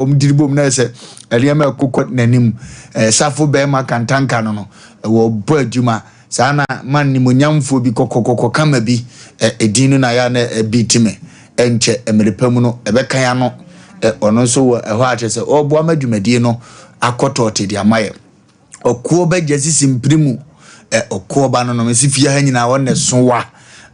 Wɔn tiri bom na ɛsɛ nneɛma ɛkokɔ n'anim. Safo bɛrima kantanka no no, wɔbɔ adwuma. Saa na man nimonyamfoɔ bi kɔkɔkɔkɔ kama bi, edin no na yɛ a na ɛbi ti me. Ɛnkyɛ mmerɛ pa mu no, ɛbɛkan ano. Ɔno nso wɔ ɛhɔ a kyerɛ sɛ ɔreboa ma dwumadie no akɔ tɔɔte de ama yɛ. Ɔkoɔ ba gya sisi mpire mu. Ɛ ɔkoɔ ba no no, mesi fie ha nyinaa wɔn na ɛso wa.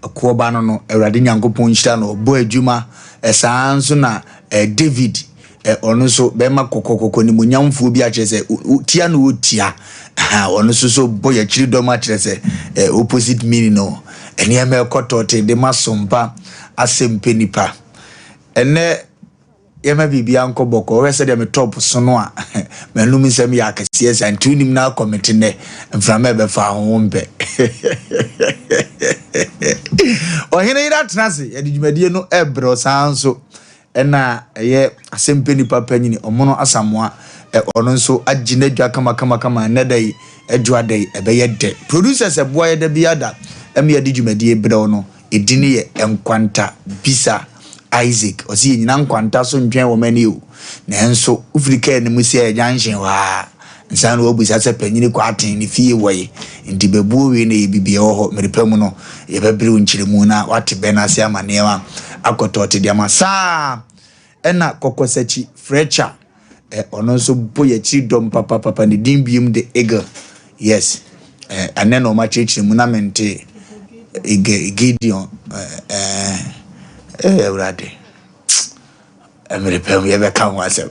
Ɔkoɔ ba no no, Awurade Nyankopɔn nhyira no, ɔbɔ adwuma. Ɛ saa nso na ɛ David, ɛ ɔno nso bɛrima kɔkɔkɔkɔ nimonyamfoɔ bi akyerɛ sɛ tia na ɔtia. Ɔno nso so bɔ yɛakyiri dɔm akyerɛ sɛ ɛ opposite meaning no. Nneɛma ɛkɔ tɔɔte de ma sompa asɛm pɛ nipa. Ɛnɛ Yɛma biribiara nkɔ bɔkɔɔ. Wohwɛ sɛdeɛ me top sono a, m'anum nsɛm yɛ akɛseɛ saa nti wonim na akɔ me te nnɛ. Mframa ɛbɛfa ho wompɛ. Ɔhene yere atena ase, yɛde dwumadie no ɛrebrɛ saa nso ɛna ɛyɛ asɛmpɛ nipa panyini Ɔmono Asamoah ɔno nso agye n'adwa kamakamakama ɛnnɛ da yi adwa da yi ɛbɛyɛ dɛ. Producers ɛboa yɛ da biara da ɛma yɛde dwumadie brɛ wo no. Edin no yɛ Nkwanta Bisa Isaac. Ɔse yɛnyina nkwanta so ntwɛn wɔn ani o. Nanso wofiri kaa no mu sɛ junction hɔ a, nsa na wabisa sɛ panyini Kwarteng ne fie wɔ he? Nti bɛbuo wei na ɛyɛ bibi ɛwɔ hɔ. Mmere pa mu no yɛbɛbere wo nkyerɛmu na woate bɛ no ase ama nneɛma akɔ tɔɔte de ama. Saa ɛna Kɔkɔsakyi Fletcher. Eh, ɔno nso bɔ yɛakyiri dɔm papapapa ne din biom de Eagle. Yes. Eh, ɛnɛ na ɔma kyerɛkyerɛ mu na mente Eagle, Gideon. Eh, eh, eh, Awurade. Mmere pɛ mu yɛbɛka ho asɛm.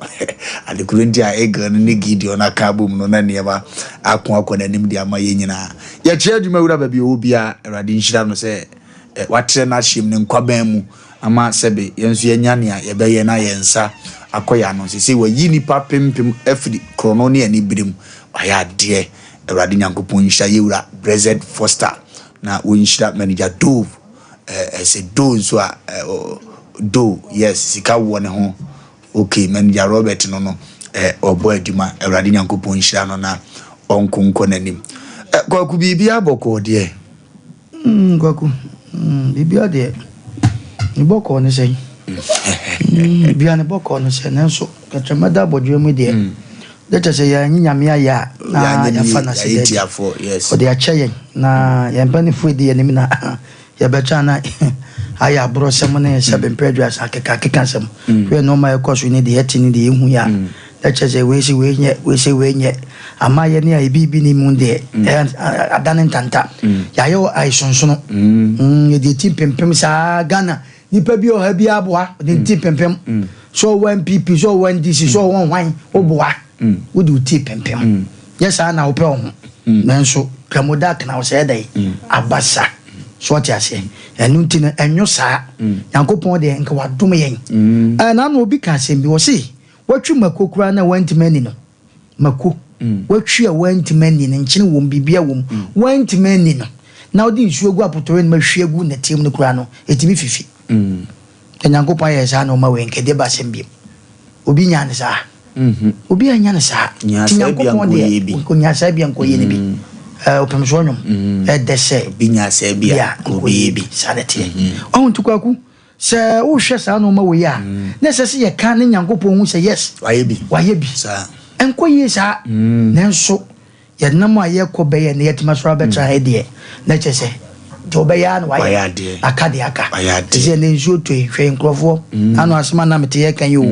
Adekoro nti a Eagle no ne Gideon aka abom no na nneɛma ako akɔ n'anim de ama yɛn nyinaa. Yɛkyerɛ adwuma wura baabi ɔwɔ biara, Awurade nhyira no sɛ eh, watrɛ n'ahyɛm ne nkwaban mu. Ama sɛbe yɛn nso yɛanya nea yɛbɛyɛ na yɛn nsa akɔ yɛn ano. Seesei wayi nnipa apempem afiri korɔno ne anibere mu. Wayɛ adeɛ. Awurade Nyankopɔn nhyira yɛn wura Brezed Foster na wɔnhyira Manager Dove. Ɛɛ sɛ Doe nso a, ɛɛ Doe, yes, sika wɔ ne ho. Okay, Manager Robert no no, ɛɛ ɔbɔ adwuma. Awurade Nyankopɔn nhyira no na ɔnko nkɔ n'anim. Ɛ Kwaku biribiara bɔkɔɔ deɛ. Mm, Kwaku, mm, biribiara deɛ, ne bɔkɔɔ ne sɛn? Mm, biribiara ne bɔkɔɔ ne sɛn, nanso kɛtrɛma da abɔdwerɛ mu deɛ, mm. de kyɛ sɛ yɛanyi Nyame ayɛ a, na yɛafa no ase dɛ ɔde akyɛ yɛn, na yɛn mpanimfoɔ edi yɛn anim na yɛbɛkyɛ na ayɛ aborɔsɛm ne sɛbe mpɛ aduasa akeka asɛm. Mm. Hwɛ nneɛma a ɛkɔ so ne deɛ ɛte ne deɛ ɛhu yɛ a, mm. Na kyerɛ sɛ wei se wei nyɛ, wei se wei nyɛ. Ama yɛne a ebi bi ni mu deɛ, ɛyɛ adane ntanta. Yɛayɛ wɔ ayesonsono. Yɛde ti mpempem saa Ghana. Nipa bi ɔha bi aboa, ɔde ti mpempem. Sɛ ɔwɔ NPP, sɛ ɔwɔ NDC, sɛ ɔwɔ hwan, woboa. Wode wo ti pempem. Nyɛ saa na wopɛ wo ho. Nanso Kramoda akena wo sɛ ɛdɛn? Abasa. So ɔte aseɛ? Ɛno nti no, ɛnwo saa. Nyankopɔn deɛ, nka wadom yɛn. Ɛɛ, na ano obi ka asɛm bi, ɔse, Watwi mako koraa na wantumi anni no. Mako. Watwi a wantumi anni no, nkyene wom, biribiara wom, wantumi anni no, na wode nsuo agu apotɔwe no mu ahwie agu nnɛteɛ mu no koraa no, ɛtumi fifi. Na Nyankopɔn ayɛ saa nnoɔma wei, nka ɛdeɛ ba asɛm biom. Obi nyaa no saa? Obi annya no saa. Nti Nyankopɔn deɛ, ɔnyaa saa bi a nkɔyɛ no bi. Ɔpemsoɔ nnwom, ɛdɛ sɛ Obi nyaa saa bi a nkɔyɛ bi. Saa na ɛteɛ. Ɔho nti Kwaku, Sɛ wohwɛ saa nnoɔma wei a, na ɛsɛ sɛ yɛka ne Nyankopɔn hu sɛ yes, Wayɛ bi. wayɛ bi. Saa. Ɛnkɔ yie saa. Nanso yɛnam a yɛkɔ bɛyɛ na yɛatumi asɔre abɛtra ha yi deɛ, na kyerɛ sɛ deɛ ɔbɛyɛ ara na wayɛ. Wayɛ adeɛ. Aka deɛ aka. Wayɛ adeɛ. Te sɛ ɛnnɛ nsuo tɔ yi, hwɛ nkurɔfoɔ. Ano asɛm a na mete yɛreka yi o.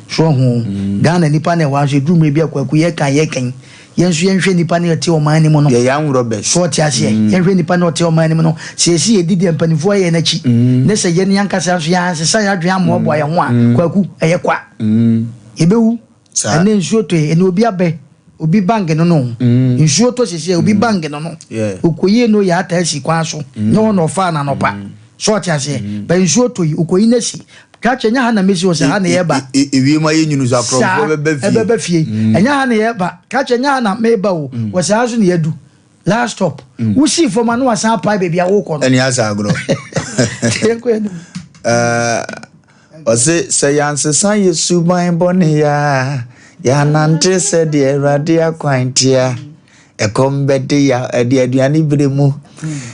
So wahu o. Ghana nnipa na ɛwɔ ha nso ɛduru mmerɛ bi a Kwaku yɛreka a yɛreka yi, Yɛn nso yɛnhwɛ nnipa no a ɛte ɔman no mu no. Yɛyɛ armed robbers. So ɔte aseɛ? Yɛnhwɛ nnipa no a ɔte ɔman no mu no. Sɛ yɛsi yɛdi deɛ mpanimfoɔ ayɛ no akyi, ne sɛ yɛn ankasa nso yɛansesa yɛn adwene ammoaboa yɛn ho a, Kwaku, ɛyɛ kwa. Yɛbɛwu. Ɛnnɛ nsuo tɔ yi, ɛnnɛ obi abɛ, obi bank no no. Nsuo tɔ seesei a, obi bank no no. Ɔkɔyie no yɛ ataa si kwan so, nyɛ hɔ na ɔfaa no anɔpa. So ɔte aseɛ? But nsuo tɔ yi, ɔkɔyi no asi. Krakye, ɛnyɛ ha na mesi o, sɛ ha na yɛreba. Ewiem ayɛ nwunu so akorɔmfoɔ bɛba fie. Ɛbɛba fie. Ɛnyɛ ha na yɛreba. Krakye, ɛnyɛ ha na meba o, wɔ saa so na yɛadu. Last stop. Wosii fam a na wasan apae baabi a wokɔ no. Ɛne asa agorɔ. Yɛnkɔ yɛn anim. Ɔse sɛ yɛansesa yɛ suban bɔne yi a, yɛanante sɛdeɛ Awurade akwan teɛ a, Ɛkɔm bɛde yɛ ɛde aduane berɛ mu.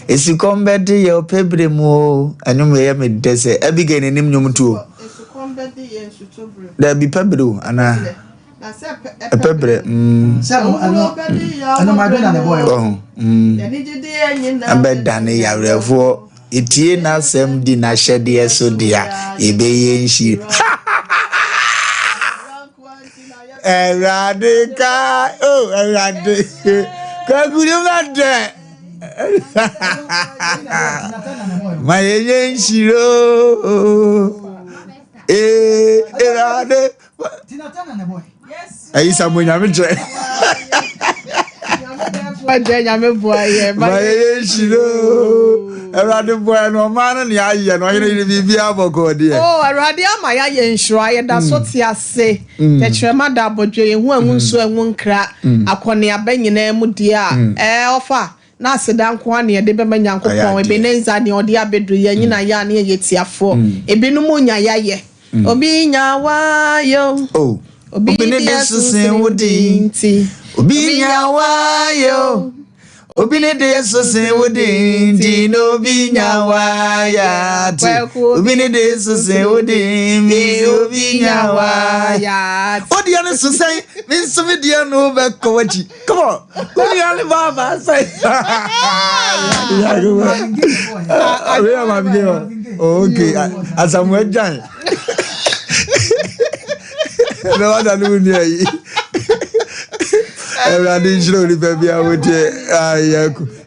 Esukɔm bɛde yɛ ɔpɛ berɛ mu o. Ɛnwom yɛ me dɛ sɛ Abigail n'anim nnwom to o. Dabi pɛ bere o anaa ɛpɛ berɛ. Ɔho abɛdane yawerɛfoɔ etie n'asɛm di n'ahyɛdeɛ so dea yɛbɛyɛ nhyira. Awurade ka o oh, Awurade kwaku ne ma dɛ ma yɛnyɛ nhyira o ee Awurade ɛyi sa mo nyame kyerɛ ma yɛyɛ nhyira awurade boa no ɔma no ne ayɛ no ɔyere yere biribiara bɔkɔɔ deɛ oh, awurade ama yɛayɛ nhyira yɛda so mm. te ase mm. tɛkyerɛma da abɔdwe yɛhu anwu mm. nso anwu nkra akɔneaba nyinaa mu deɛ a ɛɛ ɔfa na aseda nko ara na yɛde bɛma Nyankopɔn. Ebenezer, nea ɔde abɛduru yɛn nyina yɛ a ne yɛyɛ tiafoɔ. Ebinom nya yayɛ. Obi nya wayɛ o. Obi ne de so sen wo de nti. Obi nya wayɛ o. Obi ne de so sen wo de nti na obi nya wayɛ ate. Obi ne de so sen wo de nti obi nya wayɛ. Wo deɛ no so sɛn, me nso me deɛ no bɛkɔ w'akyi. Come on. Who ni baba say? Okay. Asamoah Gyan. Na wada no wuni ayi. Awurade nhyira onipa bi a wotie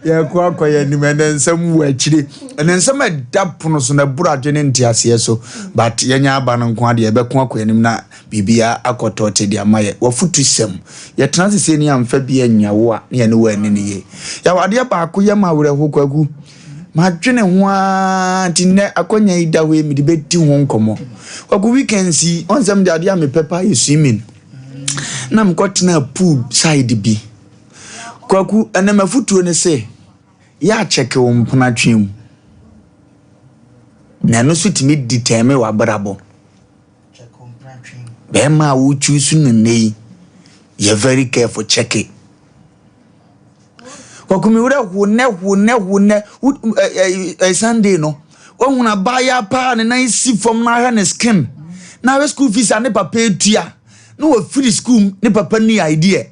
yɛko akɔ yɛn anim ɛnɛ nsɛm wɔ akyire ɛnɛ nsɛm ɛda pono so na ɛboro adwene nteaseɛ so but yɛnya aba no nko adeɛ yɛbɛko akɔ anim na Biribiara akɔ tɔɔte de ama yɛ. W'afutusɛm. Yɛtena ase sei ne yɛamfa bi annya wo a, ne yɛne wo anni no yie. Yaw adeɛ baako yɛ ma awerɛho Kwaku. Madwene ho ara nti nnɛ akwanya yi da hɔ yi mede bɛdi ho nkɔmmɔ. Kwaku weekends yi, ɔn sɛ mede adeɛ a mepɛ paa yɛ swimming. Na mekɔtenaa pool side bi. Kwaku, ɛnɛ m'afutuo ne se, yɛ akyɛke wo mpena twe mu. Na ɛno nso tumi determine w'abrabɔ. Bɛɛma a wo choose no nnɛ yi, yɛ very careful check it. Kwaku me werɛ ho nnɛ ho nnɛ ho nnɛ ɛ Sunday no wahunu abaayewa paa ne nan si fam na ahwɛ ne skin na ahwɛ school fees a ne papa etua na wafiri school ne papa ni idea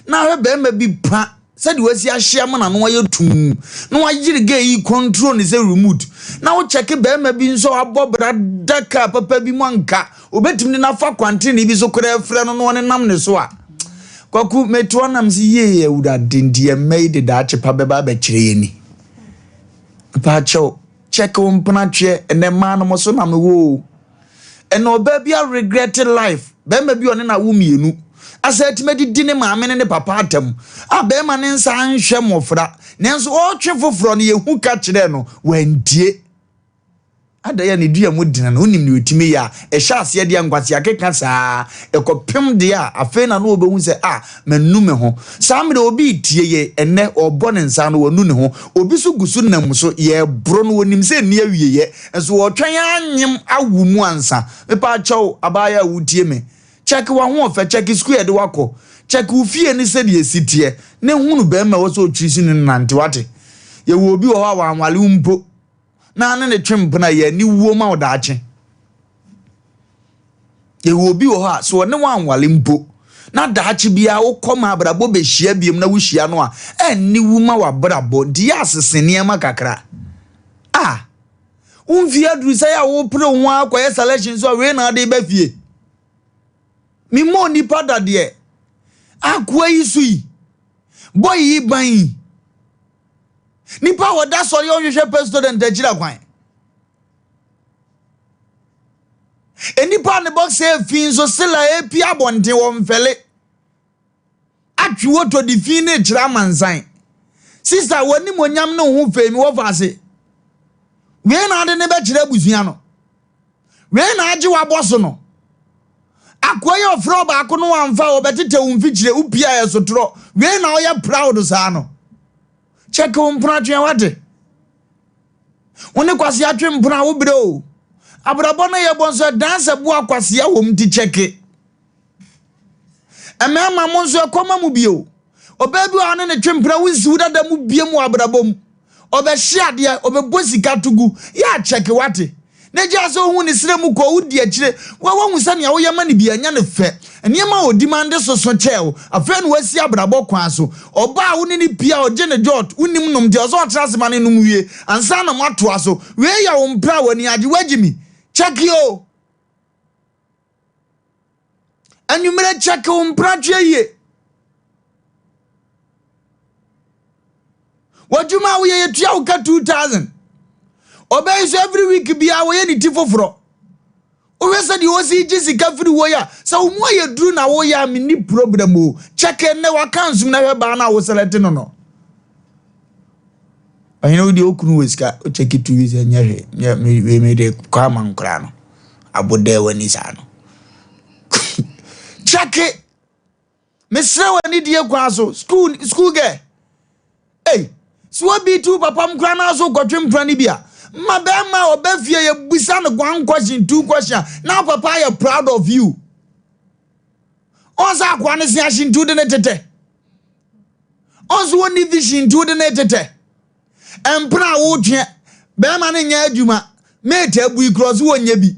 na ahwɛ bɛrima bi pa Sɛdeɛ wasi ahye ama n'ano ayɛ tumm na wayere gay yi control ne sɛ remote na wo kyɛke barima bi nso a wabɔ bra da kaa papa bi mu anka obɛtumi de no afa kwantenee bi so koraa afira no na ɔne nam ne so a Kwaku metoa nam sɛ yie awurade nti yɛn mma yi de daakye pa bɛba abɛkyerɛ yɛn ni mepaakyɛw kyɛke wo mpenatweɛ ɛnɛ mmaa no mo so na mewɔ o Ɛna ɔbaa bi a regret life. Bɛrima bi ɔne na wo mmienu. Asa atumi adidi ne maame ne ne papa atam. A bɛrima ne nsa anhwɛ mmɔfra. Nanso ɔretwe foforɔ no yɛhu ka kyerɛɛ no wantie. Ada yɛ ne dua mu dena no wonim nea ɔtumi yɛ a ɛhyɛ aseɛ deɛ nkwasea keka saa ɛkɔpem deɛ a afei na no ɔbɛhu sɛ a manu me ho. Saa mmerɛ obi retie yɛ ɛnɛ ɔrebɔ ne nsa ano wanu ne ho. Obi so gu so nam so yɛreboro no ɔnim sɛ ɛnni awieɛ. Nso wɔtwɛn ara nyem awo mu ansa. Mepaakyɛw, abaayewa a wotie me, kyɛke w'ahoɔfɛ, kyɛke sukuu a yɛde wo akɔ, kyɛke wo fie ne sɛdeɛ ɛsi teɛ, na hunu barima a ɛwɔ sɛ ɔtiri so ne no nante, wate? Yɛwɔ obi wɔ hɔ a wanwale wo mpo, na ne ne twe mpena, ɛyɛ aniwuo ma wo daakye. Yɛwɔ obi wɔ hɔ a, sɛ ɔne wo anwale mpo, na daakye biara wokɔ ma abrabɔ bɛhyia biom na wohyia no a, aniwu ma w'abrabɔ, nti yɛ asese nneɛma kakra. Ah! Wo mfie aduru sɛe a wopere wo ho ara kɔyɛ selection so a wei na ade ba fie. Memmɔ onipa da deɛ. Akoa yi so yi. Boy yi ban yi. Nipa a wɔda sɔre a ɔnhwehwɛ president akyira kwan. Nipa a ne boxer efi nso sela epi abɔnten wɔ mfɛle. Atwe woto de fi no rekyerɛ amansan. Sista, w'animuonyam ne wo ho fɛ yi, mewɔ fa ase. Wei na ade ne bɛkyerɛ abusua no. Wei na agye w'abɔ so no. Akoa yi ɔfrɛ ɔbaako no wamfa a ɔbɛtetɛ wo mfikyire, wopie a ɛsotorɔ. Wei na ɔyɛ proud saa no. Kyɛke wo mpena twɛn wate. Wo ne kwasea twe mpena wo brɛ o. Abrabɔ no yɛbɔ nso ɛdan sɛ boa kwasea wɔ mu nti kyɛke. Mmarima mo nso ɛkɔm ma mo bio. Ɔbaa bi wɔ hɔ ne ne twe mpena wonsi wo dada mu biem wɔ abrabɔ mu. Ɔbɛhye adeɛ, ɔbɛbɔ sika to gu. Yɛ akyɛke wate. Na gyaa sɛ ohu ne srɛ mu kɔ, wodi akyire. Wa wahu sɛ nea woyɛ ma no bi ɛnyɛ no fɛ. Nneɛma a ɔdi ma no de soso kyɛɛ wo. Afei na wasi abrabɔ kwan so. Ɔbaa a wo ne no pie a ɔgye ne dwɔt, wonim nom nti ɛwɔ sɛ ɔtra ase ma no nom wie ansa na moatoa so. Wei yɛ wo mpra a w'ani agye. Woagye mi? Kyɛke o! Anwummerɛ kyɛke wo mpratweɛ yie. W'adwuma a woyɛ yɛtua wo ka 2000. Ɔbɛyi so every week biara wɔyɛ ne ti foforɔ. Wohwɛ sɛ deɛ ɔsi gye sika firi wɔ yi a, sɛ wo mu ayɛ duru na woyɛ a menni problem o. Kyɛke nnɛ waka nsum na hwɛ baa no a woselɛte no no. Ɔhene wo deɛ okunu wɔ sika wokyɛke 2 weeks ɛnyɛ hwee. Nyɛ me wei me de kɔ ama nkoraa no. Abodɛ w'ani saa no. Kyɛke Mesrɛ wo anidie kwan so, school school girl. Ei, sɛ wobi tu papa m koraa na so kɔtwe mpena no bi a, ma bɛrima a ɔbɛ fie yɛ bisa no one question, two question a, na papa yɛ proud of you. Ɔn sɛ akoa no se ahye nti wode ne tetɛ. Ɔn sɛ wɔnni vision nti wode ne tetɛ. Mpena a wotweɛ, bɛrima no nyɛ adwuma, mate abui korɔ so wɔnyɛ bi.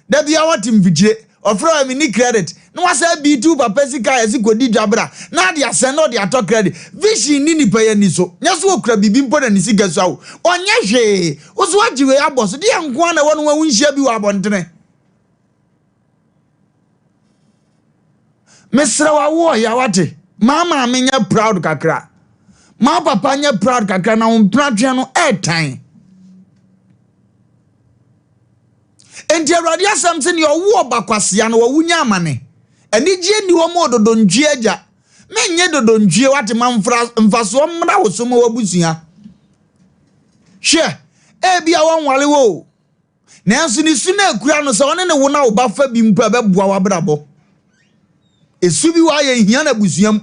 Da bia wɔte mfikyire, ɔfrɛ wo a menni credit, na wasa abiiti wo papa sika a yɛse kɔdi dwa bra, na ade asɛn na ɔde atɔ credit. Vision nni nipa yi ani so, nyɛ sɛ ɔkura biribi mpo na ne sika sua wo, ɔnyɛ hwee, wo so woagye wei abɔ so, deɛ nko ara na ɛwɔ ne ho a wonhyia bi wɔ abɔntene. Mesrɛ wo awo ɔya wate. Maa maame nyɛ proud kakra. Maa papa nyɛ proud kakra na wo mpenatweɛ no ɛɛtan. Enti Awurade asɛm se nea ɔwo ɔba kwasea no wawu nya amane. Anigyeɛ nni hɔ ma ododontwie agya. Menyɛ dodontwie wate ma mfasoɔ mmra wo so ma w'abusua. Hwɛ, ebia wɔnware wo o. Nanso ne su no a ekura no sɛ ɔne ne wo na wo ba fa bi mpo a ɛbɛboa w'abrabɔ. Esu bi wɔ hɔ a yɛnhia no abusua mu.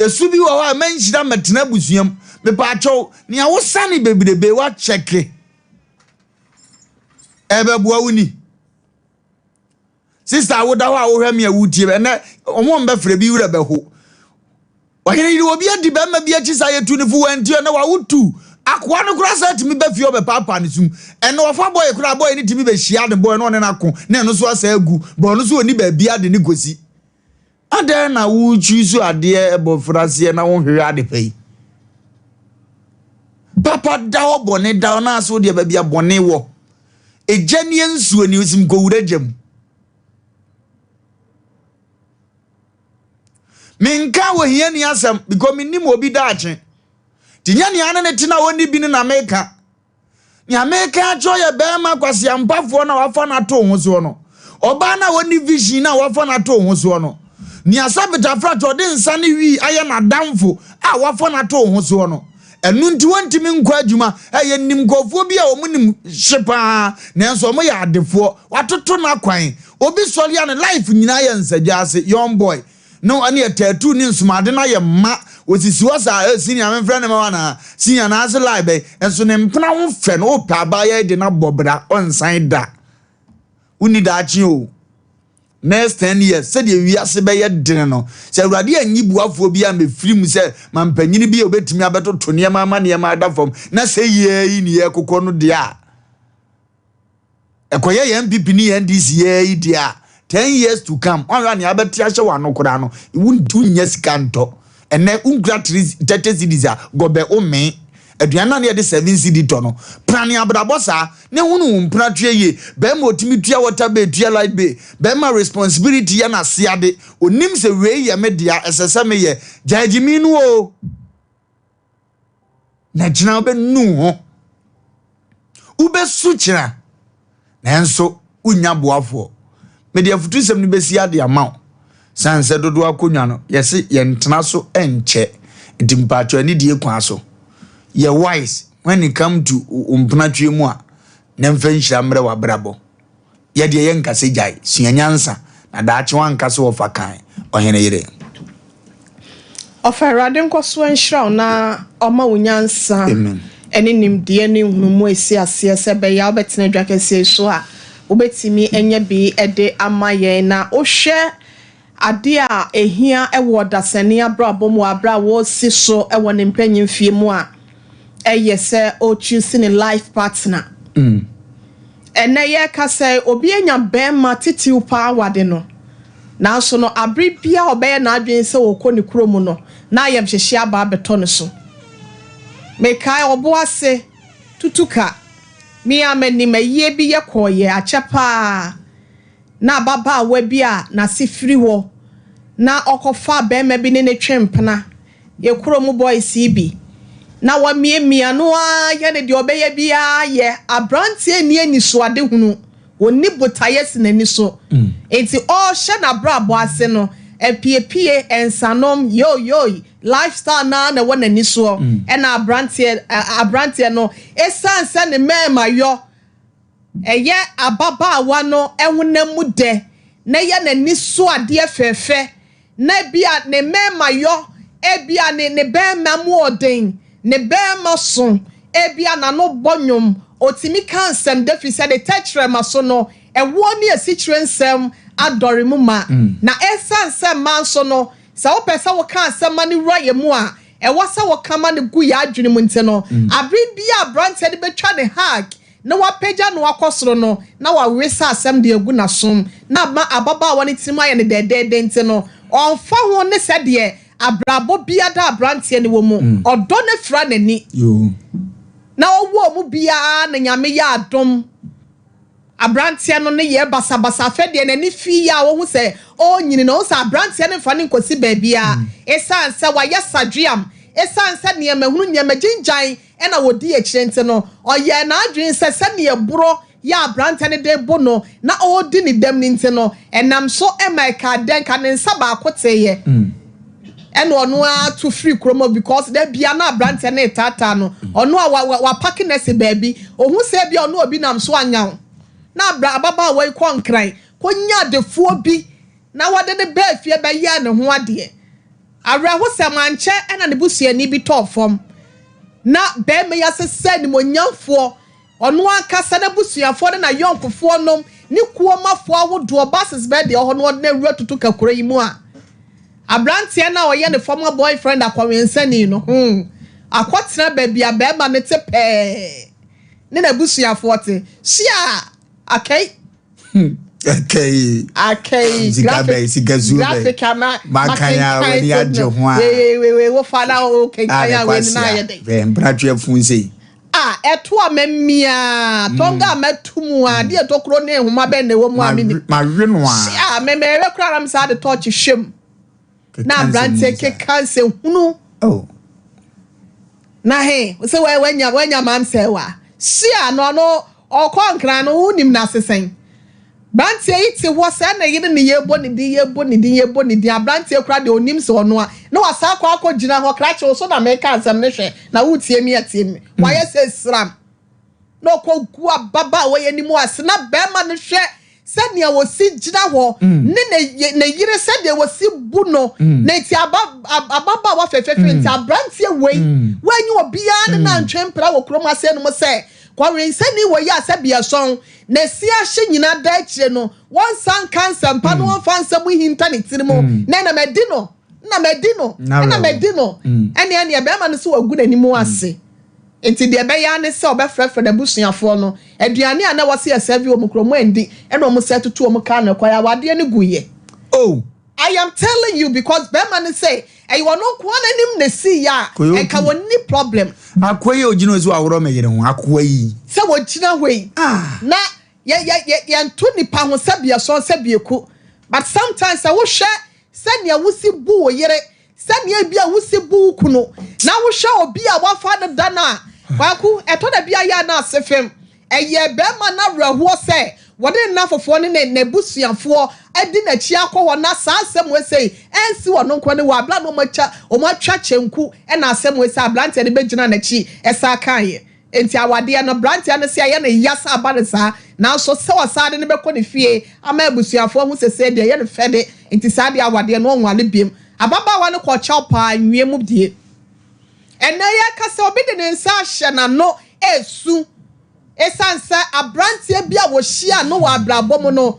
Esu bi wɔ hɔ a ɛma nhyira mmɛtena abusua mu. Mepaakyɛw, nea wosane bebrebe woakyɛke ɛbɛboa wo ni. Sista a woda hɔ a wohwɛ me a wotie me ɛnɛ wɔn mbɛfrɛ bi werɛ bɛho. Ɔhene yere obi adi bɛrima bi akyi saa yɛtu ne fo wanti ɔnɛ wawo tu akoa no koraa saa tumi ba fie ɔbɛpaapaa ne sum ɛnɛ ɔfa bɔyɛ koraa bɔyɛ ne tumi bɛhyia ne bɔyɛ no ɔne no ako na ɛno so asa agu bɔ ɔno so ɔni baabi ade ne kɔsi. Adɛn na worekyuusu adeɛ bɔfraseɛ na wonhwehwɛ ade pa yi? Papa da hɔ bɔne da hɔ na ase wodeɛ baabi a bɔne wɔ. Egya nie nsuo ni osim kɔwura gya mu. Menka wɔ hiani asɛm because menim obi daakye. Nti nyɛ nea ne ne tena ɔnni bi no na meka. Nea meka akyerɛ yɛ bɛrima kwaseampafoɔ no a wafa no ato ho soɔ no. Ɔbaa no a ɔnni vision no a wafa no ato ho soɔ no. Nea Sabitafra kyɛ ɔde nsa ne wii ayɛ n'adamfo a wafa no ato ho soɔ no. Ɛno nti wɔntumi nkɔ adwuma. Ɛyɛ nim nkurɔfoɔ bi a wɔn nim hye paa nanso wɔn yɛ adefoɔ. Watoto n'akwan. Obi sɔre a ne life nyinaa yɛ nsadwa ase. Young boy. No ɛne tattoo ne nsomade no ayɛ ma. Osisi hɔ saa, eh, senior memfrɛ ne ma wo anaa? Senior na ase lie bɛn? Nso ne mpena ho fɛ no, wopɛ abaayewa yi de no abɔ bra, ɔnsan da. Wonni daakye o. Next 10 years, sɛdeɛ wiase bɛyɛ dene no, sɛ Awurade anyi boafoɔ bi a mɛfiri mu sɛ mampanyini bi a obɛtumi abɛtoto nneɛma ama nneɛma ada fam, na sɛ yie yi ne yɛkokɔ no deɛ a, ɛkɔyɛ yɛn NPP ne yɛn NDC yɛ yi deɛ a, 10 years to come, wɔn a nea abɛte ahyɛ wɔn ano koraa no, wonnya sika ntɔ. Ɛnɛ wonkura three 30 cedis a gɔbɛ womee. Aduane na ne yɛde 7 cedi tɔ no. Prane abrabɔ saa ne hunu wo mpena tua yie. Bɛrima otumi tua water bill, tua light bill. Bɛrima responsibility yɛ n'ase ade. Onim sɛ wei yɛ me dea, ɛsɛ sɛ meyɛ. Gyae gyimi no o. Na gyina wobɛnu ho. Wobɛsu kyena nanso wonnya boafoɔ. Mede afutusɛm no bɛsi ade ama wo. Sane sɛ dodoɔ akonnwa no, yɛse yɛntena so nkyɛ. Nti mpaatwɔ anidie kwan so. Yɛ wise when it come to wo mpenatweɛ mu a, na mfa nhyira mmerɛ w'abrabɔ. Yɛ deɛ yɛnka sɛ gyae, sua nyansa, na daakye woanka sɛ wɔfa kan ɔhene yere. Ɔfa Awurade nkɔsoɔ nhyira wo na ɔma wo nyansa Amen. ne nimdeɛ ne nhunumu a ɛsi aseɛ sɛ ɛbɛyɛ a wobɛtena adwa kɛseɛ yi so a wobɛtumi anya bi de ama yɛn. Na wohwɛ adeɛ a ɛhia wɔ ɔdasani abrabɔ mu wɔ aberɛ a wɔresi so wɔ ne mpanyin fie mu a, ɛyɛ sɛ ɔrechoose ne life partner. Ɛnnɛ yɛreka sɛ obi anya barima titiriw paa awade no, nanso no abere biara a ɔbɛyɛ n'adwene sɛ ɔrekɔ ne kurom no, na ayamhyehye aba abɛtɔ ne so. Mekae ɔbo ase tutu ka me a m'anim ayie bi yɛ kɔɔyɛ akyɛ paa na ababaawa bi a n'ase firi hɔ na ɔkɔfa barima bi ne ne twe mpena yɛ kurom boys yi bi na wɔmiamia no ara yɛ ne deɛ ɔbɛyɛ biara yɛ aberanteɛ ni anisoade hunu wɔnni botaeɛ si n'ani so. Nti ɔrehyɛ n'abrabɔ ase no, apiepie, nsanom, yoi lifestyle naa na ɛwɔ n'ani soɔ. Ɛna aberanteɛ no, ɛsiane sɛ ne mmarima yɔ ɛyɛ ababaawa no ɛhonam mu dɛ na ɛyɛ n'ani so adeɛ fɛɛfɛ, na ebia ne mmarima yɔ, ebia ne bɛrima mu ɔden, ne bɛrima so, ebia n'ano bɔ nnwom, otimi ka nsɛm de fi sɛ ne tɛkyerɛma so no ɛwoɔ ne asikyire nsɛm adɔre mu ma. Na ɛsiane sɛ mmaa nso no, sɛ wopɛ sɛ woka asɛm ma no wura yɛ mu a, ɛwɔ sɛ woka ma no gu yɛ adwene mu. Nti no abere bi a aberanteɛ no bɛtwa ne hug na wapagya no akɔ soro no, na wawesa asɛm de agu n'asom na ama ababaawa no tirim ayɛ no dɛdɛɛdɛ. Nti no ɔmfa ho ne sɛdeɛ abrabɔ bia da aberanteɛ no wɔ mu, ɔdɔ no fira n'ani. Na ɔwɔ mu biara na Nyame yɛ adom, aberanteɛ no ne yɛ basabasa. Afɛ deɛ n'ani fi yɛ a wɔhu sɛ ɔnyini na ɔhu sɛ aberanteɛ no mfa ne nkɔsi baabiara, ɛsiane sɛ wayɛ sadweam, ɛsiane sɛ nneɛma hunu, nneɛma gyingyan ɛna wɔdi akyire. Nti no ɔyɛ n'adwene sɛ sɛneɛ borɔ yɛ aberanteɛ no de bo no na ɔredi ne dɛm no, nti no ɛnam so ɛma ɛka dɛn ka ne nsa baako teeɛ, ɛna ɔno ara to firi kurom hɔ, because da bia na aberanteɛ no retaataa no. Ɔno a wa wapark no si baabi, ohun sɛ bia ɔno obi nam so anyaw na abra ababaawa yi kɔ Nkran kɔnya adefoɔ bi na wɔde ne bɛɛ fie bɛyɛ ne ho adeɛ. Awerɛhosɛm, ankyɛ ɛna ne busuani bi tɔɔ fam na bɛrima yi asesɛ nimonyamfoɔ, ɔno ankasa n'abusuafoɔ ne n'ayɔnkofoɔ nom ne kuomafoɔ ahodoɔ buses bɛɛ deɛ ɔhɔ no ɔde n'awura tutu kakoro yi mu a aberanteɛ no a ɔyɛ ne former boyfriend akɔwensani no akɔtena baabi a bɛrima no te pɛɛ ne n'abusuafoɔ te hyia akɛyi. Akɛyi. Akɛyi. Sika bɛyi, sika zuo bɛyi. Graphic ama. Makan a w'ani agye ho a. Wewewewe wofa na o kenkan a wei na ayɛ dɛ. Bɛn mpratwe afun sei. A ɛto a mɛmia tɔnga a mɛto mu a adeɛ tokuro ne nhoma bɛn na ɛwɔ mu a mi ni. Ma we no a. A mɛmɛrɛ kora na saa de tɔɔkye hwɛ mu na aberanteɛ keka nsɛnhunu. Oh. Na he sɛ wanya mam sɛ wa si a no ɔno ɔkɔ Nkran no, wonim n'asesɛn. Aberanteɛ yi te hɔ sɛ na yere ne yɛbɔ ne din, yɛbɔ ne din, yɛbɔ ne din. Aberanteɛ kora deɛ onim sɛ ɔno a na wasa akɔ gyina hɔ krakye wo so na meka asɛm ne hwɛ na wotie mi atie mi. Wayɛ sɛ sram na ɔkɔ gu ababaawa yɛ anim ase na bɛrima no hwɛ sɛnea wɔsi gyina hɔ ne ne yere, sɛdeɛ wɔsi bu no na nti ababaawa fɛfɛɛfɛ. Nti aberanteɛ wei wɔanyi obiara ne nantwe mpra wɔ kurom ase no mu sɛ kɔwensani wɔ yi a sɛbi ɛsɔn na esi ahyɛ nyinaa da akyire no, wɔnsa nka nsɛmpa no, wɔnfa nsɛm hinta ne tiri mu na ɛna mɛdi no na mɛdi no ɛna mɛdi no ɛne bɛrima no so wagu n'anim ase. Nti deɛ ɛbɛyɛ ne sɛ ɔbɛfrɛfrɛ n'abusuafoɔ no, aduane a na wɔsi ɛserve wɔn kurom ɛndi, ɛna wɔn sɛ tutu wɔn kaa no kwan awadeɛ no gu yɛ. Oh. I am telling you, because bɛrima no sɛ ɛyɛ ɔno nko ara n'anim na esi yɛ a ɛnka wɔn ni problem. Akoa yi a ogyina hɔ sɛ waworɔ me yere ho, akoa yi. Sɛ wɔgyina hɔ yi na yɛ yɛ yɛ yɛnto nipa ho sɛbi ɛsɔn sɛbi eku, but sometimes sɛ wohwɛ sɛnea wosi bu wo yere, sɛnea ebi a wosi bu wo kunu, na wohwɛ obi a wafa no da no a, Kwaku, ɛtɔ da bi ayɛ na ase fam. Ɛyɛ bɛrima no awerɛhoɔ sɛ wɔde ne nafofoɔ ne n'abusuafoɔ adi n'akyi akɔ hɔ na saa asɛm wɔ sɛ ɛnsi wɔn nko ne wɔ abira na wɔn atwa kyɛnku, ɛna asɛm wɔ sɛ aberanteɛ no bɛgyina n'akyi ɛsa kaeɛ. Nti awadeɛ no, aberanteɛ no sɛ ɛyɛ ne yasa aba ne saa, nanso sɛ ɔsaa de no bɛkɔ ne fie ama abusuafoɔ ho sese deɛ ɛyɛ no fɛ de. Nti saa deɛ awadeɛ no ɔnwale biem. Ababaawa no kɔ kyɛw paa nwie mu die. Ɛnɛ yɛka sɛ obi de ne nsa ahyɛ n'ano esu, ɛsiane sɛ aberanteɛ bi a wɔhyia no wɔ abrabɔ mu no,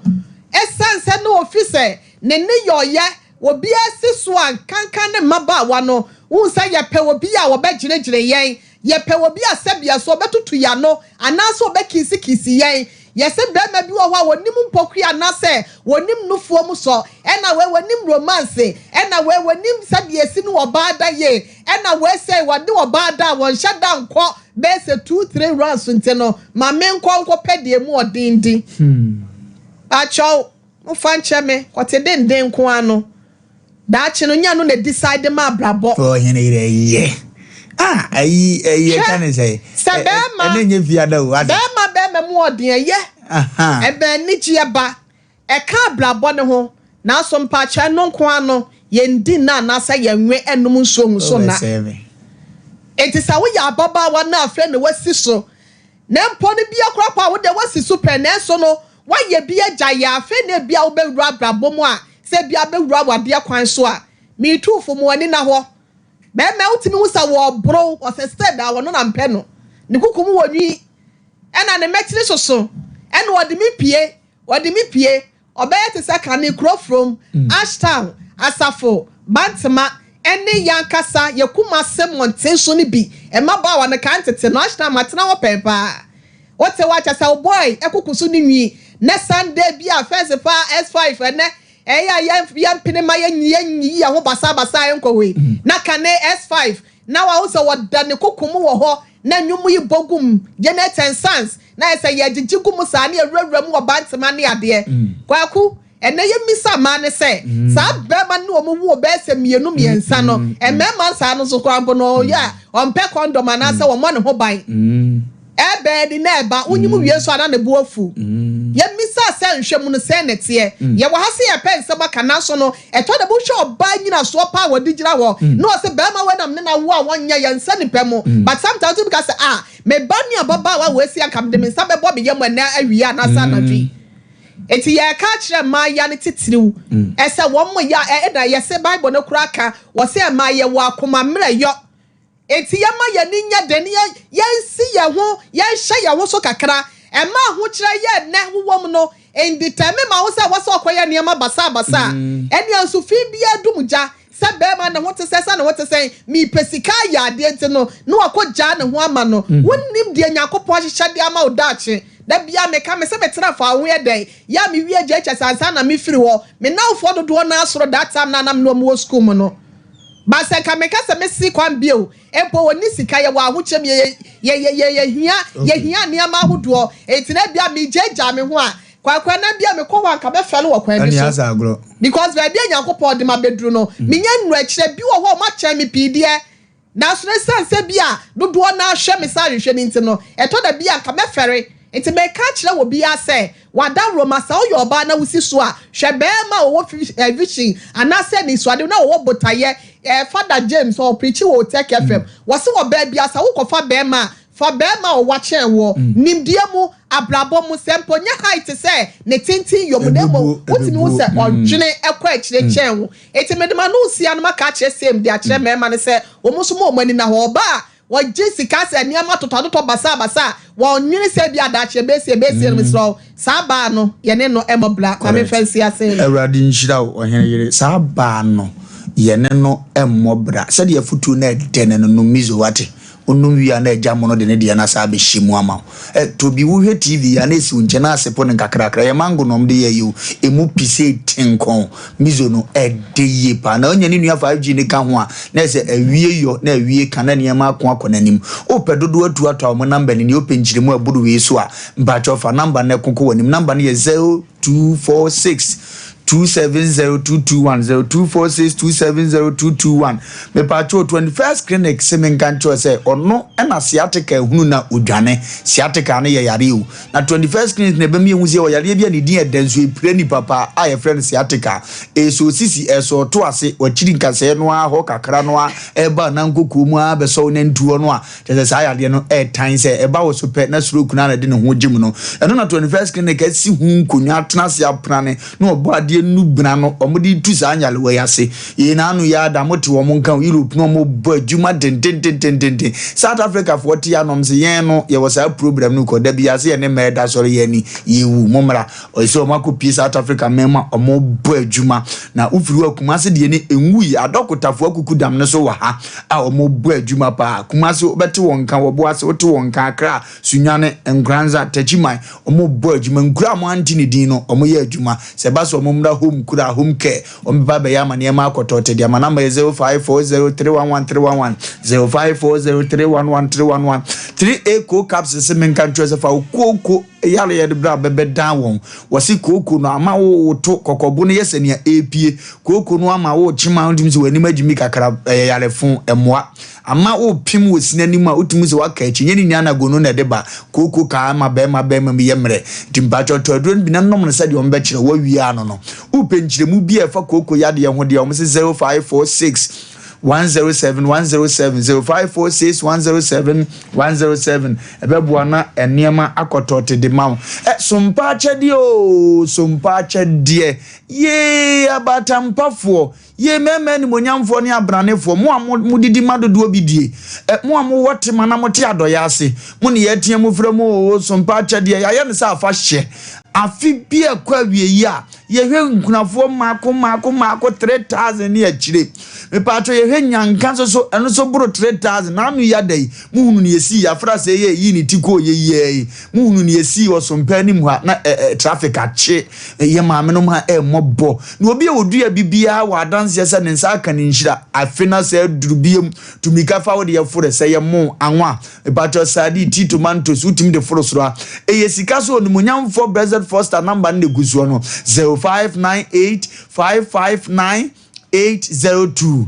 ɛsiane sɛ ne ofi sɛ ne yɛ ɔyɛ obiara si so a nkankan ne mmabaawa no wohu sɛ yɛpɛ obi a wɔbɛgyinagyina yɛn, yɛpɛ obi a sɛbea so ɔbɛtutu yɛn ano anaasɛ ɔbɛkisikisi yɛn. Yɛse bɛɛma bi wɔ hɔ a wɔnim mpokua anaasɛ wɔnim nufoɔ mu sɔ, ɛna wei wɔnim romance, ɛna wei wɔnim sɛdeɛ yɛsi ne ɔbaa da yie, ɛna wei sei wɔne ɔbaa da a wɔnhyɛ da nkɔ bɛyɛ sɛ 2, 3 rounds nti no ma menkɔ nkɔpɛ deɛ mu ɔden di. Pakyɛw, mofa nkyɛ me, kɔte denden nko ara no. Daakye no nya no na decide ma abrabɔ. Ɔhene yerɛ yɛ. Ah, ayi ayi ɛka ne sɛ. Sɛ bɛrima ɛne nye fiada o. Bɛrima bɛrima mu ɔden ɛyɛ. Ɛbɛn anigyeɛ ba. Ɛka abrabɔ ne ho. Nanso mpakyɛ no nko ano yɛndi nna anaasɛ yɛnwe ɛnum nsuo nso na. Enti sɛ woyɛ ababaawa na afei na wasi so. Na mpo no bi akora pa a wode wasi so pɛ nanso no wayɛ bi agya yɛ afei na ebia wobɛwura abrabɔ mu a sɛ ebia bɛwura wadeɛ kwan so a miituufo mu ani na hɔ. Bɛrima wotumi hu sɛ wɔboro ɔsɛ sɛ da wɔno na mpɛ no. Ne kuku mu wɔ nwi ɛna ne mɛkyere soso ɛna wɔde mi pie wɔde mi pie ɔbɛyɛ te sɛ kane kuro from Ashtown, Asafo, Bantama ɛne yankasa yɛkum ase mmɔnten so no bi. Mmabaawa no kan tete no Ashtown matena hɔ pɛn paa. Wote hɔ akyɛ sɛ wo boy ɛkoko so ne nwi ne Sunday bi a first pa S5 ɛnɛ ɛyɛ a yɛmpene ma yɛnyi yɛnyi yɛn ho basabasa yɛnkɔ hɔ yi na kane S5 na wahu sɛ wɔda ne koko mu wɔ hɔ na nnwom yi bɔ gum Janet and Sons na yɛ sɛ yɛgyegye gu mu saa ne yɛwurawura mu wɔ Bantama ne adeɛ. Kwaku, ɛnɛ yɛmmisa mmaa ne sɛ saa bɛrima ne wɔn wo bɛyɛ sɛ mmienu mmiɛnsa no, mmarima saa no nso koraa mpo no ɔyɛ a ɔmpɛ condom anaasɛ wɔmmɔ ne ho ban. Ɛbɛn ni na ɛba wonyim wie nso ana ne bo afu. Yɛmmisa sɛ nhwɛ mu no sɛn ne teɛ. Yɛwɔ ha sɛ yɛpɛ nsɛm aka nanso no ɛtɔ da wohwɛ ɔbaa nyinasoɔ paa wɔde gyina hɔ na ɔsɛ bɛrima wei nam ne na wo a wɔnyɛ yɛn nsa nipa mu, but sometimes wobi ka sɛ, ah, me ba ne ababaawa wɔ esi anka mede me nsa bɛbɔ me yam ɛnɛ awie anaasɛ anadwo yi. Eti yɛka kyerɛ mmaayea no titiriw ɛsɛ wɔn mo ya ɛna yɛsɛ Bible no koraa ka wɔsɛ mmaa yɛwɔ akoma mmerɛ yɔ. Eti yɛma yɛn ani nyɛ den, yɛnsi yɛn ho, yɛnhyɛ yɛn ho so kakra. Ɛma ahokyerɛ yɛ nnɛ wowɔ mu no nditɛme ma wo sɛ wɔsɛ ɔkɔyɛ nneɛma basabasa. Ɛnea nso fi bi adum gya sɛ bɛrima ne ho te sɛ sɛ ne ho te sɛ mepɛ sika ayɛ adeɛ nti no na wakɔ gyaa ne ho ama no. Wonnim deɛ Nyankopɔn ahyehyɛ de ama wo daakye. Da bia meka me sɛ metena fa wo ho yɛ dɛn yɛ a mewie gye kyɛ sɛ ansa na mefiri hɔ me namfoɔ dodoɔ no asoro that time na anam ne ɔmo wɔ school mu no ba sɛ nka meka sɛ mesi kwan bio mpo wɔni sika yɛwɔ ahokyɛm yɛhia yɛhia nneɛma ahodoɔ enti na bia megyaagyaa me ho a kwakwa na bia mekɔ hɔ anka mɛfɛle wɔ kwan bi so because baabi a Nyankopɔn de ma bɛduru no menya nnuro akyerɛ bi wɔ hɔ a ɔmakyɛn me pii deɛ nanso ne san sɛ bi a dodoɔ no ahwɛ me sa ahwehwɛ no nti no ɛtɔ da bi a nka mɛfɛre. Nti mɛka kyerɛ wɔ biara sɛ wada Roma sɛ woyɛ ɔbaa na wosi so a hwɛ bɛrima a wɔwɔ vision anaasɛ nisuade na wɔwɔ botaeɛ. Father James ɔpreach wɔ Otec FM wɔsi wɔ baabi a sɛ wokɔfa bɛrima a fa bɛrima a ɔwɔ akyɛn wɔ nimdeɛ mu abrabɔ mu sɛ mpo nyɛ height sɛ ne tenten yɔ mu na mmom wotumi wo sɛ ɔdwene ɛkɔ akyire kyɛn wo. Eti mede ma no nsia no maka akyerɛ same de akyerɛ mmarima no sɛ wɔn nso mo wɔn ani na hɔ ɔbaa wɔgye sika sɛ nneɛma totɔtotɔ basabasa wɔnwene sɛ bi adakye ebesie ebesie no mesrɛ saa baa no yɛne no ɛmɔ bra na mefa nsi ase. Awurade nhyira wo, ɔhene yere. Saa baa no yɛne no ɛmmɔ bra sɛdeɛ afotuo no ɛdɛ no no mizo wate wonum wie a na agya mo no de ne deɛ no asa abɛhyɛ mu ama wo. Tobi wohwɛ TV a na ɛsi wo nkyɛn na ase po no nkakrakra yɛ mango na ɔmde yɛ yi o ɛmu pi sɛ tenkɔn mizo no ɛdɛ yie paa na ɔnya ne nua 5G ne ka ho a na ɛsɛ awie yɔ na awie ka na nneɛma ako akɔ n'anim. Wopɛ dodoɔ atu atɔ a wɔn number ni ne wopɛ nkyerɛmu a ɛboro wei so a mpakyɛw fa number no ɛkoko w'anim. Number no yɛ 0246 270221, 0246 270221. Mepatwo 21st Clinic sɛ menka nkyerɛ sɛ ɔno ɛna sciatica ehunu na odwane. Sciatica no yɛ yare o na 21st Clinic na ɛbɛmi ehu sɛ ɔyareɛ bi a ne din ɛdɛ nso epire nipa paa a yɛfrɛ no sciatica. Ɛsɛ osisi ɛsɛ ɔto ase wakyiri nkasɛɛ no a hɔ kakra no a ɛba nankokuo mu a bɛsɔw ne ntuo no a kyerɛ sɛ saa yadeɛ no ɛɛtan sɛ ɛba wɔ so pɛ na stroke no a na ɛde ne ho gye mu no. Ɛno na 21st Clinic asi ho nkonnwa atena ase aprane na ɔbɔ adeɛ. nnubena no wɔde tu saa nyarewa yi ase. Yei na ano yi ara da mote wɔn nka wɔ Europe na wɔbɔ adwuma dendendendenden. South Africa foɔ te anom se yɛn no yɛwɔ saa problem no kɔ da bi ase yɛne mmaa da sɔre yɛn ani yɛwu mo mmra. Ɔyɛ sɛ wɔn akɔpie South Africa man mu a wɔbɔ adwuma na wofiri hɔ a Kumasi deɛ ne ɛnwui adɔkotafoɔ akuku dam no so wɔ ha a wɔbɔ adwuma paa. Kumasi wobɛte wɔn nka wɔ Boase wote wɔn nka Accra Sunyani, Nkoranza, Techiman, wɔbɔ adwuma. Nkuro a wɔante ne din no, wɔyɛ adwuma. Sɛ ɛba sɛ wɔmmra home kuro a, home care, wɔbɛba abɛyɛ ama nneɛma akɔ tɔɔte de ama. Number yɛ 0540311311, 0540311311. 3A Coal Capsules se menka nkyerɛ sɛ fa wo kooko yareɛ no bra bɛbɛdan wɔn. Wɔse kooko no ama wo to kɔkɔbo no yɛ sɛ nea ɛrepie. Kooko no ama wo kyema wotumi sɛ w'anim agyimi kakra, ɛyɛ yarefo, ɛmmoa. Ama wopem wɔ sini anim a wotumi hu sɛ waka akyi. Nyɛ ne nyinaa na gono na ɛde ba. Kooko kaa ma bɛrima bɛrima mu yɛ mmerɛ. Nti mpakyɛw tɔ aduro no bi na nom no sɛdeɛ wɔn bɛkyerɛ wo awie ano no. Wopɛ nkyerɛmu bi a ɛfa kooko yadeɛ ho deɛ wɔn se 0546 107 107 0546 107 107 ɛbɛboa na nneɛma akɔ tɔɔte de ma wo. Ɛ sompa akyɛdeɛ oo sompa akyɛdeɛ yee abaatampafoɔ Yei mmarima animuonyamfoɔ ne abranefoɔ, mo a modidi ma dodoɔ bi die, ɛ, mo a mowɔ tema na mote adɔeɛ ase, mo ne yɛteɛ mu frɛ mo oo, sompa akyɛdeɛ, yɛayɛ no sɛ afahyɛ. Afe bi a ɛkɔ awieeɛ a, yɛhwɛ nkunafoɔ mmaako mmaako mmaako 3,000 ne akyire. Mepatwɔ yɛhwɛ nyanka nso so, ɛno nso boro 3,000. N'ano yi ada yi, mohunu nea ɛsii, yɛafra sɛ yɛ yii ne ti kɔɔ yɛ yiaa yi, mohunu nea ɛsii wɔ sompa anim ha, na ɛ, ɛ, traffic akye. Yɛ maamenom ha ɛmmɔbɔ. Na obi a ɔdua bi biara wɔ adanseɛ sɛ ne nsa aka ne nhyira. Afe no asɛ aduru biom. Tu mirika fa wo deɛ foro sɛ yɛ mo, anwa, mepakyɛw sardine, tea, tomatoes, wotumi de foro soro a. Ɛyɛ sika so onimuonyamfoɔ Blessed Foster number no na ɛgu soɔ no, 0598 559 802,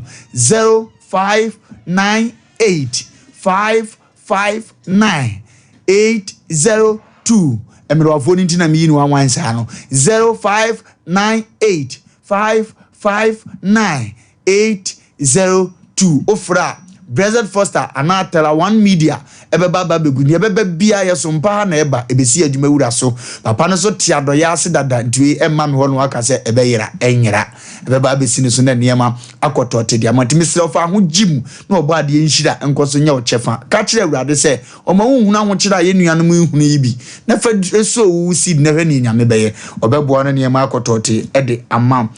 0598 5 5 9 8 0 2 mmerewafoɔ no nti na meyi no wanwan saa no 0 5 9 8 5 5 9 8 0 2 wofrɛ a Blessed Foster anaa Tela One Media ɛbɛba aba abɛgu nea ɛbɛba biara yɛ so mpa ha na ɛba ɛbɛsi adwuma wura so papa no so te adɔyɛ ase dada nti wei ɛmma me hɔ no aka sɛ ɛbɛyera ɛnyera ɛbɛba abɛsi no so na nneɛma akɔ tɔte de ama. Nti mesrɛ wo fa ho gye mu na ɔbɔ adeɛ nhyira nkɔ so nyɛ wo kyɛfa. Ka kyerɛ Awurade sɛ ɔma wo nhunu ahokyerɛ a yɛn nuanom rehunu yi bi na fa sow wo seed na hwɛ nea Nyame bɛyɛ. Ɔbɛboa wo na nneɛma akɔ tɔte de ama wo.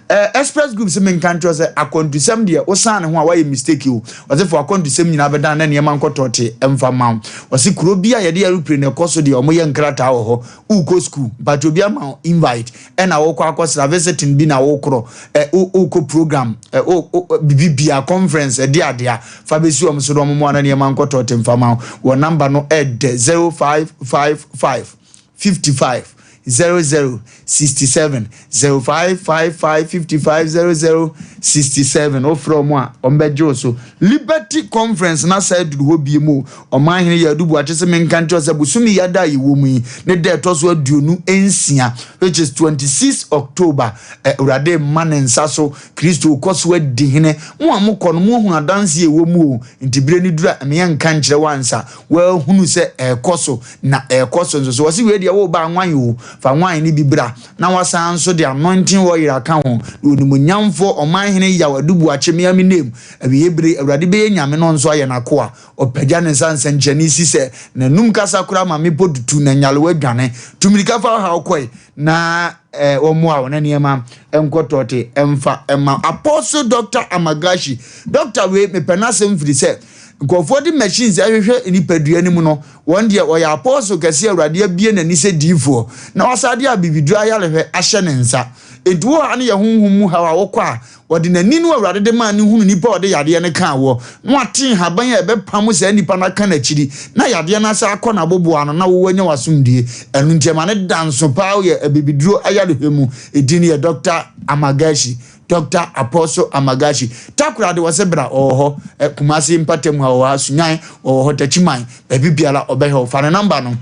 Eh, Express Group se menka nkyerɛ wo sɛ akwantusɛm deɛ wosan ne ho a woayɛ mistake o. Ɔse fa w'akwantusɛm nyinaa bɛdan na nneɛma nkɔ tɔte mfa mma wo. Ɔse kuro bi a yɛde aeroplane ɛkɔ so deɛ wɔyɛ nkrataa wɔ hɔ. Wokɔ school, mpakyɛ obi ama wo invite ɛna wokɔ akɔsra visiting bi na wokorɔ ɛ wo wokɔ program ɛ wo wo bibi bia conference ɛde adea fa bɛsi wɔn so na wɔn mmoa na nneɛma nkɔ tɔɔte mfa ma wo wɔn namba no ɛdɛ 0555 55 00 67 0555 55 00 67 wofrɛ wɔn a wɔn bɛgye wo so Liberty Conference no asan aduru hɔ bio mu. Ɔmanhene Yadu Boakye se menka nkyerɛ wo sɛ bosome yi ada a yɛwɔ mu yi ne da ɛtɔ so 26 which is 26 October. Awurade mma ne nsa so. Kristo rekɔ so adi hene. Mo a mokɔ no, moahunu adanse a ɛwɔ mu o. Nti berɛ no duru a, ɛmeyɛ nka nkyerɛ wo ansa. Woahunu sɛ ɛrekɔ so, na ɛrekɔ so nso so. Wɔse wei deɛ woreba a nwan o, fa nwan no bi bra. Na wasan nso de anointing oil aka ho. Na onimuonyamfoɔ Ɔmanhene Yaw Adu Boakye me ara me name. Awieeɛ bere, Awurade bɛyɛ Nyame na ɔnso ayɛ n'akoa. Ɔpagya ne nsa nsɛnkyerɛnne si sɛ n'anum kasa koraa ma mmepɔ tutu na nyalewa dwane. Tu mmirika fa ɔhaw kɔe na eh, wɔmmoa wo na nneɛma nkɔ tɔɔte mfa mma. Apostle Doctor Amagashi, Doctor wei mepɛ n'asɛm firi sɛ nkurɔfoɔ de machines ɛhwehwɛ nipadua no mu no, wɔn deɛ ɔyɛ apostle kɛseɛ Awurade abue n'ani sɛ diifoɔ na wasan de abibiduro ayarehwɛ ahyɛ ne nsa. Enti wo haw no yɛ honhom mu haw a wokɔ a Ɔde n'ani no a Awurade de maa no hunu nipa a ɔde yadeɛ no kaa woɔ, na wate nhaban a ɛbɛpamo saa nipa no aka n'akyiri, na yadeɛ no asan akɔ n'aboboa ano, na wo woanya w'asomdue. Ɛno nti ɛma no da nso paa yɛ abibiduro ayarehwɛ mu. Edin no yɛ Dɔkta Amagashi, Dɔkta Apostle Amagashi. Takoradi wɔse bra, ɔwɔ hɔ. Ɛ, Kumasi mpatamu ha ɔwɔ ha, Sunyani ɔwɔ hɔ, Takyiman, baabi biara ɔbɛhwɛ wo. Fa ne namba no.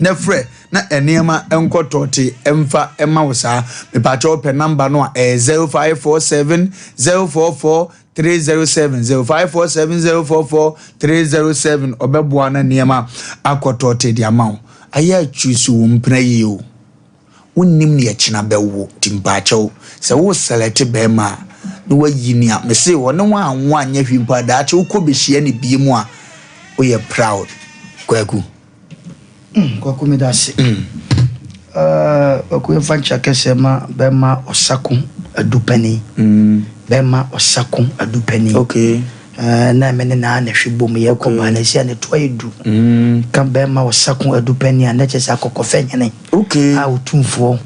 na frɛ na nneɛma nkɔ tɔɔte mfa mma wo saa. Mepaakyɛw wopɛ number no a ɛyɛ 0547 044 307 0547 044 307 ɔbɛboa na nneɛma akɔ tɔɔte de ama wo. Ayɛ atwi so wo mpena yie o. Wonnim nea kyena bɛwo nti mpaakyɛw sɛ wo select bɛɛma a na wayi nea mese ɔne wo anwo anyɛ hwee mpo a daakye wokɔ bɛhyia no biom a woyɛ proud. Kwaku. Mm Kwaku medase. Uh, Kwaku yɛmfa nkyia kɛseɛ ma bɛma Ɔsako Adupani. Bɛma Ɔsako Adupani. Okay. Eh, na me ne naa na hwe bom yɛ kɔ baa na si a ne to ayɛ du. Ka bɛma Ɔsako Adupani a na kyerɛ sɛ akɔkɔfɛ hene. Okay. A otumfoɔ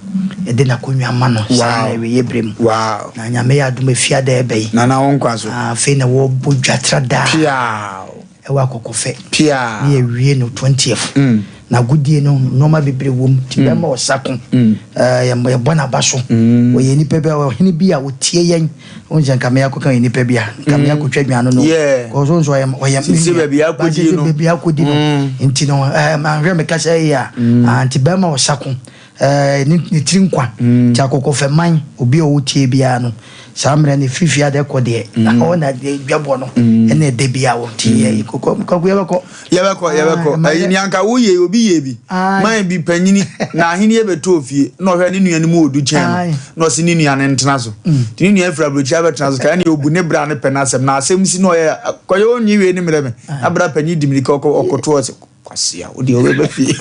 de n'akonnwa ama no saa na awieeɛ berɛ mu. Wow. Na Nyame yɛ adom afiada ɛbɛ yi. Nana wo nkwa so. Ah, afei na wɔbɔ dwatra daa. Piaw. Ɛwɔ akɔkɔfɛ. Piaw. Ne yɛwie no 20th. Na agodie no nnoɔma bebree wɔ mu. Nti bɛma ɔsako. Eh, yɛbɔ n'aba so. Ɔyɛ nipa bi a, ɔhene bi a ɔtie yɛn. Wohu sɛ nka me akɔka ɔyɛ nipa bi a, nka me akɔtwa dwan no no. Yeah. Kɔsɔ nso ɔyɛ ɔyɛ me Sisi nua. baabi Ba akɔdi sisi no. baabi akɔdi no. Nti no, eh, manhwɛ me kasa yi a. Ah, nti bɛrima ɔsako. Eh, ne ne tiri nkwa. Nti akɔkɔfɛ man, obi a ɔtie biara no, saa mmerɛ no ɛfiri fie ade kɔ deɛ, hɔ na dwabɔ no, ɛna ɛda biara wɔ. Nti yɛ kɔkɔ kɔkɔ yɛbɛkɔ. Yɛbɛkɔ, yɛbɛkɔ. Ah, Ɛyi ni anka woyɛ obi yɛ bi. Man bi panyini na ahenni bɛtɔ ofie na ɔhwɛ ne nua no mu odu kyɛn no na ɔse ne nua no ntena so. Nti ne nua firi aburokyi abɛtena so kae ne obu ne bra ne pɛ n'asɛm na asɛm si na ɔyɛ kɔyɛ ɔnyi wei ne mmerɛ me. Na bra panyin di mirika ɔkɔ ɔkɔto ɔse kwasia wo deɛ ɔbɛba fie.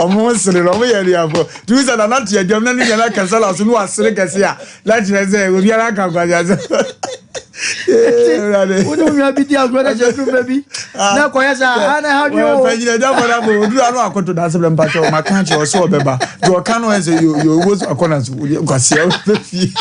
Ɔmo sere no ɔmo yɛ anuafo. Tumi sɛ nana te adwam na ne nua no akasa na so na wasere kɛse a na kyerɛ sɛ obiara aka nkwasi asɛm. Wode wo nua bi di agorɔ na kyerɛ duru bi na kɔyɛ sɛ aha na ha dwe o. Panyina agya fɔ na bɔ oduru ano akoto na asɛm mpa kyɛw ma ka kyerɛ ɔsɛ ɔbɛba. Deɛ ɔka no ɛsɛ yo yo wo so akɔ na so nkwasi ɔbɛ fie.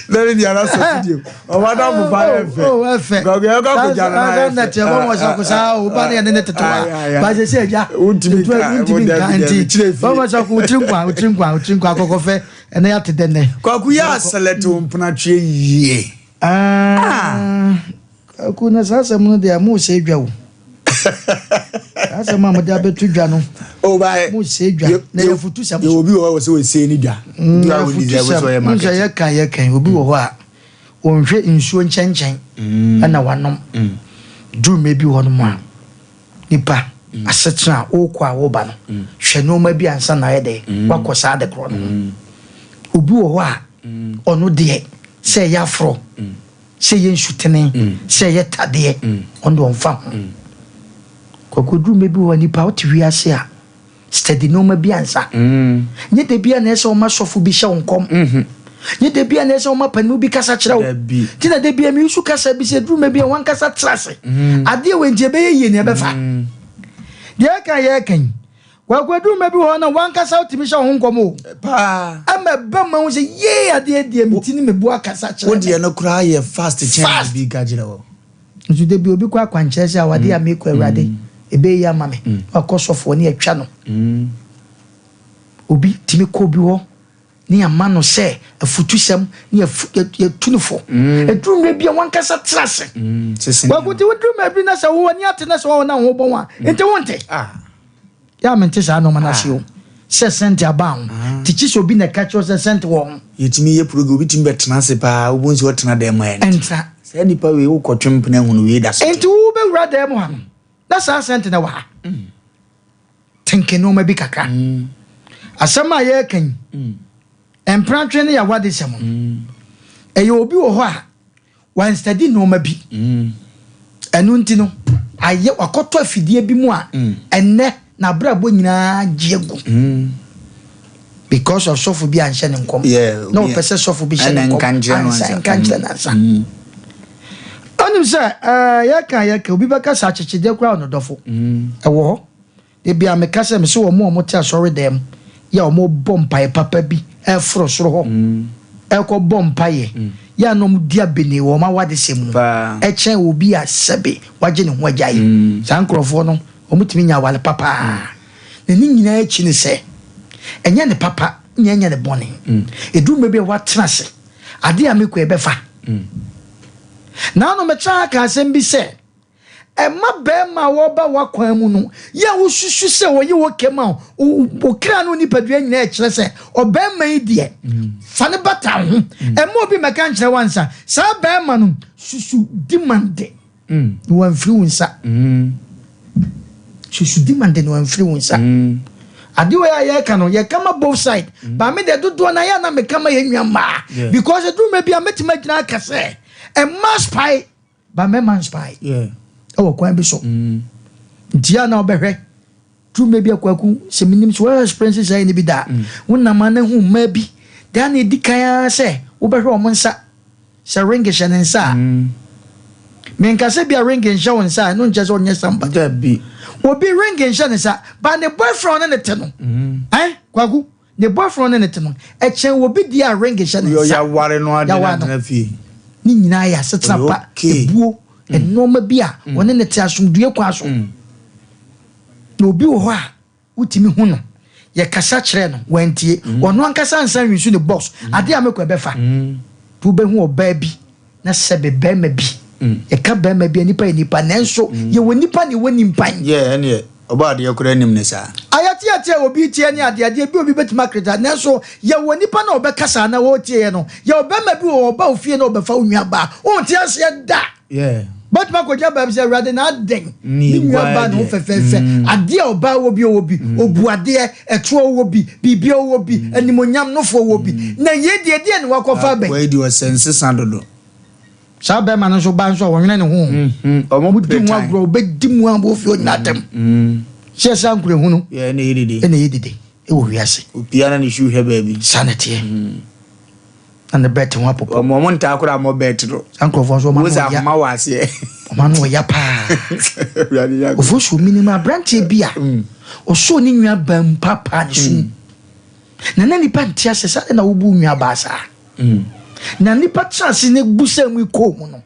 Na ne nua na sɔ studio. Ɔba da mo ba ɛfɛ. Oh ɛfɛ. Gbàgbé ɛkɔ akɔgya no na ɛfɛ. Na tiɛ bɔ mɔ sako saa o ba ne yɛ ne ne tete wa. Ba sɛ sɛ agya. Wontumi nka Wontumi nka nti. Bɔ mɔ sako wotiri nkwa wotiri nkwa wotiri nkwa akɔkɔfɛ ɛnɛ yɛ ate dɛ nɛ. Kwaku yɛ asɛlɛte wo mpenatweɛ yie. Ah. Kwaku na saa asɛm no deɛ mo sɛ dwa o. Saa asɛm a mode abɛto dwa no. Oh, ba Mo sɛ dwa na yɛ futu sɛm. Yɛ obi wɔ hɔ sɛ wɔsɛ ne dwa. Yɛ futu sɛm. Mo sɛ yɛ kan yɛ kan obi wɔ hɔ a wɔnhwɛ nsuo nkyɛnkyɛn ɛna wanom. Duru mɛ bi wɔ no mu a nipa asetena a wokɔ a woba no hwɛ nneɛma bi ansa na ayɛ dɛ wakɔ saa de korɔ no ho. Obi wɔ hɔ a ɔno deɛ sɛ ɛyɛ aforɔ sɛ ɛyɛ nsutene sɛ ɛyɛ tadeɛ ɔno deɛ ɔmfa ho. Kwaku duru mɛ bi wɔ hɔ a nipa wote wiase a steady nneɛma bi ansa. Nyɛ da bi a na ɛsɛ ɔma sɔfo bi hyɛ wo nkɔm. Nyɛ da bi a na ɛsɛ ɔma panimu bi kasa kyerɛ wo. Nti na da bi a mi nso kasa bi sɛ duru mɛ bi a wankasa tra ase. Adeɛ wɔ nti ɛbɛyɛ yie na ɛbɛfa. Deɛ ɛka yɛ ɛka yi. Kwaku aduru mɛ bi wɔ hɔ na wankasa wotumi hyɛ wo ho nkɔm o. Paa. Ama ɛbɛ ma wo sɛ yee adeɛ deɛ me ti ne me bu akasa kyerɛ me. Wo deɛ no koraa yɛ fast kyɛn bi ka kyerɛ wo. Nso da bi obi kɔ akwankyerɛ sɛ awadeɛ a mekɔ Awurade ɛbɛyɛ yie ama me na wakɔ sɔfoɔ ne atwa no. Obi tumi kɔ obi hɔ ne ama no sɛ afutusɛm ne yɛtu no fo. Ɛduru mmerɛ bi a wankasa tena ase. Wagu nti woduru mmerɛ bi na sɛ wo ani ate na sɛ wɔn na wo ho bɔn a nti wonte. Yɛ a mente saa nnoɔma no ase o. Sɛ sɛnte aba ho. Nti kye sɛ obi na ɛka kyerɛ wo sɛ sɛnte wɔ ho. Yɛtumi yɛ program, obi tumi bɛtena ase paa, wobɛhu sɛ ɔtena dan mu a ɛnte. Ɛntra. Saa nipa wei wokɔtwe mpena hunu wei da so te. Nti wobɛwura dan mu ha no, na saa sɛnte no wɔ ha. Tenke nnoɔma bi kakra. Asɛm a yɛreka yi, mpratwe ne yawadesɛm no, ɛyɛ obi wɔ hɔ a, Wanstudy nnoɔma bi. Ɛno nti no, ayɛ wakɔtɔ afidie bi mu a ɛnnɛ n'abrabɔ nyinaa gye agu. Because of sɔfo bi anhyɛ ne nkɔm. Na ɔpɛ sɛ sɔfo bi hyɛ ne nkɔm ansa nka nkyerɛ no ansa. Ɔnim sɛ yɛka yɛka obi bɛka sɛ akyekyedeɛ koraa ɔno dɔfo. Ɛwɔ hɔ. Da biara meka sɛ, mese wɔn a wɔte asɔredan mu yɛ a wɔbɔ mpaeɛ papa bi reforo soro hɔ rekɔbɔ mpaeɛ yɛ a na wɔdi abene wɔ wɔn awadesɛm mu kyɛn obi a sɛbe wagye ne ho agyae. Saa nkurɔfoɔ no, wɔtumi nya aware papa ara. Na ne nyinaa akyi ne sɛ, ɛnyɛ ne papa na ɛnyɛ ne bɔne. Ɛduru mmerɛ bi a woatena ase, adeɛ a mekɔ yi ɛbɛfa. Naano metra ha kaa asɛm bi sɛ, Mma barima a ɔreba w'akwan mu no yɛ a wosusu sɛ ɔyɛ okay ma wo, wo kra ne wo nipadua nyinaa kyerɛ sɛ ɔbarima yi deɛ, fa no bata wo ho. Mma obi mmɛka nkyerɛ wo ansa. Saa barima no, susu dimande na wamfiri wo nsa. Susu dimande na wamfiri wo nsa. Ade wei a yɛreka no, yɛka ma both side. But me deɛ dodoɔ no ayɛ a na meka ma yɛn nua mmaa. Because ɛduru mmerɛ bi a mɛtumi agyina aka sɛ mmaa spy but mmarima nspy. Ɛwɔ kwan bi so. Nti a na wobɛhwɛ duru mmerɛ bi a Kwaku, sɛ menim sɛ woayɛ experience saa yi no bi da a, wonam a na hu mmaa bi, deɛ na ɛdi kan ara sɛ wobɛhwɛ wɔn nsa. Sɛ ring hyɛ ne nsa a, menka sɛ bi a ring nhyɛ wo nsa a, ɛno nkyɛ sɛ ɔnyɛ somebody. Dabi. Obi ring nhyɛ ne nsa, but ne boyfriend ɔne ne te no, eh, Kwaku, ne boyfriend ɔne ne te no, ɛkyɛn obi deɛ a ring hyɛ ne nsa. Yaware no ade Yaware no. na fie. Ne nyinaa yɛ asetena pa, ebuo, nneɛma bi a ɔne ne te asomdue kwan so. Na obi wɔ hɔ a, wotumi hu no, yɛkasa kyerɛɛ no, wantie. Ɔno ankasa ansan nwisu ne box. Adeɛ a mekɔ ɛbɛfa. Nti wobɛhu ɔbaa bi na sɛbe barima bi. Yɛka barima bi a, nipa yɛ nipa, nanso yɛwɔ nipa na yɛwɔ nimpan. Yeah, ɛneɛ ɔbɔ adeɛ koraa nim ne saa. Ayɛteɛteɛ a obi teɛ ne adeɛ, adeɛ bi a obi bɛtumi akreta, nanso yɛwɔ nipa na ɔbɛkasa anaa ɔretie yɛ no. Yɛwɔ barima bi wɔ hɔ, ɔba wo fie na ɔbɛfa wo nuabaa, wonte aseɛ da. Yeah. Bɛtumi akɔgyina baabi sɛ, Awurade, na adɛn? Me nuabaa ne ho fɛfɛɛfɛ. Adeɛ a ɔbaa wɔ bi ɔwɔ bi. Ɔbu adeɛ, ɛtoɔ wɔ bi, biribiara wɔ bi, animuonyam nofoɔ wɔ bi. Na yei deɛ, ɛdeɛn na wakɔfa aba yi? Wei deɛ ɔsɛ nsesa dodo. Saa bɛrima no nso ba nso a, ɔnwene ne ho. Ɔmo Modi pere ho tan. agorɔ, ɔbɛdi mu a, ɔbɛfi ɔnyina atɛm. Sɛ ɛsɛ ankorɛhunu Yeah, ɛna ɛyɛ dede. ɛna ɛyɛ dede ɛwɔ wiase. Obiara na ne shoe hwɛ baabi. Saa na ɛteɛ. Na ne bɛɛte ho apopo. Ɔmo ntaa koraa mo bɛɛte no. Saa nkurɔfoɔ nso ɔma Wo no sɛ ɔya. ahoma wɔ aseɛ. Ɔma no ɔya paa. Awurade yɛ Ofo so minim aberanteɛ bi a ɔsɔɔ ne nua baa mu paapaa ne so. Na na nipa nte ase saa na wobu nua baa saa. Na nipa tena ase ne bu sɛ mu kɔɔ mu no.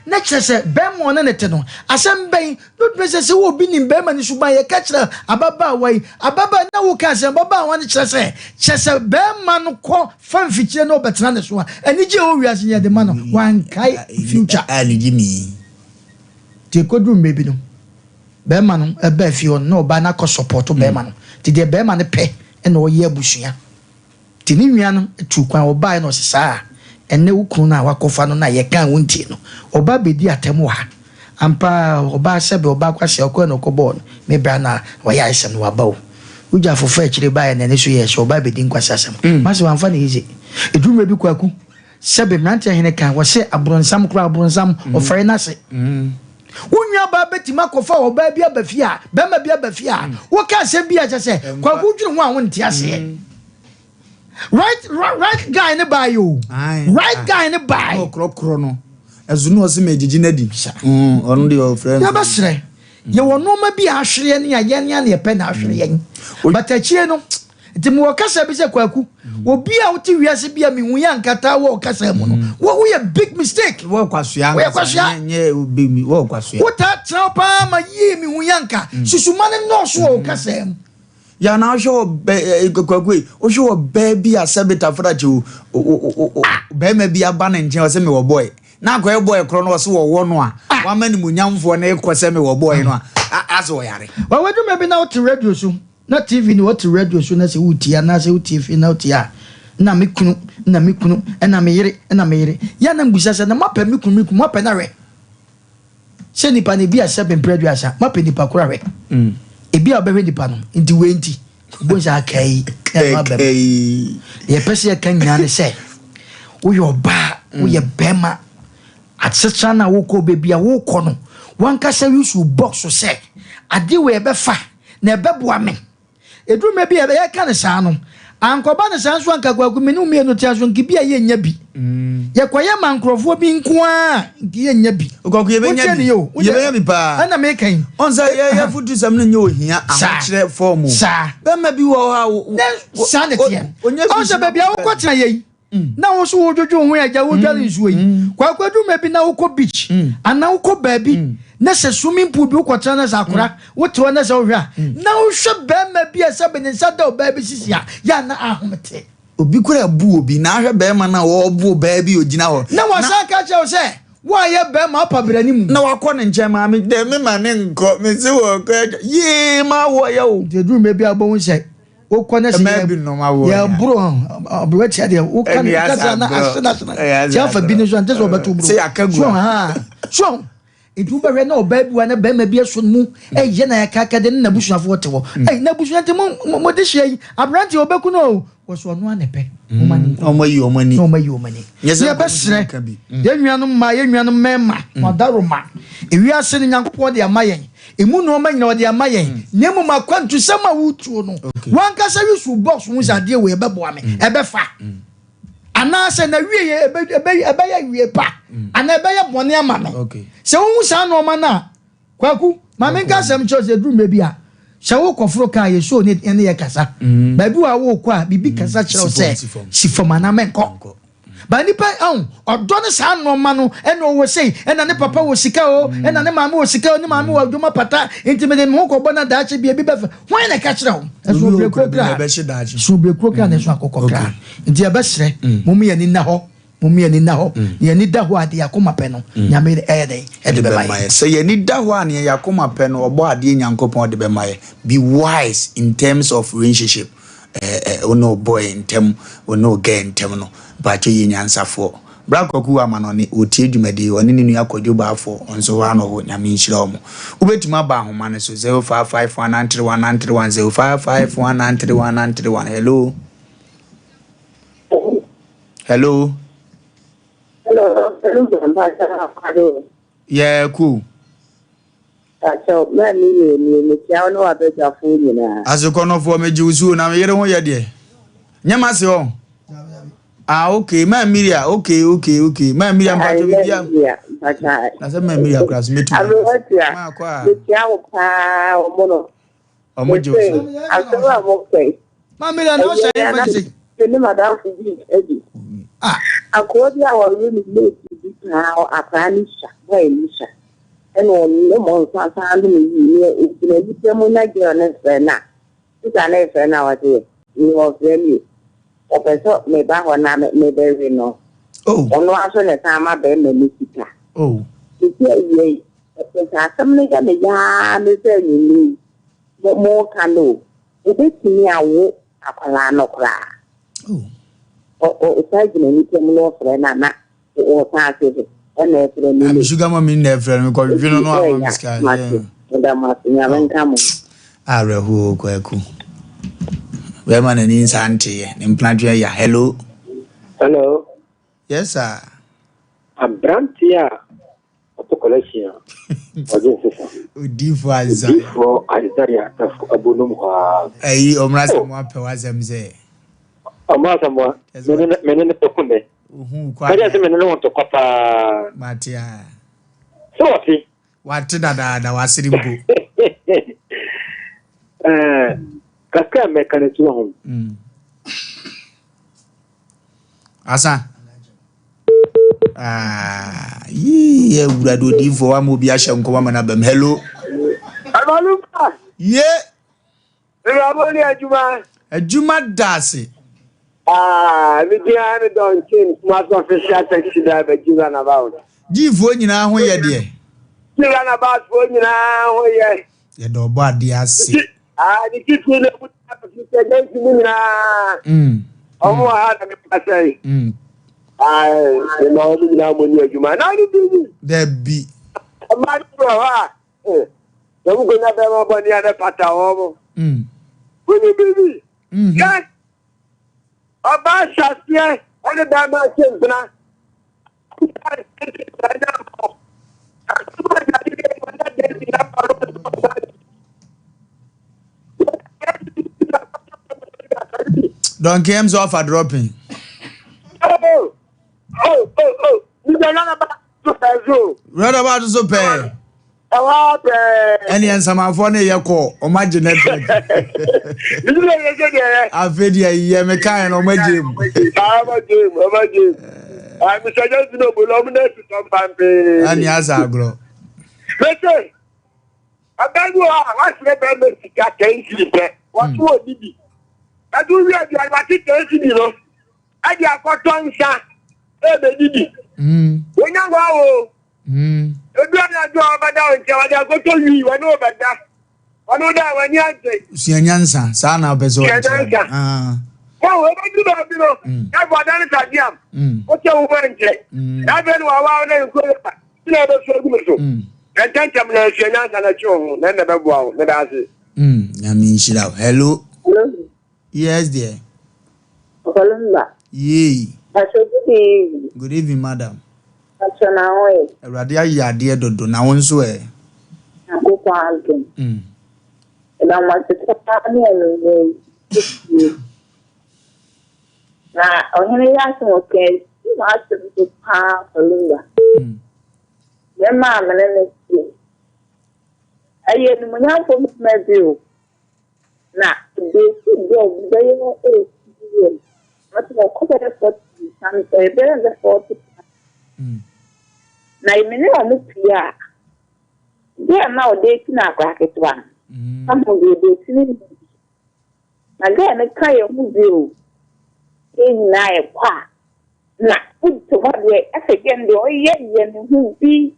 Na kyerɛ sɛ bɛrima ɔne ne te no, asɛm bɛn na otumi sɛ sɛ obi nim bɛrima ne suban, yɛka kyerɛ ababaawa yi, ababaawa na woka asɛm ababaawa no kyerɛ sɛ bɛrima no kɔ fa mfikyire na ɔbɛtena ne so a, anigye a ɛwɔ wiase nyɛ de ma no, wankae future. A ne gye mi. Nti ɛkɔduru mmerɛ bi no, bɛrima no ɛbaa fie hɔ no, na ɔbaa no akɔ support bɛrima no. Nti deɛ bɛrima no pɛ ɛna ɔyɛ abusua. Nti ne nua no tu kwan, ɔbaa na ɔsɛ saa ɛnɛ wo kunu no a wakɔfa no na yɛka wo ntie no, ɔbaa bɛdi atɛm wɔ ha. Ampa ɔbaa sɛbe ɔbaa kwahyɛ ɔkɔɛ na ɔkɔbɔɔ no, me bra na ɔyɛ ayɛsɛm no waba o. Wogya fofa akyire baeɛ na ɛne so yɛ sɛ ɔbaa bɛdi nkwasi asɛm. Mase wamfa ne yize. Ɛduru mmerɛ bi Kwaku, sɛbe mmeranteɛ hene kan, wɔse aborɔnsam koraa aborɔnsam, ɔfɛre n'ase. Wo nuabaa bɛtumi akɔfa ɔbaa bi aba fie a, bɛrima bi aba fie a, woka asɛm bi a kyerɛ sɛ Kwaku dwene ho a wonte aseɛ. Right guy ne baa yi o. Right guy ne baa yi. Ɔkorɔkorɔ no. Ɛso no ɔse megyegye n'adi. Ɔno deɛ ɔfrɛ no. Yɛbɛsrɛ. Yɛwɔ nneɛma bi a ahwere yɛn a yɛn ne yɛpɛ na ahwere yɛn. But akyire no, nti mewɔ kasa bi sɛ Kwaku, obi a wote wiase bi a mehu yɛ ankata wɔ kasa mu no, woyɛ big mistake. Wɔ kwasua. Woyɛ kwasua. Nyɛ obi mi wɔ kwasua. Wota tena paa ma yie mehu yɛ anka. Susuma ne nɔɔso wɔ wo kasa mu. Ya na wohwɛ wɔ bɛ Kwaku yi, wohwɛ wɔ bɛɛ bi a sɛbe tafrakye o, bɛrima bi aba ne nkyɛn ɔsɛ mewɔ boy. Na akɔyɛ boy korɔ no ɔsɛ wɔwɔ no a, wama ne munyamfoɔ no ekɔ sɛ mewɔ boy no a, asɛ ɔyare. Wɔwɔ bi na wote radio so, na TV ni wote radio so na sɛ wotie anaasɛ wotie fi na wotie a, na me kunu, na me kunu, ɛna me yere, ɛna me yere. Ya na mbusa sɛ na moapɛ me kunu, me kunu, moapɛ na hwɛ. Sɛ nipa no ebi a sɛ bɛmpere aduasa, moapɛ nipa koro ahwɛ. Ebi a wobɛhwɛ nipa no, nti wei nti, obo nsa aka yi, na ɛno aba mu. Yɛpɛ sɛ yɛka nyinaa ne sɛ, woyɛ ɔbaa, woyɛ bɛrima, asetena no a wokɔ baabi a wokɔ no, wankasa use wo box sɛ, adeɛ wei ɛbɛfa na ɛbɛboa me. Ɛduru mmerɛ bi a yɛka ne saa no, ankɔba ne saa nso anka Kwaku me ne wo mmienu te aso nke bi a yɛnnya bi. Yɛkɔyɛ ma nkurɔfoɔ bi nko ara nke yɛnnya bi. Kwaku yɛbɛnya bi. Yɛbɛnya bi paa. Ɛna meka yi. Ɔn sɛ yɛ futu sɛm no nyɛ ohia ahokyerɛ fɔm o. Saa. Bɛrima bi wɔ hɔ a. Saa na ɛteɛ. Ɔn sɛ baabi a wokɔtena yɛ yi, na wo so wodwodwo ho agya wodware nsuo yi. Kwaku aduru mmerɛ bi na wokɔ beach anaa wokɔ baabi na sɛ swimming pool bi wokɔtena na sɛ akora wote hɔ na sɛ wohwɛ a, na wohwɛ bɛrima bi a sɛ ne nsa da ɔbaa bi sisi a, yɛ a na ahomete. Obi kura bu obi na ahwɛ bɛrima no a ɔrebu ɔbaa bi ogyina hɔ. Na wasan ka kyerɛ wo sɛ woayɛ bɛrima apa brɛ mu. Na wakɔ ne nkyɛn maame dɛ me ma ne nkɔ me se wɔ kɔ agya yee ma wɔ yɛ o. Nti eduru mmerɛ bi a wobɛhu sɛ wokɔ na sɛ yɛboro ɔbrɛ tia deɛ woka no kasa na ase na ase na tia afa bi no so a nte sɛ ɔbɛto buro. Sɛ yɛaka gu a. So so. Nti wobɛhwɛ na ɔbaa bi wɔ na bɛrima bi aso no mu ɛyɛ na yɛkaka de ne n'abusuafoɔ te hɔ. Ɛy n'abusua nti mo mo de hyia yi aberante ɔbɛku no o. Wɔso ɔno ara na ɛpɛ. Moma no nku. Wɔn ayi wɔn ani. Na wɔn ayi wɔn ani. Nyɛ sɛ Yɛbɛsrɛ nka bi. yɛn nuanom mmaa, yɛn nuanom mmarima, mo adaworoma. Ewiase no Nyankopɔn de ama yɛn. Emu nnoɔma nyinaa ɔde ama yɛn. Na mmom akwantusɛm a wotuo no, w'ankasa use box ho sɛ adeɛ wei ɛbɛboa me, ɛbɛfa. Anaasɛ n'awieɛ ɛbɛyɛ awie pa anaa ɛbɛyɛ bɔne ama me. Sɛ wohu saa nnoɔma no a, Kwaku, ma menka asɛm nkyerɛ wo sɛ ɛduru mmerɛ bi a, sɛ wokɔforo kaa yɛsuo ne yɛne yɛ kasa. Baabi wɔ a wokɔ a, biribi kasa kyerɛ wo sɛ si fam anaa mɛnkɔ. Ba nipa ɔn ɔdɔ ne saa nnoɔma no ɛna ɔwɔ sei ɛna ne papa wɔ sika o ɛna ne maame wɔ sika o ne maame wɔ adwuma pata nti mede me ho kɔbɔ na daakye bi ebi bɛfɛ hwan na ɛka kyerɛ wo ɛso obirekuo kra ɛso obirekuo kra na ɛso akokɔ kra nti yɛbɛsrɛ mo mu yɛn ani nna hɔ mo mu yɛn ani nna hɔ na yɛn ani da hɔ a deɛ akoma pɛ no nyame ɛyɛ dɛn ɛde bɛma yɛn. Sɛ yɛn ani da hɔ a nea yɛn akoma pɛ no ɔbɔ adeɛ Nyankopɔn de bɛma yɛn be wise in terms of relationship eh, wo ne wo boy ntam, wo ne wo girl ntam no, mpakyɛ yɛ nyansafoɔ. Bra Kwaku wɔ amanɔne, ɔretie dwumadie yi, ɔne ne nua Kwadwo Baafoɔ, ɔno nso hɔ ara na ɔwɔ, Nyame nhyira wɔn. Wobɛtumi aba ahoma no so, 0551 931 931, 0551 931 931, hello. Hello. Hello, hello, mpakyɛ. Yeah, cool. Pakyɛw, maame yɛ nie, mekyia wo ne w'abadwafoɔ nyinaa. Asekɔnɔfoɔ, megye wo so o, na me yere ho yɛ deɛ. Nyɛ m'ase hɔ. Ah, okay, maa Miria, okay, okay, okay. Maa Miria, mpakyɛw biribi a. Miria, mpakyɛw. Na sɛ maa Miria kora so mɛtumi. Aberewatia, Maa kɔ a. mekyia wo paa, ɔmo no. Ɔmo gye wo so. Asɛm a mo kɛn. Maa Miria na ɔhyɛ yɛn fa sɛ. Me ne madamfo bi adi. Ah. Akoa bi a wɔwe ne mate bi paa, akwaraa ne sua, boy ne sua. Ɛna ɔnom nsa saa nom yie ne ogyina nipa mu na girl no frɛ no a sista no frɛ no a ɔse me ɔfrɛ me o ɔpɛ sɛ meba hɔ na mebɛwe no Oh. ɔno ara so na ɛsan ma bɛrima no sika Oh. sisi awia yi ɛpɛ sɛ asɛm no yɛ me yaa me sɛ anwummerɛ yi mo mo ka no o obetumi awo akwadaa no koraa Oh. ɔ ɔ ɔsan gyina nipa mu na ɔfrɛ no a na ɔsan ase hɛ ɛna ɛfrɛ no Ah, me sugar mummy na ɛfrɛ no mekɔdwe no no ama me sika. Mate, meda mo ase, Nyame nka mo. Awerɛhoɔ Kwaku. Bɛrima n'ani nsa nteeɛ, ne mpenatwe ya. Hello. Hello. Yes, sir. Aberanteɛ a ɔtɔ collection a ɔgye nsesa. Odiifoɔ Isaiah. Odiifoɔ Isaiah Tafo Abonum hɔ ara. Ɛyi ɔmra sɛ mo apɛ w'asɛm sɛ. Ɔmra sɛ mo mene ne pɛko nɛ. Ohun kwa. Kɛkyɛ sɛ mene ne wɔn tɔkwa paa. Mate a. Sɛ wɔte. Wate dadaada wasere mpo. Ɛɛ kakra mɛka no ti wɔ ho. Asa. Ah, yii awurade odiifoɔ wa ma obi ahyɛ nkɔm ama no abam. Hello. Amalupa. Ye. Awuraba ne adwuma. Adwuma da ase. Ah, me din ara ne Don King, Kumasi official taxi driver, G runabout. Gfoɔ nyinaa ho yɛ deɛ. G runabout foɔ nyinaa ho yɛ. Yɛda ɔbɔ adeɛ ase. Ah, ne titiri na emu ta fi sɛ gɛnsi mu nyinaa. Ɔmo wɔ ha na me kasa yi. Ah, me ma ɔmo nyinaa mo ni adwuma. Na ne bi ni. Dabi. Mmaa no bi wɔ hɔ a, na ɔmo konya bɛrima bɔ ne a na pata wɔn. Woni bibi. Hwɛ, ɔbaa hyɛ aseɛ ɛne bɛrima hyɛ mpena. Donkey M so afa dropping. Oh, oh, oh, oh. Runabout so pɛɛ. Ɛhɔ pɛɛ. Ɛne nsamanfoɔ no yɛ kɔ ɔmo agye network. Afei deɛ yɛ me kan no ɔmo agye mu. Ɔmo agye mu ɔmo agye mu. Mr. Johnson Obolo ɔmo na esi sɔm pampee. Ɛne asa agorɔ. Mese ɔbaa bi wɔ hɔ a wasrɛ bɛrima sika 10 cedi pɛ wɔso wɔ bibi. Ɛde wie aduane wate 10 cedi no ɛde akɔtɔ nsa ɛbɛdidi. Wonya hɔ o. Edu anadwo a ɔbɛda wo nkyɛn wɔde akɔtɔ wii wɔne wo bɛda wɔne wo da a w'ani agye. Sua nyansa saa na wopɛ sɛ Sua nyansa. Wɔn ebɛdu baabi no ɛfɔ ɔda ne sadeam wokyɛ wo ho nkyɛ na afei ne wawa wo na nkuro yɛ na ɛbɛsu agu me so. Ntɛntɛm na sua nyansa na twe wo ho, na ɛnna ɛbɛboa wo. Meda ase. Mm, Nyame nhyira wo. Hello. Hello. Yes, dear. Ɔkɔlumba. Yay. Pastor, good evening. Good evening, madam. Pastor, na wo yɛ? Awurade ayɛ adeɛ dodo, na wo nso ɛ? Nyankopɔn adom. Ɛda mo ase paa ne anwummerɛ yi. Na ɔhene yi asɛm ɔka si m'asɛm so paa, Ɔkɔlumba. Bɛrima a me ne no te. Ɛyɛ animuonyamfoɔ bɛrima bi o. Na ɔdeeti girl bi bɛyɛ 18 years. Ɔte ɔkɔ bɛyɛ 40 something, ɛbɛyɛ sɛ 40 plus. Na me ne wɔn pie a, girl no a ɔdeeti no akwadaa ketewa no, ɔho deɛ ɔdeeti no bi. Na girl no ka yɛn ho bi o. Yɛn nyinaa yɛkɔ a, na wote hɔ deɛ, asɛ girl no deɛ ɔyɛ yɛ ne ho bi.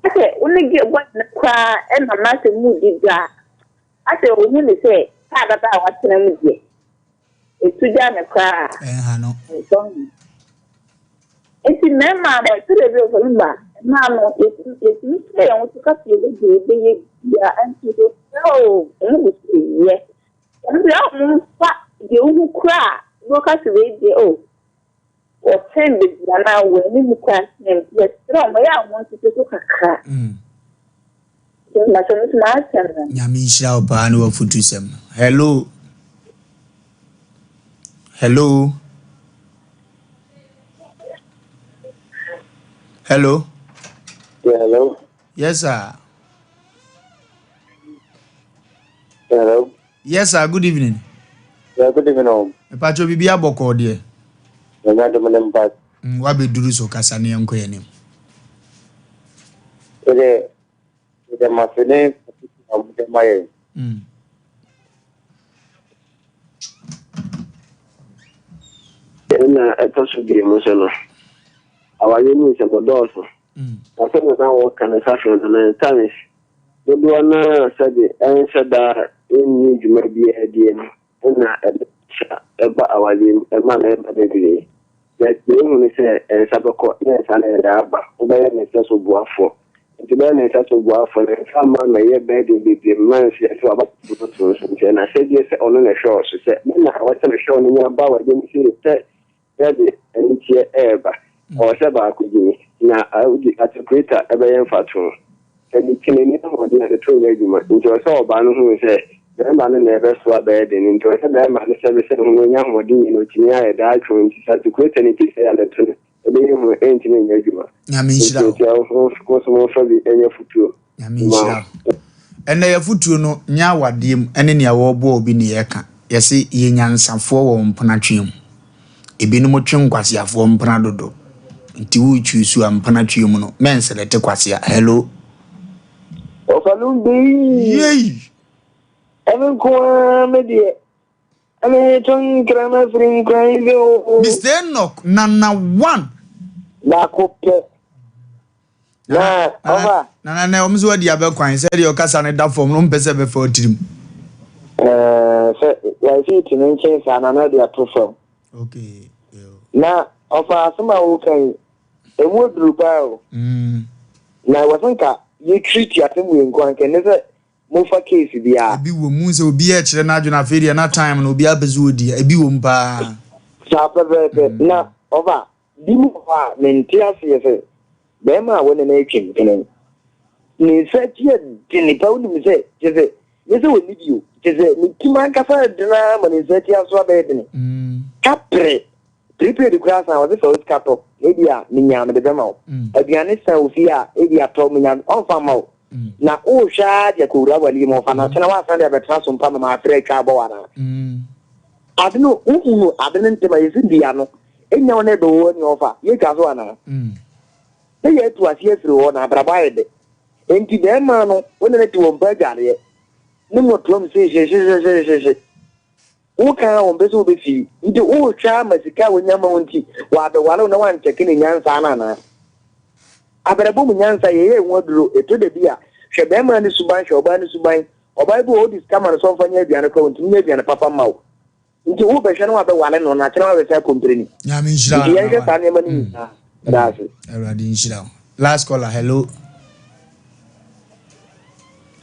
Asɛ wo ne girl boy no koraa ɛnam na asɛ mu di dwa. Asɛ ohu ne sɛ kaa dada a watena mu deɛ, etu gya ne koraa. Ɛnha no. Nsɔ ho. Nti mmarima no, ɛtɔ da bi wɔ fam ba, mmaa no, yɛtumi kyerɛ yɛn ho so ka sɛ yɛbɛgye yɛbɛyɛ bia, nso so sɛ o, ɔmo gu so yɛ. Ɛno deɛ ɔmo mfa deɛ wohu koraa, wɔka sɛ wei deɛ o, wɔkyɛn bebree anaa wɔn anim koraa kyɛn, yɛsrɛ ɔmo, ɛyɛ a ɔmo ntete so kakra. Nti mmasɛ no so m'asɛm no. Nyame nhyira wo paa ne w'afotusɛm. Hello. Hello. Hello. Yeah, hello. Yes, sir. Hello. Yes, sir. Good evening. Yeah, good evening. All. Mepacho bibi abɔkɔ deɛ. Nyame adom ne mpa. Wabɛduru so kasa ne yɛnkɔ yɛn anim. Ɛdɛ ɛdɛ mase ne a mode ma yɛn. Ɛna ɛtɔ so bio nso no, awareɛ mu nsɛm dɔɔso. Na sɛdeɛ na wɔka no safe no no, times dodoɔ no ara sɛde ɛnhyɛ da nni dwuma biara die no na ɛde hyɛ ɛba awareɛ mu, ɛma no ɛba bebree. Na deɛ ehu ne sɛ nsa bɛkɔ na nsa no ɛda aba, wobɛyɛ ne nsa so boafoɔ. Nti bɛyɛ ne nsa so boafoɔ no, nsa mma mɛyɛ burden bebree mma nsi sɛ waba to so nti ɛna sɛdeɛ sɛ ɔno na ɛhwɛ wo so sɛ me na ɛwɔ sɛ mehwɛ wo no nya ba w'agya mu sei sɛ yɛde aniteɛ ɛreba. Ɔwɔ sɛ baako gyimi na wode articulator ɛbɛyɛ mfatoho. Ɛde kyene ne ahoɔden a de to nyɛ adwuma. Nti ɔwɔ sɛ ɔbaa no hunu sɛ bɛrima no na ɛbɛsoa bɛyɛ den. Nti ɔwɔ sɛ bɛrima no sɛbe sɛ hunu ɔnya ahoɔden yie na ɔtumi ayɛ daa twon. Nti sɛ articulator ne ti sɛ yɛ to no ɛbɛyɛ hu ɛntumi nyɛ adwuma. Nyame nhyira wo. Nti wo nso momfa bi nyɛ fotuo. Nyame nhyira wo. Ɛnɛ yɛfotuo no nyɛ awadeɛ mu ɛne nea wɔreboa obi ne yɛka. Yɛse yɛ nyansafoɔ wɔ mpena twe mu. Ebinom twe nkwaseafoɔ mpena dodo. Nti wotwi su a mpena twe mu no, mɛnselɛte kwasea. Hello. Ɔfalumbi. Yei. Ɛno nko ara me deɛ. Ɛne to nkrama firi nkran bi o. Mr. Enoch, Nana One. Baako pɛ. Na ɔfa. Nana na ɔmo nso wadi abɛkwan sɛdeɛ ɔkasa no da fam no mpɛ sɛ bɛfa ɔtirim. Ɛɛ sɛ yɛsi ti ne nkyɛn saa na na de ato fam. Okay. Na ɔfa asɛm a woka yi, emu oduru paa o. Na wɔsɛ nka yɛtiri ti asɛm wei nko anka ɛne sɛ mofa case biara. Ebi wɔ mu sɛ obi ɛkyerɛ n'adwene afei deɛ na time no obi apɛ sɛ odi ebi wɔ mu paa. Saa pɛpɛɛpɛ. Na ɔfa bi mu wɔ hɔ a mente aseɛ sɛ bɛrima a wɔne no atwi mpene ne nsa akyi ɛde nipa wonim sɛ kyɛ sɛ nyɛ sɛ wɔnni bio kyɛ sɛ ne tim ankasa ɛdena ma ne nsa akyi aso abɛyɛ dene kapere prepaid koraa san wɔse fa wo sika tɔ na ebi a menya mede bɛma wo aduane san wo fie a ebi atɔ menya ɔmfa mma wo na wohwɛ a de akɔwura wali mu ɔfa na ɔkyena woasan de abɛtena so mpa ma maafrɛ atwa abɔ wo anaa ade no wohunu ade no ntɛm a yɛsi dua no ɛnya wo na ɛbɛwɔ ni ɔfa yɛtwa so anaa na yɛatu ase afiri hɔ na abrabɔ ayɛ dɛ enti bɛrima no wo ne no te wɔ mpa adwareɛ ne mmɔtoam sɛ hyehyehyehyehye woka a wɔmpɛ sɛ wobɛfiri nti wohwɛ ama sika a wɔnya ma wo nti wɔabɛware wo na woankyɛke ne nyansa no anaa abrabɔ mu nyansa yɛyɛ ho aduro ɛtɔ da bi a hwɛ bɛrima no suban hwɛ ɔbaa no suban ɔbaa bi wɔ wode sika ma no sɛ ɔmfa nyɛ aduane koraa ɔntumi nyɛ aduane papa ma wo nti wobɛhwɛ no wabɛware no na kyerɛ wabɛsɛ akɔmpreni Nyame nhyira nti yɛnhwɛ saa nneɛma no nyinaa ɛda ase. Awurade nhyira wo. Last caller, hello.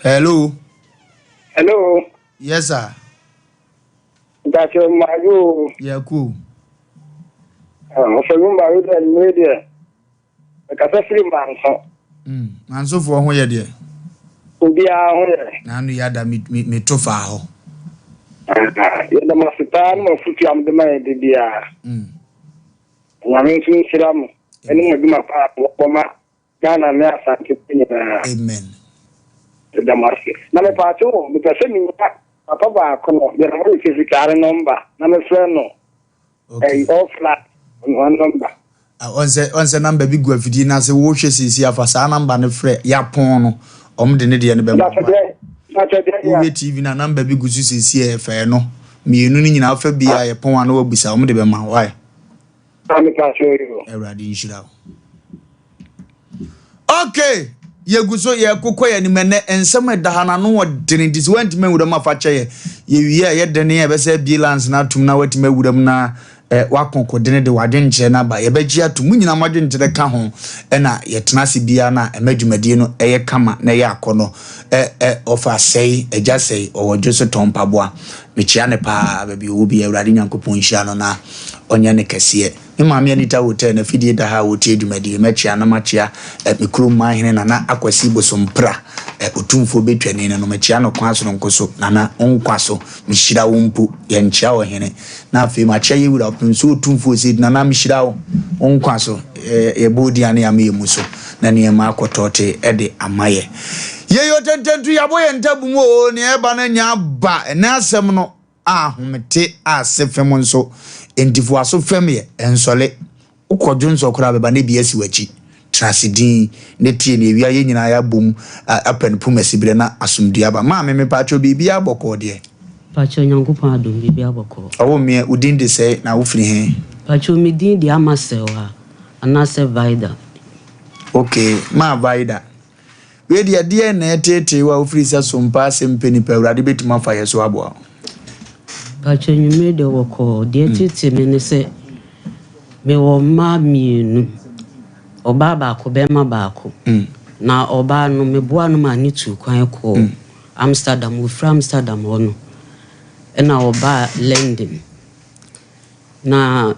Hello. Hello. Yes sir. Mpakyɛ mmayo o. Yɛ ko. Ɔfɛ mu mmayo deɛ mmiri deɛ. Mekasa firi Manso. Mm, Mansofoɔ ho yɛ deɛ. Obiara ho yɛ. N'ano yɛ ada me me me to faa hɔ. Yɛda mo ase paa ne mo afotu a mode ma yɛn da biara. Mm. Nyame nso nhyira mo ne mo adwuma pa a mobɔ ma Ghana ne Asante nyinaa. Amen. Yɛda mo ase. Na mepaakyɛw o, mepɛ sɛ menya papa baako no, deɛ ne ho yɛ fɛ fitaa ne nɔmba na mefrɛ no. Okay. Ɛyi all flat one number. Ah, ɔnsɛ ɔnsɛ namba bi gu afidie no ase wohwɛ siesie afa saa namba no frɛ yapɔn no ɔmo de ne deɛ no bɛma wohwɛ tv na namba bi gu so siesie ɛfɛɛ no mmienu no nyinaa fa bi a yɛpɔn a na wabisa ɔmo de bɛma wae. Awurade nhyira wo. Okay, yɛgu so yɛkokɔ yɛn anim ɛnɛ nsɛm ɛda ha n'ano wɔ dene nti sɛ woantumi anwura mu afa kyɛ yɛ yɛwie a ɛyɛ dene a ɛbɛsɛ abie lance no atom na woatumi awura mu na eh, woakɔ kɔdene de w'adwenkyerɛ no aba yɛbɛgye atom mo nyinaa mo adwenkyerɛ ka ho ɛna yɛtena ase biara na ɛma dwumadie no ɛyɛ kama na ɛyɛ akɔnnɔ ɛ ɛ ɔfa sɛe agya sɛe ɔwɔ dwo so tɔn mpaboa mekyia ne paa baabi ɔwɔ bi awurade nyankopɔn nhyira no na ɔnyɛ ne kɛseɛ Me maame Anita Hotel na fidie da ha a wɔtie dwumadie. Mɛkyea na makyea eh, me kurom manhene Nana Akwasi Bosompra, eh, Otumfoɔ Betwani no no. Mekyea no kwan sononko so. Nana, wo nkwa so. Mehyira wo mpo. Yɛnkyea ɔhene. Na afei makyea yɛ wura Ɔpemsoɔ Otumfoɔ Osei. Nana, mehyira wo. Wo nkwa so. Eh, yɛbɔ wo din a na yɛama yɛ mu so. Na nneɛma akɔ tɔɔte de ama yɛ. Yei otententu yɛabɔ yɛn ntabu mu oo, nea ɛba no anya aba. Ɛnɛ asɛm no. a ahomete a ase fam nso, enti fo aso fam yɛ, ɛnsɔle. Wokɔ dwonsɔ koraa bɛba na ebi asi w'akyi. Tena ase dinn na tie nea ewia yɛn nyinaa yɛabom apɛ no pum asiberɛ na asomdwoeɛ aba. Maame, mepaakyɛw biribiara bɔkɔɔ deɛ? Mpakyɛw Nyankopɔn adom biribiara bɔkɔɔ. Ɔwo mmeɛ, wo din de sɛe na wofiri he? Mpakyɛw me din de Ama Serwaa anaasɛ Vida. Ok, maa Vida. Wei deɛ, ɛdeɛn na ɛreteetee wo a wofiri sɛ so mpa asɛm pɛ nipa, Awurade bɛtumi afa yɛ so aboa wo? Mpakyɛ anwummere deɛ wɔkɔɔ. Deɛ ɛteetee me ne sɛ, mewɔ mma mmienu, ɔbaa baako, barima baako. Na ɔbaa no, meboaa no maa no tuu kwan kɔɔ Amsterdam. Ɔfiri Amsterdam hɔ no, ɛna ɔbaa London. Na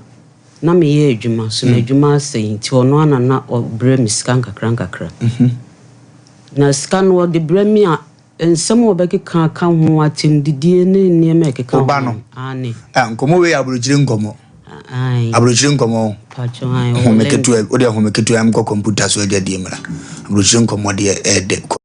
na meyɛ adwuma, so m'adwuma asɛe nti ɔno ara na na ɔbrɛ me sika nkakrankakra. Na sika no ɔde brɛ me a, nsɛm a ɔbɛkeka aka ho, atɛmdidie ne nneɛma a ɛkeka Wo ba ho. no? Aane. Ah, nkɔmmɔ wei yɛ aburokyire nkɔmmɔ. Ae. Aburokyire nkɔmmɔ o. Pakyɛ ae, ɔwɔ Home London. ketewa, wo deɛ home ketewa nkɔ kɔmputa so adwadie mmra. Aburokyire nkɔmmɔ deɛ ɛɛdɛ.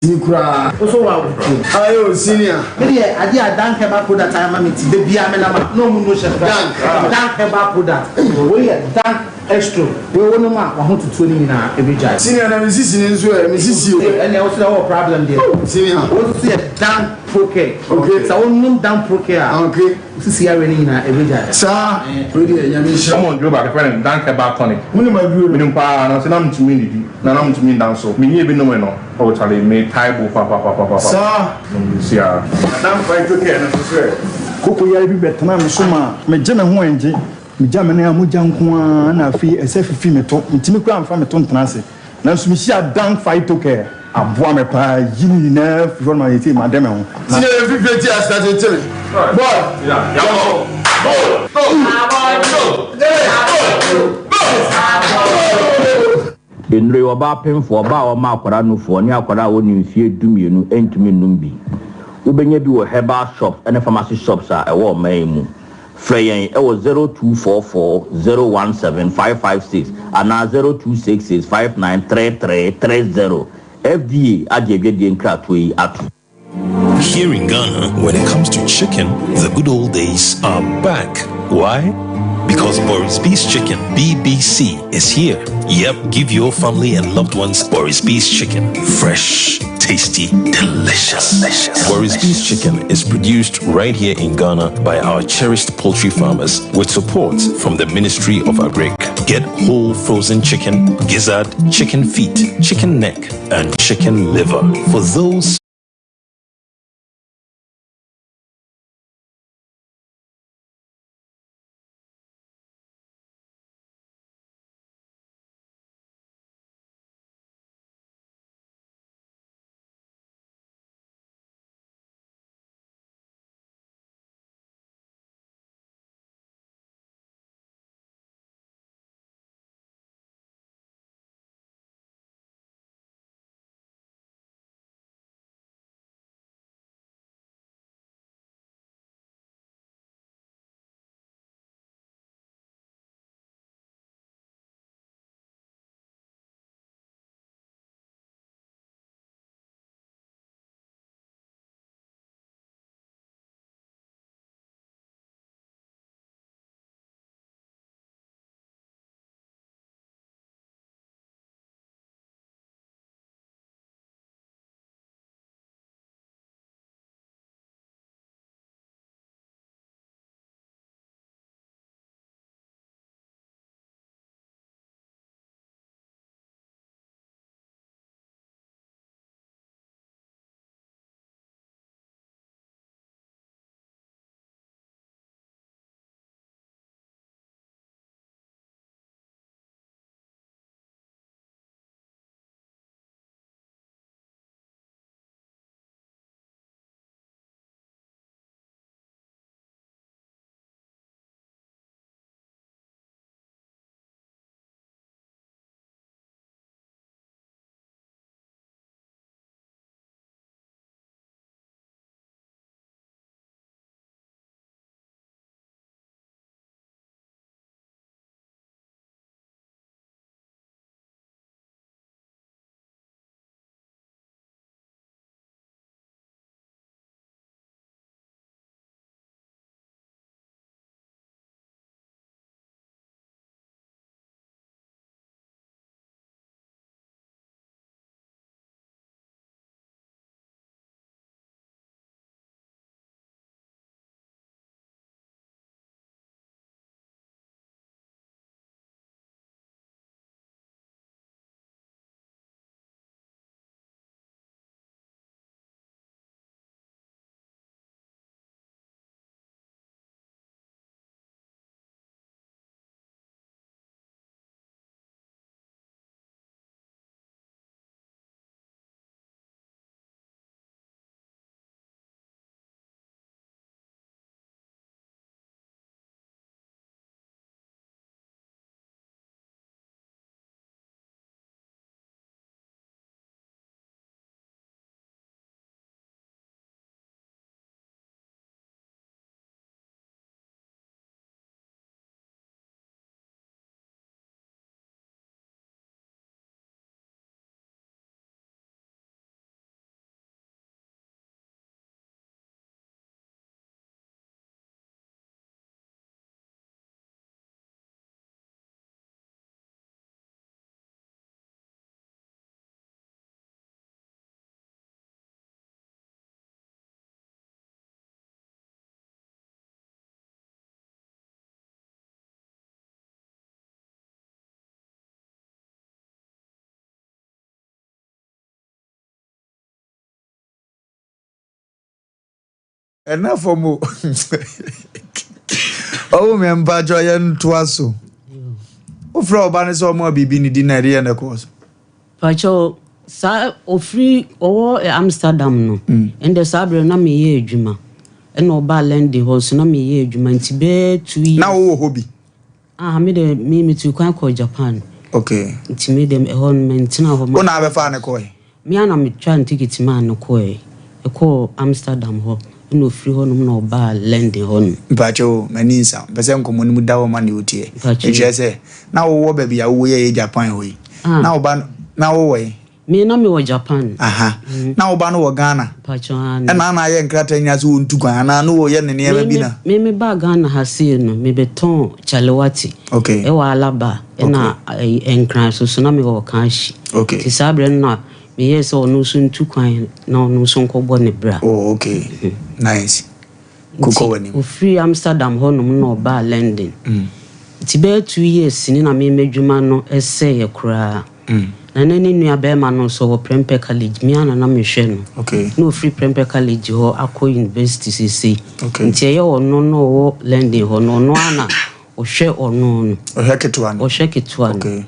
Ni koraa. Wo so wa wo. Ayo senior. Me deɛ adeɛ a Dank herbal product ayɛ ama me ti da biara me nam a na ɔmo no hyɛ Dank. Dank herbal product wei yɛ Dank extro wei wo nom a wahotutuo no nyinaa ɛbɛgyae. Senior na me sisi no nso ɛ me sisi o. Ɛnneɛ wo so deɛ wowɔ problem deɛ. Senior. Wei nso so yɛ Dank Procare. Okay. Sɛ wo nom Dank Procare a. Okay. Wo sisi yareɛ no nyinaa ɛbɛgyae. Saa wei deɛ Nyame nhyira. Wɔn aduro baako yɛfrɛ no Dank herbal tonic. Wonim aduro no? Menim paa nanso na mentumi nnidi na na mentumi nda nso. Menyɛɛ bi nomee no. Oh charlie me tae bo papapapapa. Saa. Nom de si ara. Na mfa nto kɛɛ no so sɛ. Koko yare bi bɛtenaa me so maa megye me ho ɛngye. Megya me nan a mogya nko ara na afei ɛsɛ fifi me to. Mentumi koraa mfa me to ntena ase. Nanso mehyiaa Dan Phytocare. Aboa me paa yi ne nyinaa firi hɔ no ma seesei made me ho. Na. Senior yɛn fifire ti ase tete me. Boy. Yɛnkɔ. Go. Go. Go. Go. Go. Nnuro yi, ɔbaa pemfoɔ, ɔbaa a ɔma akwadaa nufoɔ, ne akwadaa a ɔnni mfeɛ dumienu ntumi nnom bi. Wobɛnya bi wɔ herbal shops ne pharmacy shops a ɛwɔ ɔman yi mu. Frɛ yɛn wɔ 0244 017 556 anaa 0266 593330. FDA agye adwadie nkratoɔ yi atom. Here in Ghana, when it comes to chicken, the good old days are back. Why? Because Boris B's Chicken, BBC, is here. Yep, give your family and loved ones Boris B's Chicken. Fresh, tasty, delicious. delicious. Boris B's Chicken is produced right here in Ghana by our cherished poultry farmers with support from the Ministry of Agric. Get whole frozen chicken, gizzard, chicken feet, chicken neck, and chicken liver. For those Ɛna fam o. Ɔwo me mpakyɛ yɛ ntoa so. Wofrɛ ɔba no sɛ ɔma biribi ne di na ɛde yɛ na ɛkɔɔ so. Pakyɛ saa ofiri ɔwɔ Amsterdam no. Ɛnde saa berɛ na meyɛ adwuma. Ɛna ɔbaa London hɔ nso na meyɛ adwuma nti bɛyɛ 2 years. Na wowɔ hɔ bi? Ah me de me metu kwan kɔɔ Japan. Okay. Nti me de ɛhɔ no mentena hɔ. Wo na abɛfaa no kɔe? Me ara na metwaa no tikiti maa no kɔe. Ɛkɔɔ Amsterdam hɔ, ɛna ɔfiri hɔnom na ɔbaa London hɔnom. Mpakyɛ o, m'ani nsa. Mepɛ sɛ nkɔmmɔ no mu da hɔ ma nea ɔtie. Mpakyɛ o. Ɛkyerɛ sɛ, na wowɔ baabi a wowɔ yi a ɛyɛ Japan hɔ yi? Ah. Na wo ba no, na wowɔ he? Me, na mewɔ Japan. Aha. Na wo ba no wɔ Ghana? Mpakyɛ aane. Ɛna na ayɛ nkrataa nyinaa sɛ ɔntu kwan anaa na ɔyɛ ne nneɛma bi na? Me, me baa Ghana ha sei no, mebɛtɔn Chalewate. Okay. Ɛwɔ Alaba, ɛna ɛyi, Nkran so so na mewɔ Kanshi. Okay. Nti saa berɛ no na meyɛɛ sɛ ɔno nso ntu kwan na ɔno nso nkɔbɔ ne bra. Oh, okay. Nice. Kokɔ w'anim. Nti ɔfiri Amsterdam hɔnom na ɔbaa London. Nti bɛyɛ 2 years ni na me m'adwuma no sɛeɛ koraa. Na na ne nua bɛrima no nso ɔwɔ Prempeh College, me ara na na mehwɛ no. Na ɔfiri Prempeh College hɔ akɔ university seesei. Nti ɛyɛ ɔno na ɔwɔ London hɔ no, ɔno ara na ɔhwɛ ɔno no. Ɔhwɛ ketewa no. Ɔhwɛ ketewa no.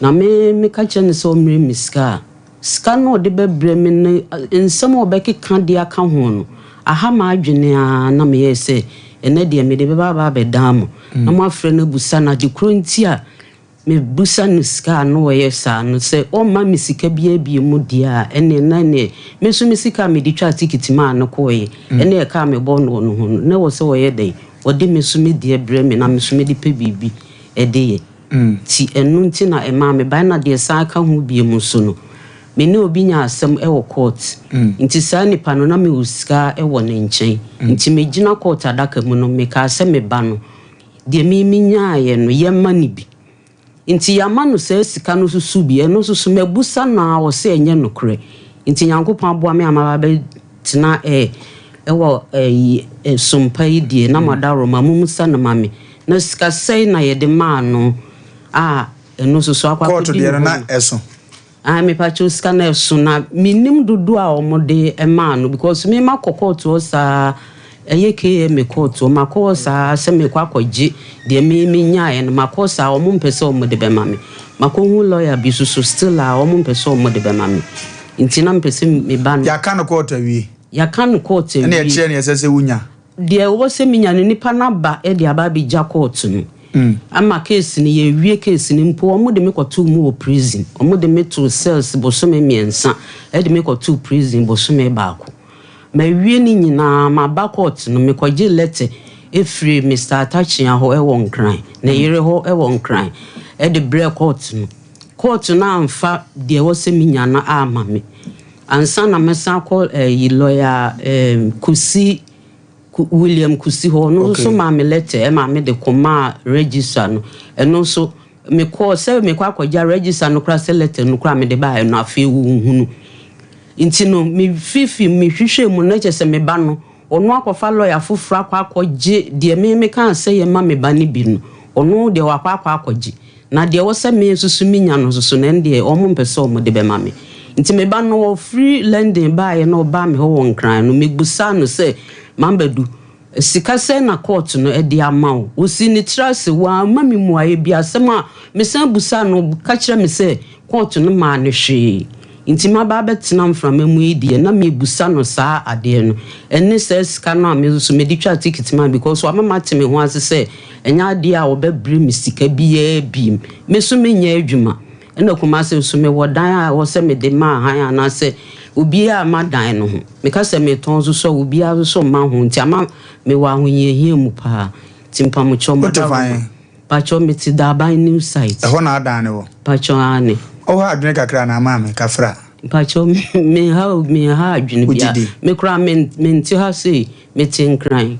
Na me meka kyerɛ no sɛ ɔmmrɛ me sika a, sika no a ɔde bɛbrɛ me no, nsɛm a ɔbɛkeka de aka ho no, aha m'adwene ara na meyɛɛ sɛ ɛnnɛ deɛ mede bɛba aba abɛdan mo na moafrɛ no abusa no ade korɔ nti a mebisa no sika a na ɔyɛ saa no. Sɛ ɔmma me sika biara bio mu deɛ a, ɛnneɛ na ɛnneɛ me nso me sika a mede twaa tikiti maa no kɔeɛ ne ɛka a mebɔɔ no wɔ ne ho no, na ɛwɔ sɛ ɔyɛ dɛn? Ɔde me nso me deɛ brɛ me na me nso mede pɛ biribi de yɛ. Nti ɛno nti na ɛmaa mebaeɛ. Na deɛ ɛsan ka ho bio nso no, me ne obi nyaa asɛm wɔ court. Nti saa nipa no, na mewɔ sika wɔ ne nkyɛn. Nti megyina court adaka mu no, mekaa sɛ me ba no, deɛ me menyaeɛ no, yɛmma no bi. Nti yɛama no saa sika no nso so bi. Ɛno nso so, mabusa no ara, ɔse ɛnyɛ nokorɛ. Nti Nyankopɔn aboa me a maba abɛtena ɛ ɛwɔ ɛyi ɛ sompa yi deɛ, na moadaworoma, mommusa no ma me. Na sika sɛn na yɛde maa no a ɛno nso so akɔ Kɔɔto akɔdi deɛ ne no hɔ na no? ɛso. Ae mepakyɛw sika no ɛso na mennim dodoɔ a wɔde maa no because me makɔ court hɔ saa ɛyɛ KMA court hɔ makɔ hɔ saa sɛ mekɔ akɔgye deɛ me menyaeɛ no makɔ saa wɔn mpɛ sɛ wɔde bɛma me makɔ hu lawyer bi so so still a wɔn mpɛ sɛ wɔde bɛma me nti na mepɛ sɛ meba no. Yɛaka no court awie. Yɛaka no court awie. Ɛna ɛkyerɛ nea ɛsɛ sɛ wonya. Deɛ ɛwɔ sɛ menya no nipa no aba de aba abɛgya court no ama case no yɛwie case no mpo wɔn de me kɔtoo mu wɔ prison wɔn de me too cells bosome mmiɛnsa de me kɔtoo prison bosome baako mawie ne nyinaa maba court no mekɔgye letter ɛfiri Mister Atakyea hɔ ɛwɔ Nkran ne yere hɔ ɛwɔ Nkran ɛde brɛ court no court no amfa deɛ ɛwɔ sɛ menya no ama me ansa na mɛsan akɔ ɛyi lawyer ɛɛ Kusi William Kusi hɔ, ɔno nso maa me letter ɛma me de kɔmaa registrar no. Ɛno nso mekɔɔ sɛ mekɔ akɔgya registrar no koraa sɛ letter no koraa mede baeɛ no afei wɔnhunu. Nti no mefifi mehwehwɛ mu na kyerɛ sɛ me ba no ɔno akɔfa lawyer foforɔ akɔ akɔgye deɛ me mekaa sɛ yɛma me ba no bi no ɔno deɛ wakɔ akɔ akɔgye. Na deɛ ɛwɔ sɛ me nso so menya no nso so no, ɛno deɛ wɔmpɛ sɛ wɔde bɛma me. Nti me ba no, ɔfiri London baeɛ na ɔbaa me hɔ wɔ Nkran no, mebisaa no sɛ, Mambadu, sika sɛn na kɔɔto no de ama wo? Ɔsii ne tiri ase, wamma me mmuaeɛ biara. Asɛm a mesan bisaa no, ɔka kyerɛɛ me sɛ kɔɔto no maa no hwee. Nti maba abɛtena mframa mu yi deɛ, na mebisa no saa adeɛ no. Ɛne saa sika no a me nso mede twaa tikiti maa no because wama mate me ho ase sɛ Ɛnyɛ adeɛ a wɔbɛbrɛ me sika biara bio. Me nso menyɛ adwuma. Ɛna Kumasi nso mewɔ dan a ɛwɔ sɛ mede ma ahan anaasɛ obiara mma dan no ho. Meka sɛ meretɔn nso so a obiara nso mma ho nti ama mewɔ ahohiahia mu paa. Nti mpamokyɛw Wote mada fan? Roma. Pakyɛw mete Daban new site. Ɛhɔ na adan no wɔ? Pakyɛw aane. Woha adwene kakra anaa maame? Kafra. Mpakyɛw menha menha adwene Wogye biara. di? Me koraa mente ha sei. Mete Nkran.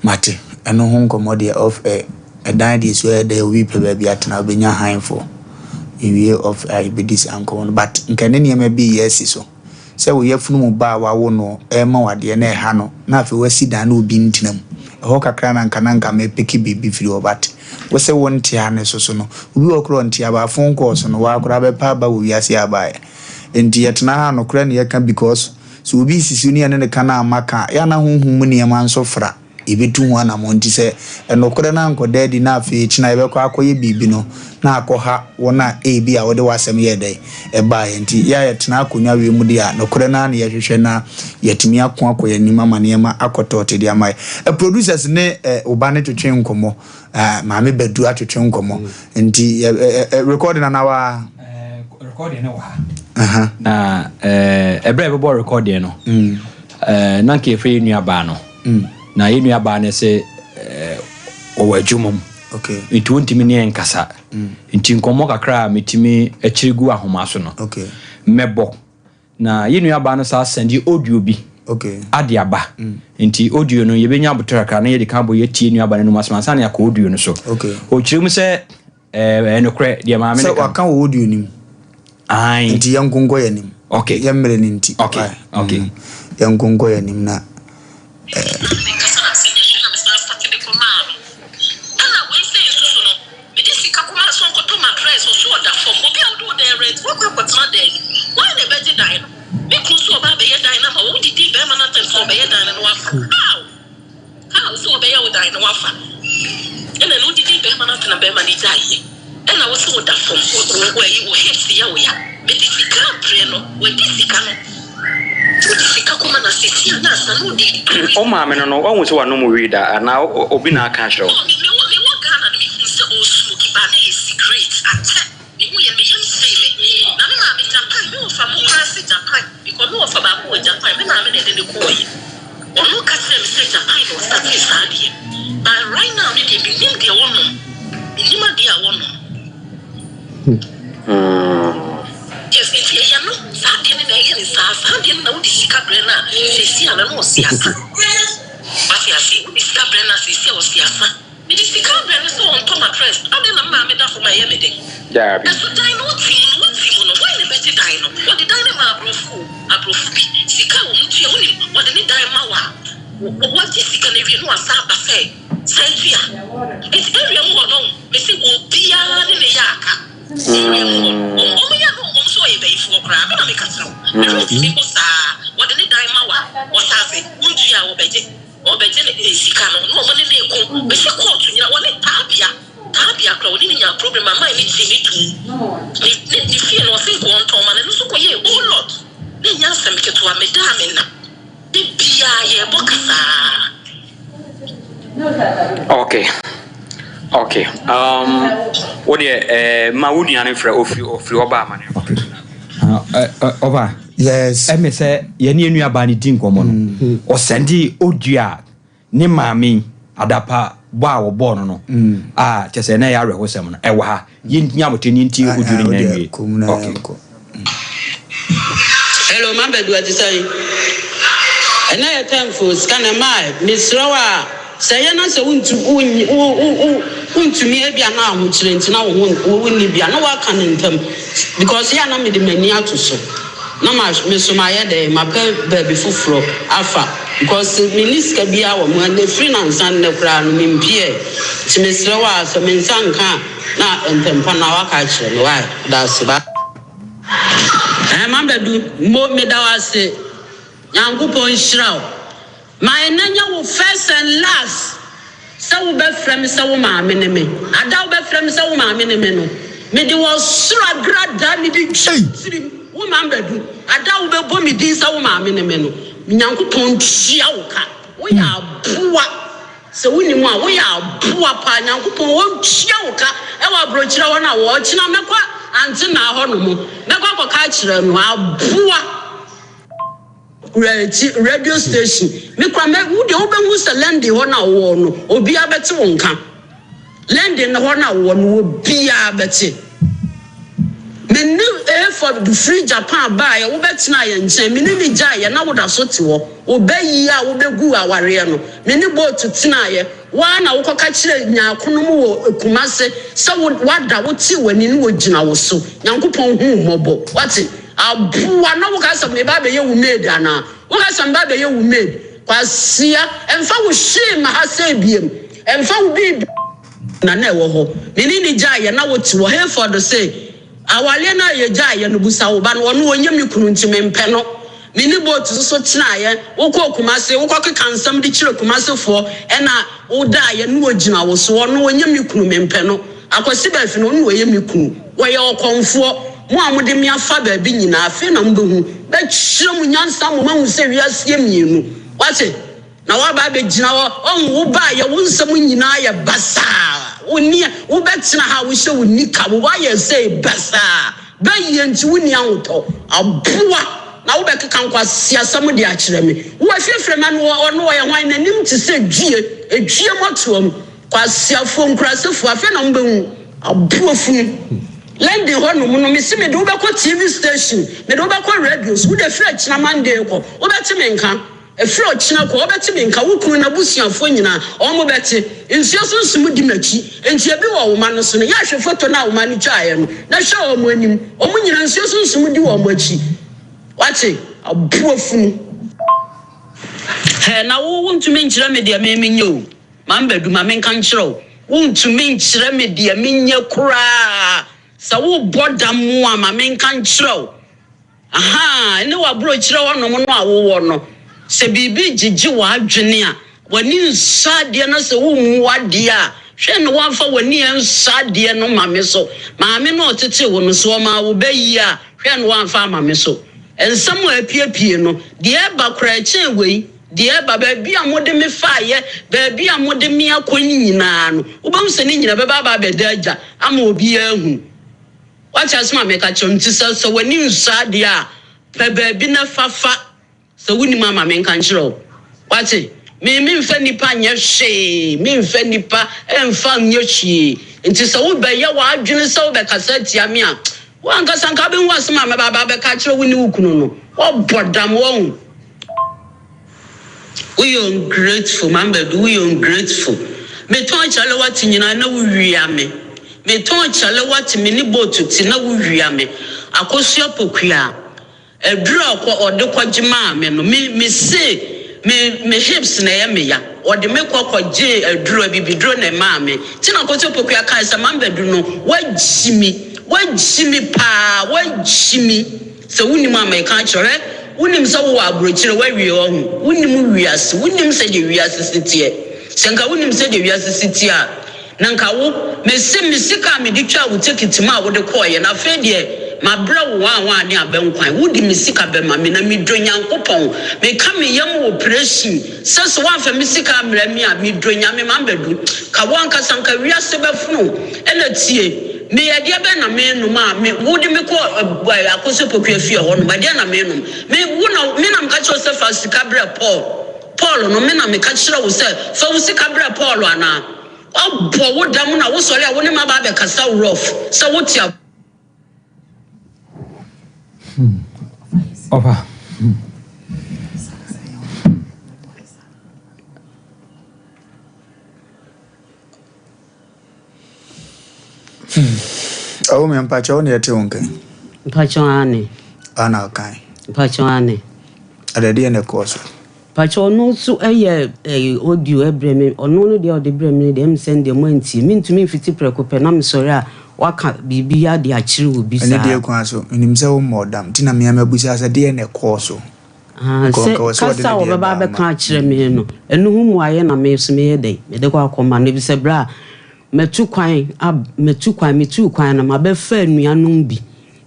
Mate, ɛno ho nkɔmmɔ deɛ off air. Ɛdan deɛ su ayɛ dɛ obi pɛ baabi atena obɛnya han fo. Yɛwie off air a yɛbɛdi saa nkɔmmɔ no but nka ne nneɛma bi reyɛ asi so. Sɛ wo yafunu mu ba a wawo no rema wo adeɛ na ɛha no na afei wasi dan na obi ntena mu. Ɛhɔ kakra na nka na nka mepeke biribi firi hɔ but wo se wonte ha no so so no obi wɔ hɔ koraa a ɔnte ha but phone calls no waa koraa bɛpa aba wɔ wiase a abaeɛ. Nti yɛtena ha a nokorɛ na yɛka because sɛ obi resisi wo ne yɛne no ka na amma ka a, yɛ a na honhom mu nneɛma nso fra. Yɛbɛtu ho anammɔn. Nti sɛ nokorɛ no ankɔda adi na afei kyena yɛbɛkɔ akɔyɛ biribi no na akɔha wɔn a ebia wode w'asɛm yɛɛ dɛn? Ɛbaeɛ. Nti yɛ a yɛtena akonnwa wei mu deɛ a, nokorɛ no ara na yɛhwehwɛ na yɛatumi ako akɔ yɛn anim ama nneɛma akɔ tɔɔte de ama yɛn. Producers ne wo ba no twetwe nkɔmmɔ. Maame Badu atwetwe nkɔmmɔ. Nti yɛ recording anaa waa? Recording no wɔ ha. Na ɛberɛ a yɛbɛbɔ recording no, na nka yɛfrɛ yɛn nuabaa no. Na yɛn nuabaa no se ɔwɔ adwuma mu. Nti ɔntumi ne yɛn nkasa. Nti nkɔmmɔ kakra a metumi akyiri gu ahoma so no, mɛbɔ. Na yɛn nuabaa no saa sɛnde audio bi ade aba. Nti audio no yɛbɛnya aboterɛ kakra na yɛde kan abɔ yɛatie nuabaa no anom asɛm ansa na yɛakɔ audio no so. Ɔkyerɛ mu sɛ ɛyɛ nokorɛ deɛ maame no ka. Sɛ waka wɔ audio no mu. Ae. Nti yɛnko nkɔ yɛn anim. Okay. Yɛn mmerɛ no nti. Okay. Okay. Yɛnko nkɔ yɛn anim na. Mede sika kɔmaa sɛ ɔnkɔtɔ matress, ɔse ɔda fam. Obi a wode wo dan rent, woakɔ akɔtena dan no mu, hwan na ɛbɛgye dan no? Me kunu se ɔba abɛyɛ dan no ama wo, wodidii barima no atɛm sɛ ɔbɛyɛ dan no na wafa. How? How sɛ ɔbɛyɛ wo dan no wafa? Ɛna no wodidii barima no atɛm na barima no gyaeɛ. Ɛna wose woda fam, wo, wo, ayi, wo hips yɛ wo ya. Mede sika abrɛ no, wadi sika no. Wode sika kɔma no a, seesei a na asa na ɔde redu. Wo maame no no, woahu sɛ wanom wii da anaa obi na aka akyerɛ wo? No, me, mewɔ, mewɔ Ghana no mehuu sɛ ɔresmoki but na ɛyɛ cigarette, akyɛ. Mehu yɛ no me yam hyee me. Na me maame Japan, me wɔfa mo koraa se Japan because me wɔfa baako wɔ Japan, me maame na ɛde no kɔɔeɛ. Ɔno ka kyerɛɛ me sɛ Japan na ɔstartee saa adeɛ no. But right now no deɛ mennim deɛ wɔnom, mennim adeɛ a wɔnom. Yes, nti ɛyɛ no, saa adeɛ no na ɛyɛ no saa, saa adeɛ no na wode sika brɛ no a, seesei a no na ɔse asa. Wate aseɛ, wode sika brɛ no a seesei a ɔse asa. Mede sika abrɛ no sɛ ɔntɔ matress, adɛn na me maame da fam a ɛyɛ me dɛ? Daabi. Ɛso dan no wote mu no, wote mu no, hwan na ɛbɛgye dan no? Wɔde dan no maa aborɔfo o, aborɔfo bi, sika a wɔn tua, wonim, wɔde ne dan ma wo a, wagye sika no awie na wasan aba sɛ san tua. Nti area mu hɔ no, mese obiara ne ne yɛ aka. Area mu hɔ no, wɔn yɛ no, wɔn nso wɔyɛ bayifoɔ koraa, me na meka kyerɛ wo, me werɛ tumi ho saa, wɔde ne dan ma wo a, wɔsan se wontua a wɔbɛgye. Wɔbɛgye ne sika no na wɔne no reko. Mese kɔɔto nyina wɔne Taabia, Taabia koraa wɔne no nyaa problem ma man no gyee no toom. Ne ne ne fie no ɔse nka ɔntɔn ma no ɛno nso kɔyɛɛ whole lot. Na ɛnyɛ asɛm ketewa medaa me nna da biaa yɛɛbɔ kasaa. Okay okay um, wo deɛ eh, ma wo nua no mfrɛ ofiri ofiri ɔba ama no. Okay. Ɔba. Yes. Ɛmɛ sɛ yɛne yɛn nuabaa no di nkɔmmɔ no, mm. ɔsɛnde audio a ne maame adapa bɔ a wɔbɔɔ no no mm. a kyɛ sɛ na ɛyɛ awerɛhosɛm no ɛwɔ ha yɛnnya abotire ne yɛntie audio no nyinaa nwie. Okay. Hello, ma bɛdu ati sɛn? Ɛnɛ yɛ tɛmfo sika na ɛmaa mesrɛ wo a Sɛ ɛyɛ na sɛ wontu wo wo wo wontumi ebia na ahokyerɛ nti na wo ho wo wonni bi a na woaka no ntɛm because yɛ a na mede m'ani ato so na ma me so mayɛ dɛn mapɛ baabi foforɔ afa because menni sika biara wɔ me ho ɛnɛ firi nansa nnɛ koraa no mempiɛɛ nti mesrɛ wo a sɛ me nsa nka a na ntɛmpa no ara woaka akyerɛ me why daase bye. Ɛɛ Mabadu mo meda wo ase Nyankopɔn nhyira wo. Ma ɛnnɛ nyɛ wo first and last sɛ wo bɛ frɛ me sɛ wo maame ne me. Ada wo bɛ frɛ me sɛ wo maame ne me no, me de ɔsoro agradaa me de twa wo tirim, wo maame bɛdu. Ada wo bɛ bɔ me din sɛ wo maame ne me no, Nyankopɔn ntua wo ka. Wo yɛ aboa. Sɛ wo nim a, wo yɛ aboa paa. Nyankopɔn ɔntua wo ka ɛwɔ abrokyire hɔ no a, wɔ ɔkyena mɛkɔ Ante Naa hɔ nom, mɛkɔ akɔka akyerɛ no. Aboa. Radio station me kora mɛ wo deɛ wobɛhu sɛ London hɔ no a wowɔ no obiara bɛte wo nka London hɔ no a wowɔ no obiara bɛte me ne Hayford firi Japan baeɛ wobɛtena yɛn nkyɛn me ne ne gyaeɛ na woda so te hɔ wobɛyi a wobɛgu awareɛ no me ne boat tenaeɛ woa na wokɔka kyerɛ nyaakonom wɔ Kumase sɛ woada wote w'ani ne wɔgyina wo so Nyankopɔn hu mmɔbɔ wate Aboa na woka sɛ meba abɛyɛ wo maid anaa? Woka sɛ meba abɛyɛ wo maid? Kwasia, ɛmfa wo hwee mma ha sei biom. Ɛmfa wo biribi. Na na ɛwɔ hɔ. Me ne no gyaeɛ na wote hɔ. Hayford se, Awareɛ no a yɛgyaeɛ no, busa wo ba no, ɔno ɔnyɛ me kunu nti mempɛ no. Me ne boat nso tenaeɛ, wokɔɔ Kumasi, wokɔkeka nsɛm de kyerɛ Kumasefoɔ ɛna wodaeɛ na ɔgyina wo so, ɔno ɔnyɛ me kunu, mempɛ no. Akwasi Baafi no, ɔno na ɔyɛ me kunu. Ɔyɛ ɔkɔmfoɔ. Mo a mode me afa baabi nyinaa, afei na mobɛhu. Mɛkyerɛ mo nyansa ama moahu sɛ wiase yɛ mmienu. Woate? Na woaba abɛgyina hɔ, ɔhu wo baayɛ, wo nsɛm nyinaa yɛ basaa. Wo ne wobɛtena ha a wohyɛ wo nika, wo ayɛ sei basaa. Bɛyɛ nti wonni ahotɔ. Aboa! Na wobɛkeka nkwaseasɛm de akyerɛ me. Wo afiefrɛ ma no, ɔno ɔyɛ hwan? N'anim te sɛ due, edue mmɔtoam. Kwasiafoɔ, nkurasefoɔ, afei na mobɛhu. Aboa funu. London hɔ nom no, mese mede wo bɛkɔ TV station, mede wo bɛkɔ radio so, wode firi akyina Monday kɔ, wobɛte me nka. Ɛfiri ɔkyena kɔ, wobɛte me nka, wo kunu n'abusuafoɔ nyinaa, wɔbɛte. Nsuo sunsum di m'akyi, enti ebi wɔ wo mma no so no, yɛ hwɛ foto no a wo mma no twaeɛ no, na hwɛ wɔn anim. Wɔn nyinaa, nsuo sunsum di wɔn akyi. Woate? Aboa funu. Hɛ, na wo, wontumi nkyerɛ me deɛ me menyɛ o. Mambadu, ma menka nkyerɛ wo, wontumi nkyerɛ me deɛ menyɛ koraa. Sɛ wobɔ dam a, ma menka nkyerɛ wo. Ahaa, ɛne w'aburokyerɛ hɔnom no a wowɔ no, sɛ biribi gyegye w'adwene a, w'ani nsɔ adeɛ na sɛ wommu adeɛ a, hwɛ na woamfa w'ani ansɔ adeɛ no ma me so. Maame no a ɔtetee wo no, sɛ ɔmaa wo ba yie a, hwɛ na woamfa ama me so. Nsɛm a apiepie no, deɛ ɛba koraa ɛkyɛn wei, deɛ ɛba, baabi a mode me faeɛ, baabi a mode me akɔ no nyinaa no, wobɛhu sɛ ne nyinaa bɛba aba abɛda adwa ama obiara ahunu. Woate asɛm a meka kyerɛ wo no? Nti sɛ sɛ w'ani nsɔ adeɛ a, pɛ baabi na fa fa. Sɛ wonnim a ma menka nkyerɛ wo. Woate? Me, memfa nnipa nyɛ hwee. Memfa nnipa mfa nyɛ hwee. Nti sɛ wobɛyɛ w'adwene sɛ wobɛkasa atia me a, wo ankasa nka wobɛhu asɛm a mɛba aba abɛka akyerɛ wo ne wo kunu no. Woabɔ dam, woahu. Woyɛ ungrateful Mambadu woyɛ ungrateful Metɔn kyalewate nyinaa na wo wia me Metɔn kyalewate me ne boat te na wo wia me Akosua Pokuaa Aduru a ɔkɔ ɔde kɔgye maa me no me me se me me hips na ɛyɛ me ya Ɔde me kɔ kɔgyee aduru abibiduro na ɛmaa me Nti na Akosua Pokuaa kae sɛ Mambadu no woagyi me woagyi me paa woagyi me Sɛ wonnim a, meka akyerɛ wo. Hwɛ, wonnim sɛ wowɔ aburokyire, woawie ɔho. Wonnim wiase, wonnim sɛdeɛ wiase si teɛ. Sɛ nka wonim sɛdeɛ wiase si teɛ a, na nka wo, mese me sika a mede twaa wo tekiti mu a wode kɔeɛ no, afei deɛ mabrɛ wo waawaa ne abɛnkwan. Wode me sika bɛma me, na medɔ Nyankopɔn. Meka me yam wɔ presin sɛ sɛ woamfa me sika ammrɛ me a, medɔ Nyame, mambɛdu. Ka wo ankasa, nka wiase bɛfono wo. Ɛna tie. Me, ɛdeɛ bɛn na merenom a me, wode me kɔ ɛ, Akosua Poku afie hɔ nom? Ɛdeɛn na merenom? Me, wo na, me na meka kyerɛ wo sɛ fa sika brɛ Paul. Paul no, me na meka kyerɛ wo sɛ fa wo sika brɛ Paul anaa? Woabɔ wo dam na wosɔre a wo ne me aba abɛkasa rough sɛ wote a. Hmm. Ɔfa. Hmm. Ɔwɔ me mpakyɛ wo na yɛte wo nka. Mpakyɛ ane. Ana ɔkan. Mpakyɛ ane. Adadeɛ na ɛkɔɔ so. Mpakyɛ ɔno nso ɛyɛ ɛyɛ audio ɛbrɛ me ɔno no deɛ ɔde brɛ me no deɛ ɛmu sɛ deɛ mo antie mentumi mfiti prɛko pɛ na mesɔre a waka biribi ade akyerɛ obi saa. Ɛne deɛ kwan so menim sɛ wo mmɔ dam nti na mea mabusa sɛ deɛ na ɛkɔɔ so. Ahaa, sɛ kasa a wɔbɛba abɛka akyerɛ me no, ɛno ho mmuaeɛ na me nso meyɛ dɛn? Mede kɔ akɔma no. Efisɛ berɛ a matu kwan ab, matu kwan, metuu kwan no, mabɛfa anuanom bi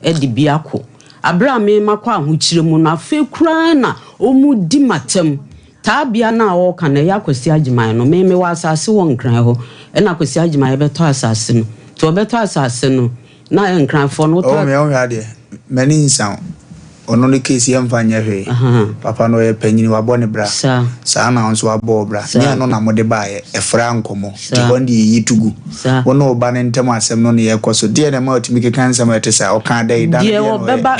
de bi akɔ. Aberɛ a me makɔ ahokyerɛ mu no, afei koraa na wɔredi m'atɛm. Taabea no a wɔreka no, ɛyɛ Akwasi Agyeman no. Me, mewɔ asase wɔ Nkran hɔ, ɛna Akwasi Agyeman bɛtɔ asase no. Nti ɔbɛtɔ asase no, Na nkranfoɔ no wotɔ. Oh me wohwɛ adeɛ m'ani nsa wo ɔno ne case yɛmfa nyɛ hwee papa no ɔyɛ panyini wabɔ ne bra saa na wo nso wabɔ wo bra nyɛ ɛno na mode baeɛ ɛfra nkɔmmɔ nti hɔ no deɛ yɛyi to gu wo ne wo ba no ntam asɛm no na yɛkɔ so deɛ na ɛma ɔtumi keka nsɛm a ɛte saa ɔkaa dɛn da no Deɛ deɛ na ɔyɛ. ɔbɛba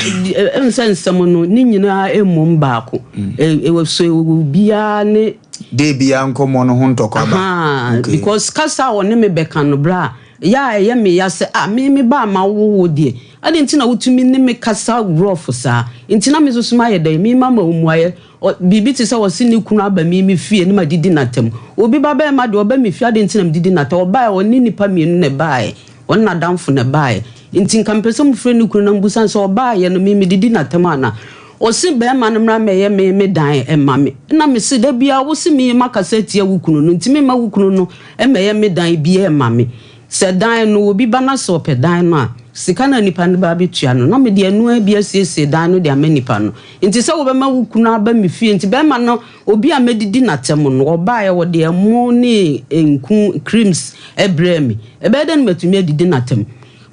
ɛhu sɛ nsɛm no ne nyinaa mmom baako ɛwɔ so obiara ne. Day biara nkɔmmɔ no ho ntɔkwa ba okay. Because kasa a ɔne me bɛka no bra Ɛyɛ a ɛyɛ me ya sɛ, ah, me me ba a mawo wo deɛ, adɛn nti na wotumi ne me kasa rough saa? Nti na me nso so mayɛ dɛn? Me mama wo mmuaeɛ. Ɔ, biribi te sɛ ɔse ne kunu aba me me fie na madidi no atɛm. Obi ba barima deɛ ɔba me fie, adɛn nti na medidi no atɛm? Ɔbaeɛ, ɔne nnipa mmienu na ɛbaeɛ. Ɔne n'adamfo na ɛbaeɛ. Nti nka mepɛ sɛ mofrɛ ne kunu na mobusa no sɛ ɔbaeɛ no me medidi n'atɛm anaa. Ɔse bɛɛma no mmra mmɛyɛ me me dan mma me. Ɛna mese da biara wose me makasa atia wo kunu no nti memma wo kunu no mmɛyɛ me dan biara mma me. Sɛ dan no obi ba na sɛ ɔpɛ dan no a, sika no a nipa no ba abɛtua no na mede ɛno ara bi asiesie dan no de ama nipa no. Nti sɛ wobɛma wo kunu aba me fie nti bɛɛma no obi a mɛdidi n'atɛm no ɔbaeɛ ɔde ɛmo ne nku, creams, brɛɛ me. Ɛbɛyɛ dɛn na matumi adidi n'atɛm?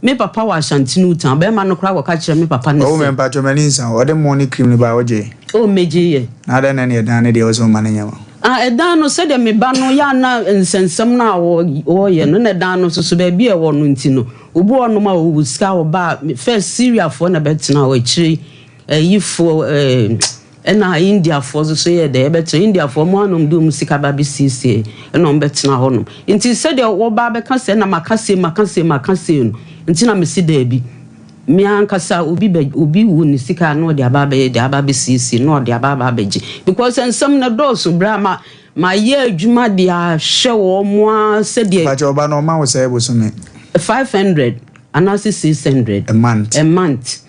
Me papa wɔ Ashanti New Town. Bɛɛma no koraa kɔka kyerɛɛ me papa no Oh sɛ. me mpakyɛw m'ani nsa wo. Ɔde mo ne cream no bae wogyee? Oh megye yɛ. Na adɛn na ɛne ɛdan no deɛ wose womma no nyɛ ma wo? Ah ɛdan no sɛdeɛ me ba no yɛ a na nsɛnsɛm no a ɔyɛ no na ɛdan no nso so baabi a ɛwɔ no nti no obi wɔ hɔnom a ɔwɔ sika a ɔba a first Syriafoɔ na ɛbɛtena hɔ akyire yi ayifoɔ eh, Ɛna Indiafoɔ nso so yɛɛ dɛ bɛtena. Indiafoɔ, wɔn ara na wɔde wɔn sika ba bɛsiesie ɛna wɔbɛtena hɔ nom. Nti sɛdeɛ wɔba abɛka sɛ ɛna maka sei, maka sei, maka sei no, nti na mese daabi. Me ankasa obi bɛ, obi wɔ ne sika a na ɔde aba abɛyɛ dɛ, aba abɛsiesie na ɔde aba aba abɛgye. Because nsɛm no ɛdɔɔso, berɛ a ma, mayɛ adwuma de ahwɛ wɔn ara sɛdeɛ. Mpakyɛ ɔba no ɔma wo sɛɛ bosome? 500 anaasɛ 600. A month. A month.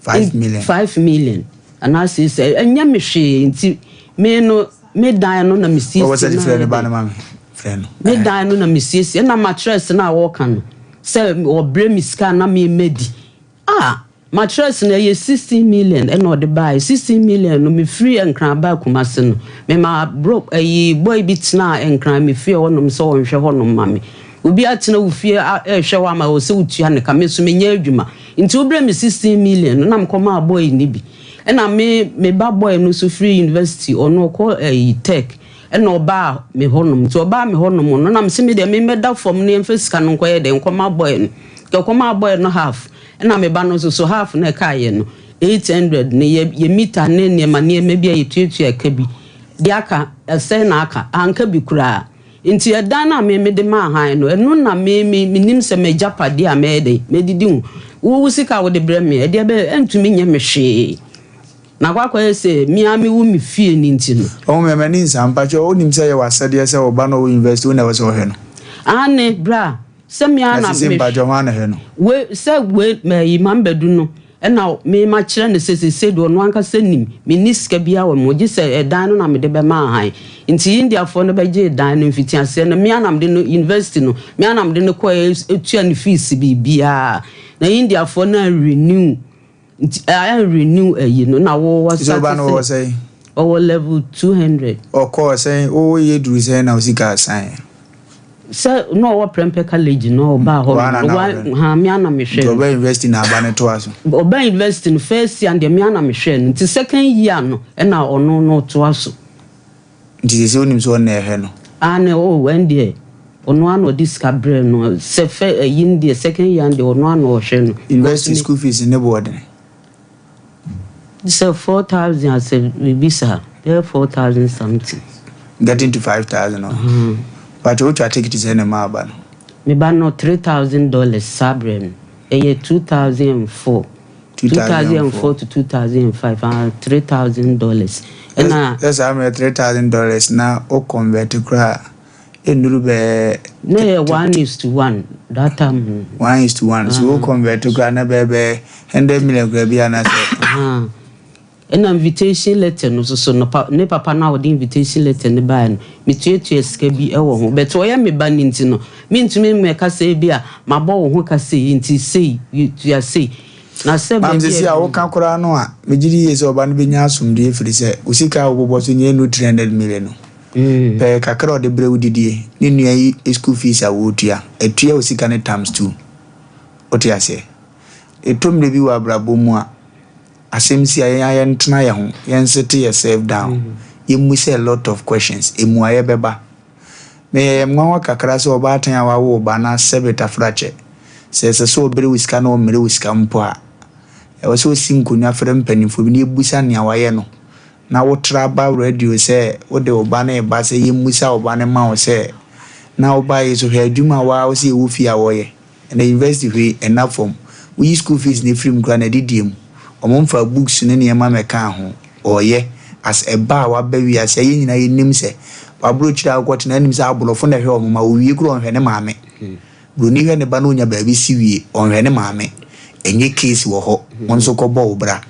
5 million. 5 million anaasɛ sɛ ɛnyɛ me hwee nti me no me dan no na mesiesie. Wɔwɔ sɛ frɛ no ba no ma me frɛ no. Me dan no na mesiesie ɛna mattress no a wɔka no sɛ ɔbrɛ me sika na me madi ah mattress no ɛyɛ 16 million ɛna ɔde baeɛ. 16 million no mefiri Nkran baa Kumase no mema bro ɛyi boy bi tenaa Nkran me fie hɔnom sɛ ɔnhwɛ hɔnom ma me. Obi atena wo fie ɛhwɛ hɔ ama wɔ sɛ wotua ne ka, me nso menyɛ adwuma. Nti wobrɛ me 16 million no na mekɔ maa boy no bi. Ɛna me me ba boy no nso firi university ɔno ɔkɔ ɛyi tech ɛna ɔbaa me hɔ nom. Nti ɔbaa me hɔ nom no na mese me deɛ me mɛda fam na yɛmfa sika no nkɔyɛ dɛn nkɔma boy no. Nti ɔkɔmaa boy no half ɛna me ba no nso so half na ɛkaeɛ no 800 no yɛ yɛ meter ne nneɛma nneɛma bi a yɛtuatua ka bi de aka ɛsɛn na aka anka bi koraa. Enti ɛdan no a me mede maa hann no, ɛno na me me menim sɛ m'agyapadeɛ a mɛyɛ dɛn? Mɛdidi ho. Wo wo sika a wode brɛ me, ɛdeɛ bɛyɛ, ɛntumi nyɛ me hwee. Na akɔ akɔyɛ sɛ me ara mewo me fie no nti no. Ɔho me m'ani nsa, mpakyɛw wonim sɛ ɛyɛ w'asɛdeɛ sɛ wo ba no ɔwɔ university wo na ɛwɔ sɛ ɔhwɛ no? Aane, bra, Sɛ me ara Na na sese me mpakyɛw hwan na hwɛ no? We sɛ we mayi mambɛdu no ɛna me makyerɛ no sɛ sese deɛ ɔno ankasa nim menni sika biara wɔ me ho gye sɛ ɛdan no na mede bɛma ahan nti Indiafoɔ no bɛgyee dan no mfitiaseɛ no me ara na mede no university no me ara na mede no kɔɛ tua ne fees biribiara na Indiafoɔ no anrenew Nti I renew ayi no na wo wɔ Sɛ start ɔba no ɔwɔ sɛ sɛn? ɔwɔ level 200. Ɔkɔɔ sɛn? Wo yɛ duru sɛn na wo sika san? Sɛ na ɔwɔ Prempeh College na ɔbaa hɔ Waa na nom na wa ɔhwɛ no. ha me ara na me Nti hwɛɛ no. ɔbaa university na aba no toa so. Ɔbaa university no first year no deɛ me ara na me hwɛɛ no nti second year no ɛna ɔno no ɔtoa so. Nti sese wonim sɛ ɔno na ɛhwɛ no? Aane oh ɛndeɛ ɔno ara na ɔde sika brɛ no sɛ fɛ ayi no deɛ second year no deɛ ɔno ara na ɔhwɛ no. University school fees ne boɔ dene? Sɛ 4000 asɛ biribi saa bɛyɛ 4000 something. Getting to 5000 ɔ. Pakyɛ wotwa ticket sɛn na ɛmaa aba no? Me ba no $3000 saa berɛ no ɛyɛ 2004. 2004 to 2005 ah $3000 ɛna. Sɛ saa mmerɛ $3000 na wo convert koraa a ɛnnuru bɛyɛ. Na ɛyɛ one is to one that time no. One is to one so wo convert koraa na ɛbɛyɛ bɛyɛ 100 million koraa bi anaasɛ. Ɛna invitation letter no nso so no pa ne papa no a ɔde invitation letter no baeɛ no, metuatua sika bi wɔ ho. But ɔyɛ me ba no nti no, mentumi mmɛka sɛ ebia mabɔ wo ho ka sei nti sei, tua sei. Na sɛ Maame, baabi a seesei a aduru woka no. koraa no a, megye di yie sɛ ɔba no bɛnya asomdwoeɛ ɛfiri sɛ wo sika a wobobɔ so nyɛ nnuru 300 million no. Pɛ kakra a ɔde brɛ wo didie ne nua yi school fees a woretua. Atua wo sika no times two. Wote aseɛ? Ɛtɔ mmerɛ bi wɔ abrabɔ mu a, Asɛm si a, yɛn ara yɛntena yɛn ho, yɛnsete yɛ self down, yɛmmisa a lot of questions, mmuaeɛ bɛba. Me ɛyɛ me nwanwa kakra sɛ ɔbaatan a wawo wo ba na sɛbe tafrakyɛ, sɛ ɛsɛ sɛ ɔbrɛ wo sika na ɔmmrɛ wo sika mpo a, ɛwɔ sɛ ɔsi nkonnwa frɛ mpanimfoɔ bi na yɛbusa nea wayɛ no, na wotra ba radio sɛ wode wo ba no reba sɛ yɛmmisa wo ba no mma wo sɛ na wo ba yi so hwɛ adwuma a waa wo sɛ yɛwɔ fie a wɔyɛ. Ɛnɛ university hwee ɛnna fam. Woyi school fees no firi mu koraa na ɛdidie mu. Wɔn mfaa books ne nneɛma mmɛkaa ho. Ɔɔyɛ as ɛba a waba wiase a yɛn nyinaa yɛnim sɛ w'aburokyire a wokɔtena nim sɛ aborɔfo na ɛhwɛ wɔn ma owie koraa ɔnhwɛ ne maame. Buroni hwɛ ne ba na onya baabi si wie ɔnhwɛ ne maame. Ɛnyɛ case wɔ hɔ. Wo nso kɔbɔ wo bra.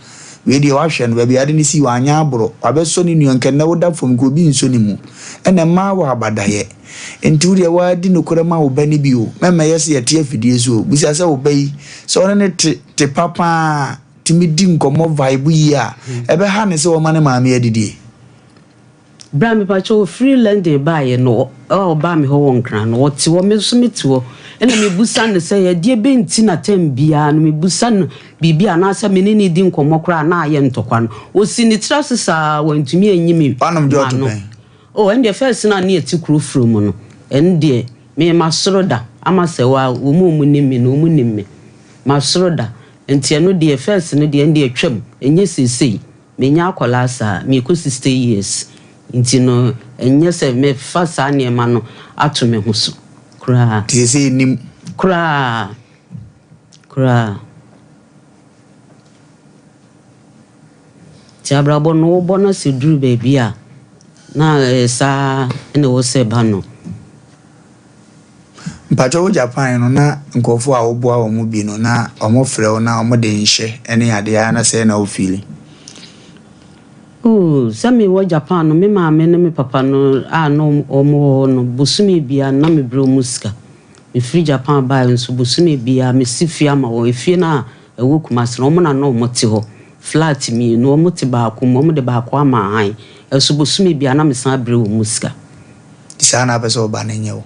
Wei deɛ wahwɛ no, baabi a ade no sii wanyɛ aborɔ. Wabɛsɔ ne nua, nka nnɛ woda fam nka obi nsɔ ne mu. Ɛna mmaa wɔ abadayɛ. Nti wo deɛ waa di nokorɛ ma wo ba no bi o. Mɛmmɛyɛ sɛ yɛte afidie so o. Bisa sɛ wo ba yi, sɛ ɔne no te te pa paa, tumi di nkɔmmɔ vibe yie a, ɛbɛha no sɛ ɔma ne maame adidie? Bra mepakyɛw ofiri London baeɛ no a ɔbaa me hɔ wɔ Nkran no ɔte hɔ me nso mete hɔ ɛna mebusa no sɛ ɛdeɛ bɛn nti na tɛm biara no mebusa no biribi anaasɛ me ne no di nkɔmmɔ koraa na ayɛ ntɔkwa no ɔsi ne tiri ase saa wantumi anyi me Wanom ma jɔɔto no pɛn? Oh ɛndeɛ first no a ne yɛte kuro foro mu no ɛno deɛ me masoro da ama sɛ wa wɔn a wɔn nim me no wɔn nim me masoro da nti ɛno deɛ first no deɛ ɛndeɛ atwam ɛnyɛ seesei Menyɛ akwadaa saa, merekɔ 60 years nti no ɛnyɛ sɛ mɛfa saa nneɛma no ato me ho so koraa. Nti seesei nnim? Koraa, koraa. Nti abrabɔ no wobɔ na sɛ duru baabi a na ɛyɛ saa na ɛwɔ sɛ ɛba no. Mpakyɛw wo Japan no na nkurɔfoɔ a woboa wɔn bi no na wɔn frɛ wo na wɔn de nhyɛ ne adeɛ a na sɛn na wo feeli? Oh sɛ me wɔ Japan no me maame ne me papa no a na wɔn wɔ hɔ no bosome biara no na me brɛ wɔn sika. Me firi Japan baeɛ nso bosome biara me si fie ama wɔn. Efie no a ɛwɔ Kumasi no wɔn na na wɔn te hɔ. Flat mienu wɔn te baako mu wɔn de baako ama ahan. Ɛso bosome biara na me san brɛ wɔn sika. Nti saa na wopɛ sɛ wo ba no nyɛ wo?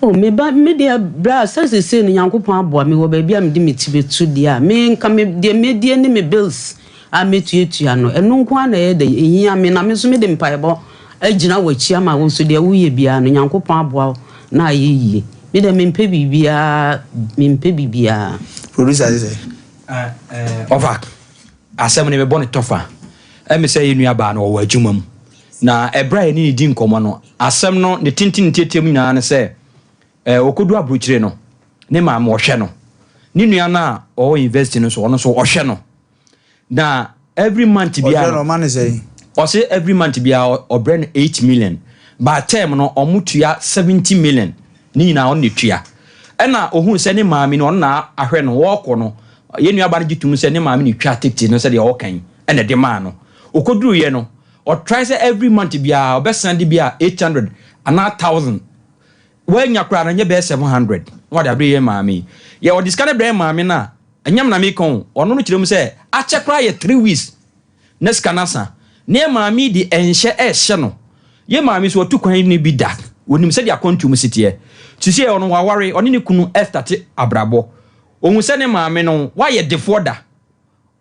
Oh me ba, me deɛ bra sɛ sesei no Nyankopɔn aboa me wɔ baabi a mede me ti bɛto deɛ a, me nka me deɛ mɛdie ne me bills a mɛtuatua no, ɛno nko ara na ɛyɛ dɛn, ɛhia me, na me nso mede mpaebɔ agyina w'akyi ama wo nso deɛ woyɛ biara no Nyankopɔn aboa wo na ayɛ yie. Me deɛ mempɛ biribiara, mempɛ biribiara. Producer se sɛ? Ɔfa, asɛm no mebɔ no tɔfa. Ɛme sɛ yɛn nuabaa no ɔwɔ adwuma mu. Na ɛberɛ a yɛne no di nkɔmmɔ no, asɛm no ne tenten ne tiatia mu nyinaa ne sɛ, eh, ɔkɔdu aburokyire no, ne maame ɔhwɛ no. Ne nua no a ɔwɔ university no nso, ɔno nso ɔhwɛ no. Na every month biara Ɔhwɛ no, ɔma no sɛn? Ɔse every month biara ɔbrɛ no 8 million. But term no, ɔmo tua 70 million. Ne nyinaa ɔno na etua. Ɛna ohuu sɛ ne maame no, ɔno na ahwɛ no, ɔɔkɔ no, yɛn nuabaa no gye tom sɛ ne maame na etwaa tekiti no sɛdeɛ ɔɔka yi, ɛna ɛde maa no. Okoduruiɛ no, Ɔtry sɛ every month biara ɔbɛsan de bi a 800 anaa 1000. Wanya koraa no ɛnyɛ bɛyɛ 700 na ɔde abrɛ yɛn maame yi. Yɛ ɔde sika no brɛ yɛn maame no a, ɛnyɛ me na meka o, ɔno no kyerɛ mu sɛ akyɛ koraa yɛ 3 weeks na sika no asa. Na yɛn maame yi de ɛnhyɛ ɛrehyɛ no. Yɛn maame nso watu kwan no bi da, ɔnim sɛdeɛ akwantuo mu si teɛ. Seesei ɔno waware, ɔne ne kunu ɛrestate abrabɔ. Ɔhu sɛ ne maame no wayɛ defoɔ da.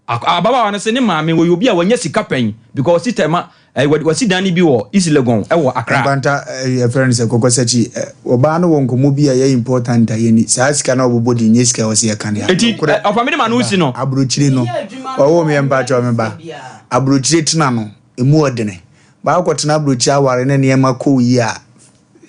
Ababaawa no se ne maame ɔyɛ obi a wanya sika pɛn because wasi tɛma eh, wasi dan no bi wɔ East Legon wɔ Accra. Nkwanta eh, yɛfrɛ no sɛ Kɔkɔsakyi eh, ɔbaa no wɔ nkɔmmɔ bi a ɛyɛ important a yɛnni. Saa sika no a ɔbobɔ din nyɛ sika a ɛwɔ sɛ yɛka deɛ. Enti Nokorɛ, eh, ɔfa mede ma no si no. Aburokyire no, ɔwoo me mpakyɛw me ba. Aburokyire tena no, ɛmu ɔdene. Baakɔtena aburokyire aware na nneɛma kɔ wo yie a,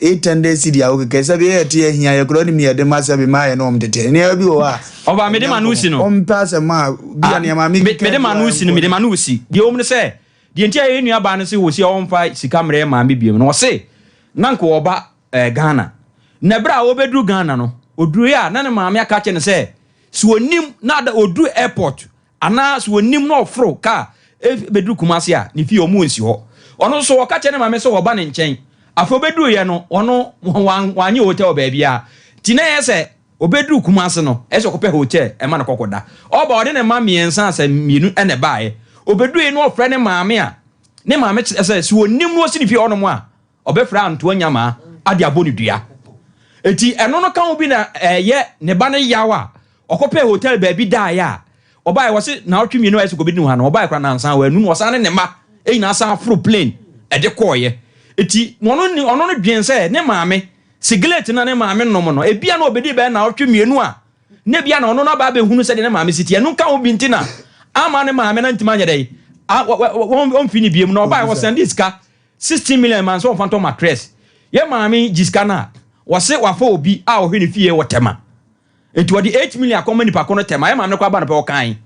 800 cedi a wokeka sɛ bi yɛ te ahia yɛ kura nim yɛ de ma sɛ bi ma yɛ no wɔn tete nneɛma bi wɔ hɔ a. Ɔba mede ma no si no. Ɔmpɛ asɛm a bi a nneɛma mi keka mede ma no si no mede ma no si deɛ wɔm no sɛ deɛ nti a yɛ nua baa no sɛ wɔsi a ɔmfa sika mmerɛ maame biom no ɔse na nka ɔba eh, Ghana na ɛberɛ a ɔbɛduru Ghana no ɔduruiɛ a na ne maame aka kyɛ no sɛ sɛ ɔnim na ada ɔduru airport Anaa sɛ ɔnim na ɔforo kaa bɛduru Kumasi a, ne fie ɔmo nsi hɔ. Ɔno nso ɔka kyerɛ ne maame sɛ ɔba ne nkyɛn. Afei ɔbɛduruiɛ no, ɔno wanyɛ hotel wɔ baabiara. Nti na ɛyɛ sɛ ɔbɛduru Kumasi no, ɛyɛ sɛ ɔkɔpɛ hotel ma no kɔkɔda. Ɔba ɔde ne mma mmiɛnsa sɛ mmienu na ɛbaeɛ. Ɔbɛduruiɛ no ɔfrɛ ne maame a, ne maame kyerɛ sɛ sɛ ɔnim na ɔsi ne fie hɔnom a, Ɔbɛfrɛ Antoa Nyamaa ade abɔ no dua. Enti ɛno no ka ho bi na ɛyɛ ne ba no yaw a ɔkɔpɛɛ hotel baabi daeɛ a ɔbaeɛ wɔse naawɔtwe mmienu a ɛsɛ kɔbɛdi no ha no ɔbaeɛ koraa nansa wannu no ɔsan ne ne mma nyinaa san foro plane ɛde kɔeɛ. Enti ɔno ɔno no dwen sɛ ne maame sigleti na ne maame nom no ebia na ɔbɛdi bɛyɛ naawɔtwe mmienu a na ebia na ɔno no aba abɛhunu sɛdeɛ ne maame si teɛ. Ɛno nka ho bi nti na ama ne maame no antumi anyɛ dɛn ɔmfi ne biom na ɔbaeɛ ɔsɛnde sika 16 million ma no sɛ ɔmfa ntɔ mattress. Yɛ maame yi gye sika no a, ɔse wafa obi a ɔhwɛ ne fie wɔ Tema. Enti ɔde 8 million akɔma nipa ko no Tema. Yɛ maame no koraa ba no pɛ ɔkae.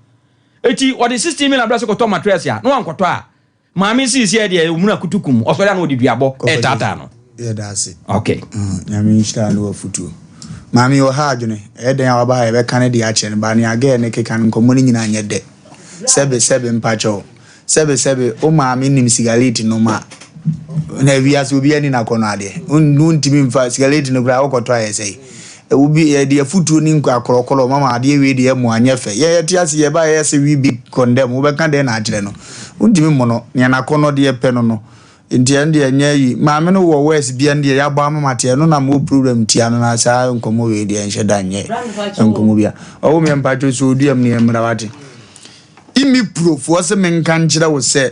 Enti ɔde 16 million brɛ sɛ kɔtɔ mattress a, na wankɔtɔ a, maame seesei deɛ ɔmuna kutukum, ɔsɔre a na ɔde duabɔ ɛretaataa no. Yɛda ase. Okay. Nyame nhyira ne w'afutuo. Maame yi ɔha adwene. Ɛyɛ dɛn a waba ha yɛbɛka ne deɛ akyerɛ no but nea girl no keka no nkɔmmɔ no nyinaa nyɛ dɛ. Sɛbe sɛbe mpakyɛw. Sɛbe sɛbe wo maame nim sigaleti nom a na wiase obiara ni n'akɔnnɔ adeɛ. Wontumi mfa sigaleti no koraa wokɔtɔ ayɛ sɛe. Obi yɛde afutuo ne nkɔ akorɔkorɔ mama adeɛ wei deɛ ɛmo anyɛ fɛ. Yɛ yɛte ase yɛba yɛ sɛ we big condemn wobɛka dɛn na akyerɛ no. Wontumi mmono nea n'akɔnnɔ deɛ pɛ no no. Nti ɛno deɛ ɛnyɛ ayi. Maame no wɔ worse bia no deɛ yɛabɔ ama mate ɛno na mewɔ problem tia no na saa nkɔmmɔ wei deɛ ɛnhyɛ da nyɛ nkɔmmɔ bia. Ɔwo meɛ mpakyɛw sɛ ɔdua mu no yɛ mmra wate. Imi pro foɔ se menka nkyerɛ wo sɛ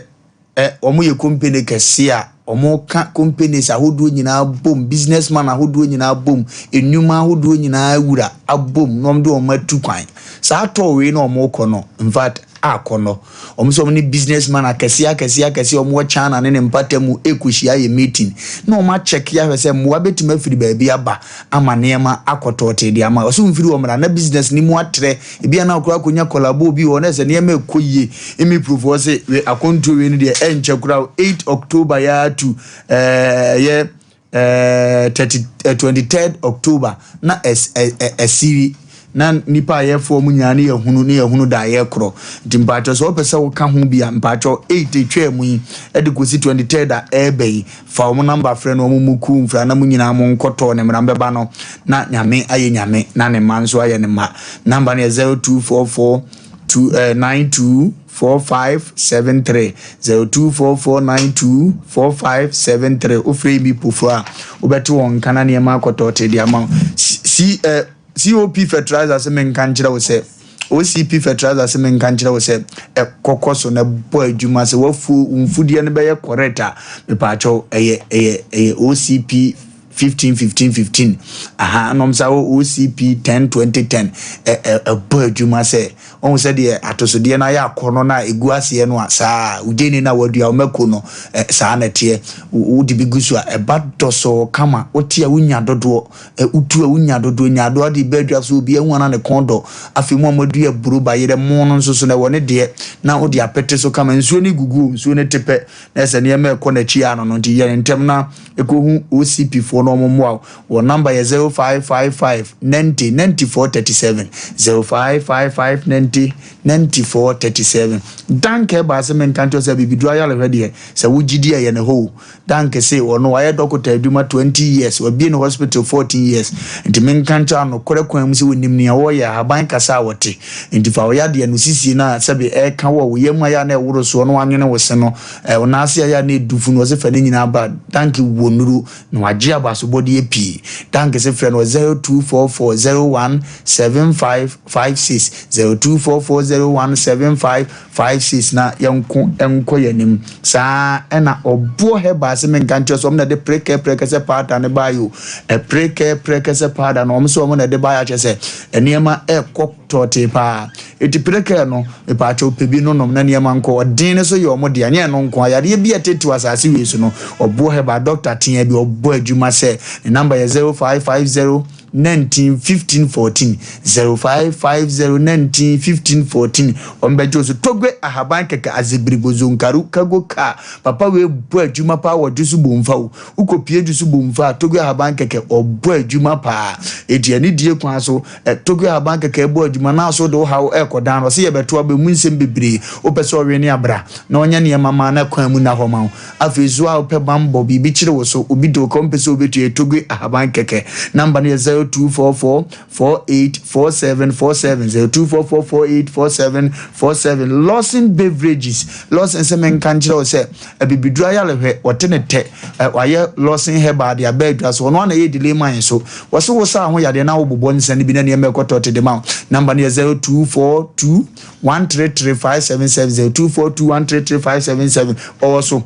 ɛ wɔn yɛ company kɛseɛ a wɔn ka companies ahodoɔ nyinaa bom business man ahodoɔ nyinaa bom nnwuma ahodoɔ nyinaa wura abom na wɔn de wɔn atu kwan. Saa tɔɔ wei na wɔn kɔ no infact akɔnnɔ. Wɔn sɛ wɔn ne business man akɛseɛ akɛseɛ akɛseɛ a wɔn wɔ China ne ne mpata mu rekɔhyia ayɛ meeting na wɔn akyɛke ahwɛ sɛ mmoa bɛtumi afiri baabi aba ama nneɛma akɔ tɔɔtee de ama. Ɔsɛ wɔmfiri hɔ mmra na business no mu atrɛ. Ebi a na ɔkora akɔnya collabo bi wɔ hɔ na sɛ nneɛma ɛkɔ yie. Emi profoɔ se we akɔntuo wei no deɛ ɛnkyɛ koraa o 8 October yɛ to ɛyɛ eh, 30, eh, 23rd October na ɛs, ɛ, ɛ, ɛsiri na nipa a yɛfoɔ mu nyinaa ne yɛhunu ne yɛhunu da a yɛkorɔ nti mpakyɛ sɛ wopɛ sɛ woka ho bi a mpakyɛ 8 ɛtwaa mu yi ɛde kɔsi 23rd a ɛreba yi fa wɔn namba frɛ no wɔn mu kuo mfra na mo nyinaa mo nkɔtɔɔ ne mmara bɛba no na nyame ayɛ nyame na ne mma nso ayɛ ne mma namba no yɛ 0244 2 eh, 92 4573 0244 92 4573 Wofrɛ yi bi pofo a, wobɛte wɔn nka na nneɛma akɔtɔɔte de ama wo. C, eh, COP fertilizer se menka nkyerɛ wo sɛ OCP fertilizer se menka nkyerɛ wo sɛ ɛkɔkɔ so na ɛbɔ adwuma sɛ wafuo wo mfudeɛ no bɛyɛ correct a mepaakyɛw ɛyɛ ɛyɛ ɛyɛ OCP 15 15 15 aha ɛna wɔn sa wɔ OCP 10 20 10 ɛ ɛ ɛbɔ adwuma sɛ wɔn sɛ deɛ atosodeɛ no ayɛ akɔnɔ no a egu aseɛ no a saa ogyeni no a wadua wɔn mako no ɛ saa na ɛteɛ wode bi gu so a ɛba dɔsɔɔ kama wote a wonya dodoɔ ɛ wotu a wonya dodoɔ nya adoɔ de bɛ adwa so obi ahu ana ne kɔn dɔ afei mu a moadua aburo bayerɛ mo no nso so na ɛwɔ ne deɛ na wode apete so kama nsuo no gugu nsuo no te pɛ na ɛsɛ nneɛma ɛkɔ n'akyi ano no nti yɛ ntɛm na Ekohu OCP foɔ na wɔn mmoa wo. Wɔn number yɛ 0555 90 94 37, 0555 90 94 37. Dank ɛbaa sɛ menka nkyerɛ wo sɛ abibiduro ayarehwɛ deɛ sɛ wogye di a ɛyɛ ne hɔ o. Dank se ɔno wayɛ dɔkota adwuma 20 years, wabie ne hospital 14 years. Nti menka nkyerɛ wo nokorɛ kwan mu sɛ ɔnim nea ɔreyɛ, ahaban kasa a ɔte. Nti fa wo yadeɛ no sisie no a sɛbe ɛreka wo a wo yam ayɛ a na ɛworo soɔ na wanwene wo se no Ɛ, wo nan ase ayɛ a na edu funu, ɔse fa ne nyinaa bra. Danke wɔ nnuru na wagye abasobɔdeɛ pii. Danke se frɛ no wɔ 0244 01 7556, 0244 01 7556 na yɛnko nkɔ yɛn anim. Saa ara na ɔboɔ herbal se menka nkyerɛ sɛ wɔn na ɛde prekɛ prɛkɛsɛ powder no baeɛ o. Ɛ, prekɛ prɛkɛsɛ powder no wɔn se wɔn na ɛde baeɛ akyerɛ sɛ nneɛma ɛrekɔ tɔɔtee paa. Eti preker no, mepaakyɛw pɛ bi no nom na nneɛma nkɔ. Ɔden no so yɛ ɔmo dea, nyɛ ɛno nko ara. Yareɛ bi a ɛtetew asase wei so no, ɔboɔ herbal doctor teaa bi, ɔbɔ adwuma sɛ. Ne number yɛ 0550 19 15 14, 0550 19 15 14. Ɔmo bɛgye wo so. Togbe ahaban kɛkɛ, azebirigo, zonkaru, kago kaa. Papa wei bɔ adwuma paa wɔ dwoso bomfa o. Wokɔ pie dwoso bomfa a, Togbe ahaban kɛkɛ, ɔbɔ adwuma paa. Eti anidie kwan so, Tokyo ahaban kɛkɛ bɔ adwuma na so de wo haw rekɔdan no. Ɔse yɛbɛto aba mu nsɛm bebree. Wopɛ sɛ ɔwe ne abra na ɔnyɛ nneɛma ma na kwan mu nna hɔ ma wo. Afei so a wopɛ banbɔ, biribi kyere wo so, obi de wo ka wompɛ sɛ obetua yɛ Togwe ahaban kɛkɛ. Number no yɛ 0244 48 47 47, 0244 48 47 47. Lawson Beverages, Lawson se menka nkyerɛ wo sɛ Abibiduro ayarehwɛ, wɔte ne tɛ. Ɛ, wɔayɛ Lawson Herbal de aba adwa so. Ɔno ara na ɛyɛ delay man so. Wɔse wo saa ho yadeɛ na wobobɔ nsa no bi na nneɛma ɛkɔ tɔte de ma wo. Number no yɛ 0242 133 577, 0242 133 577. Ɔwɔ so.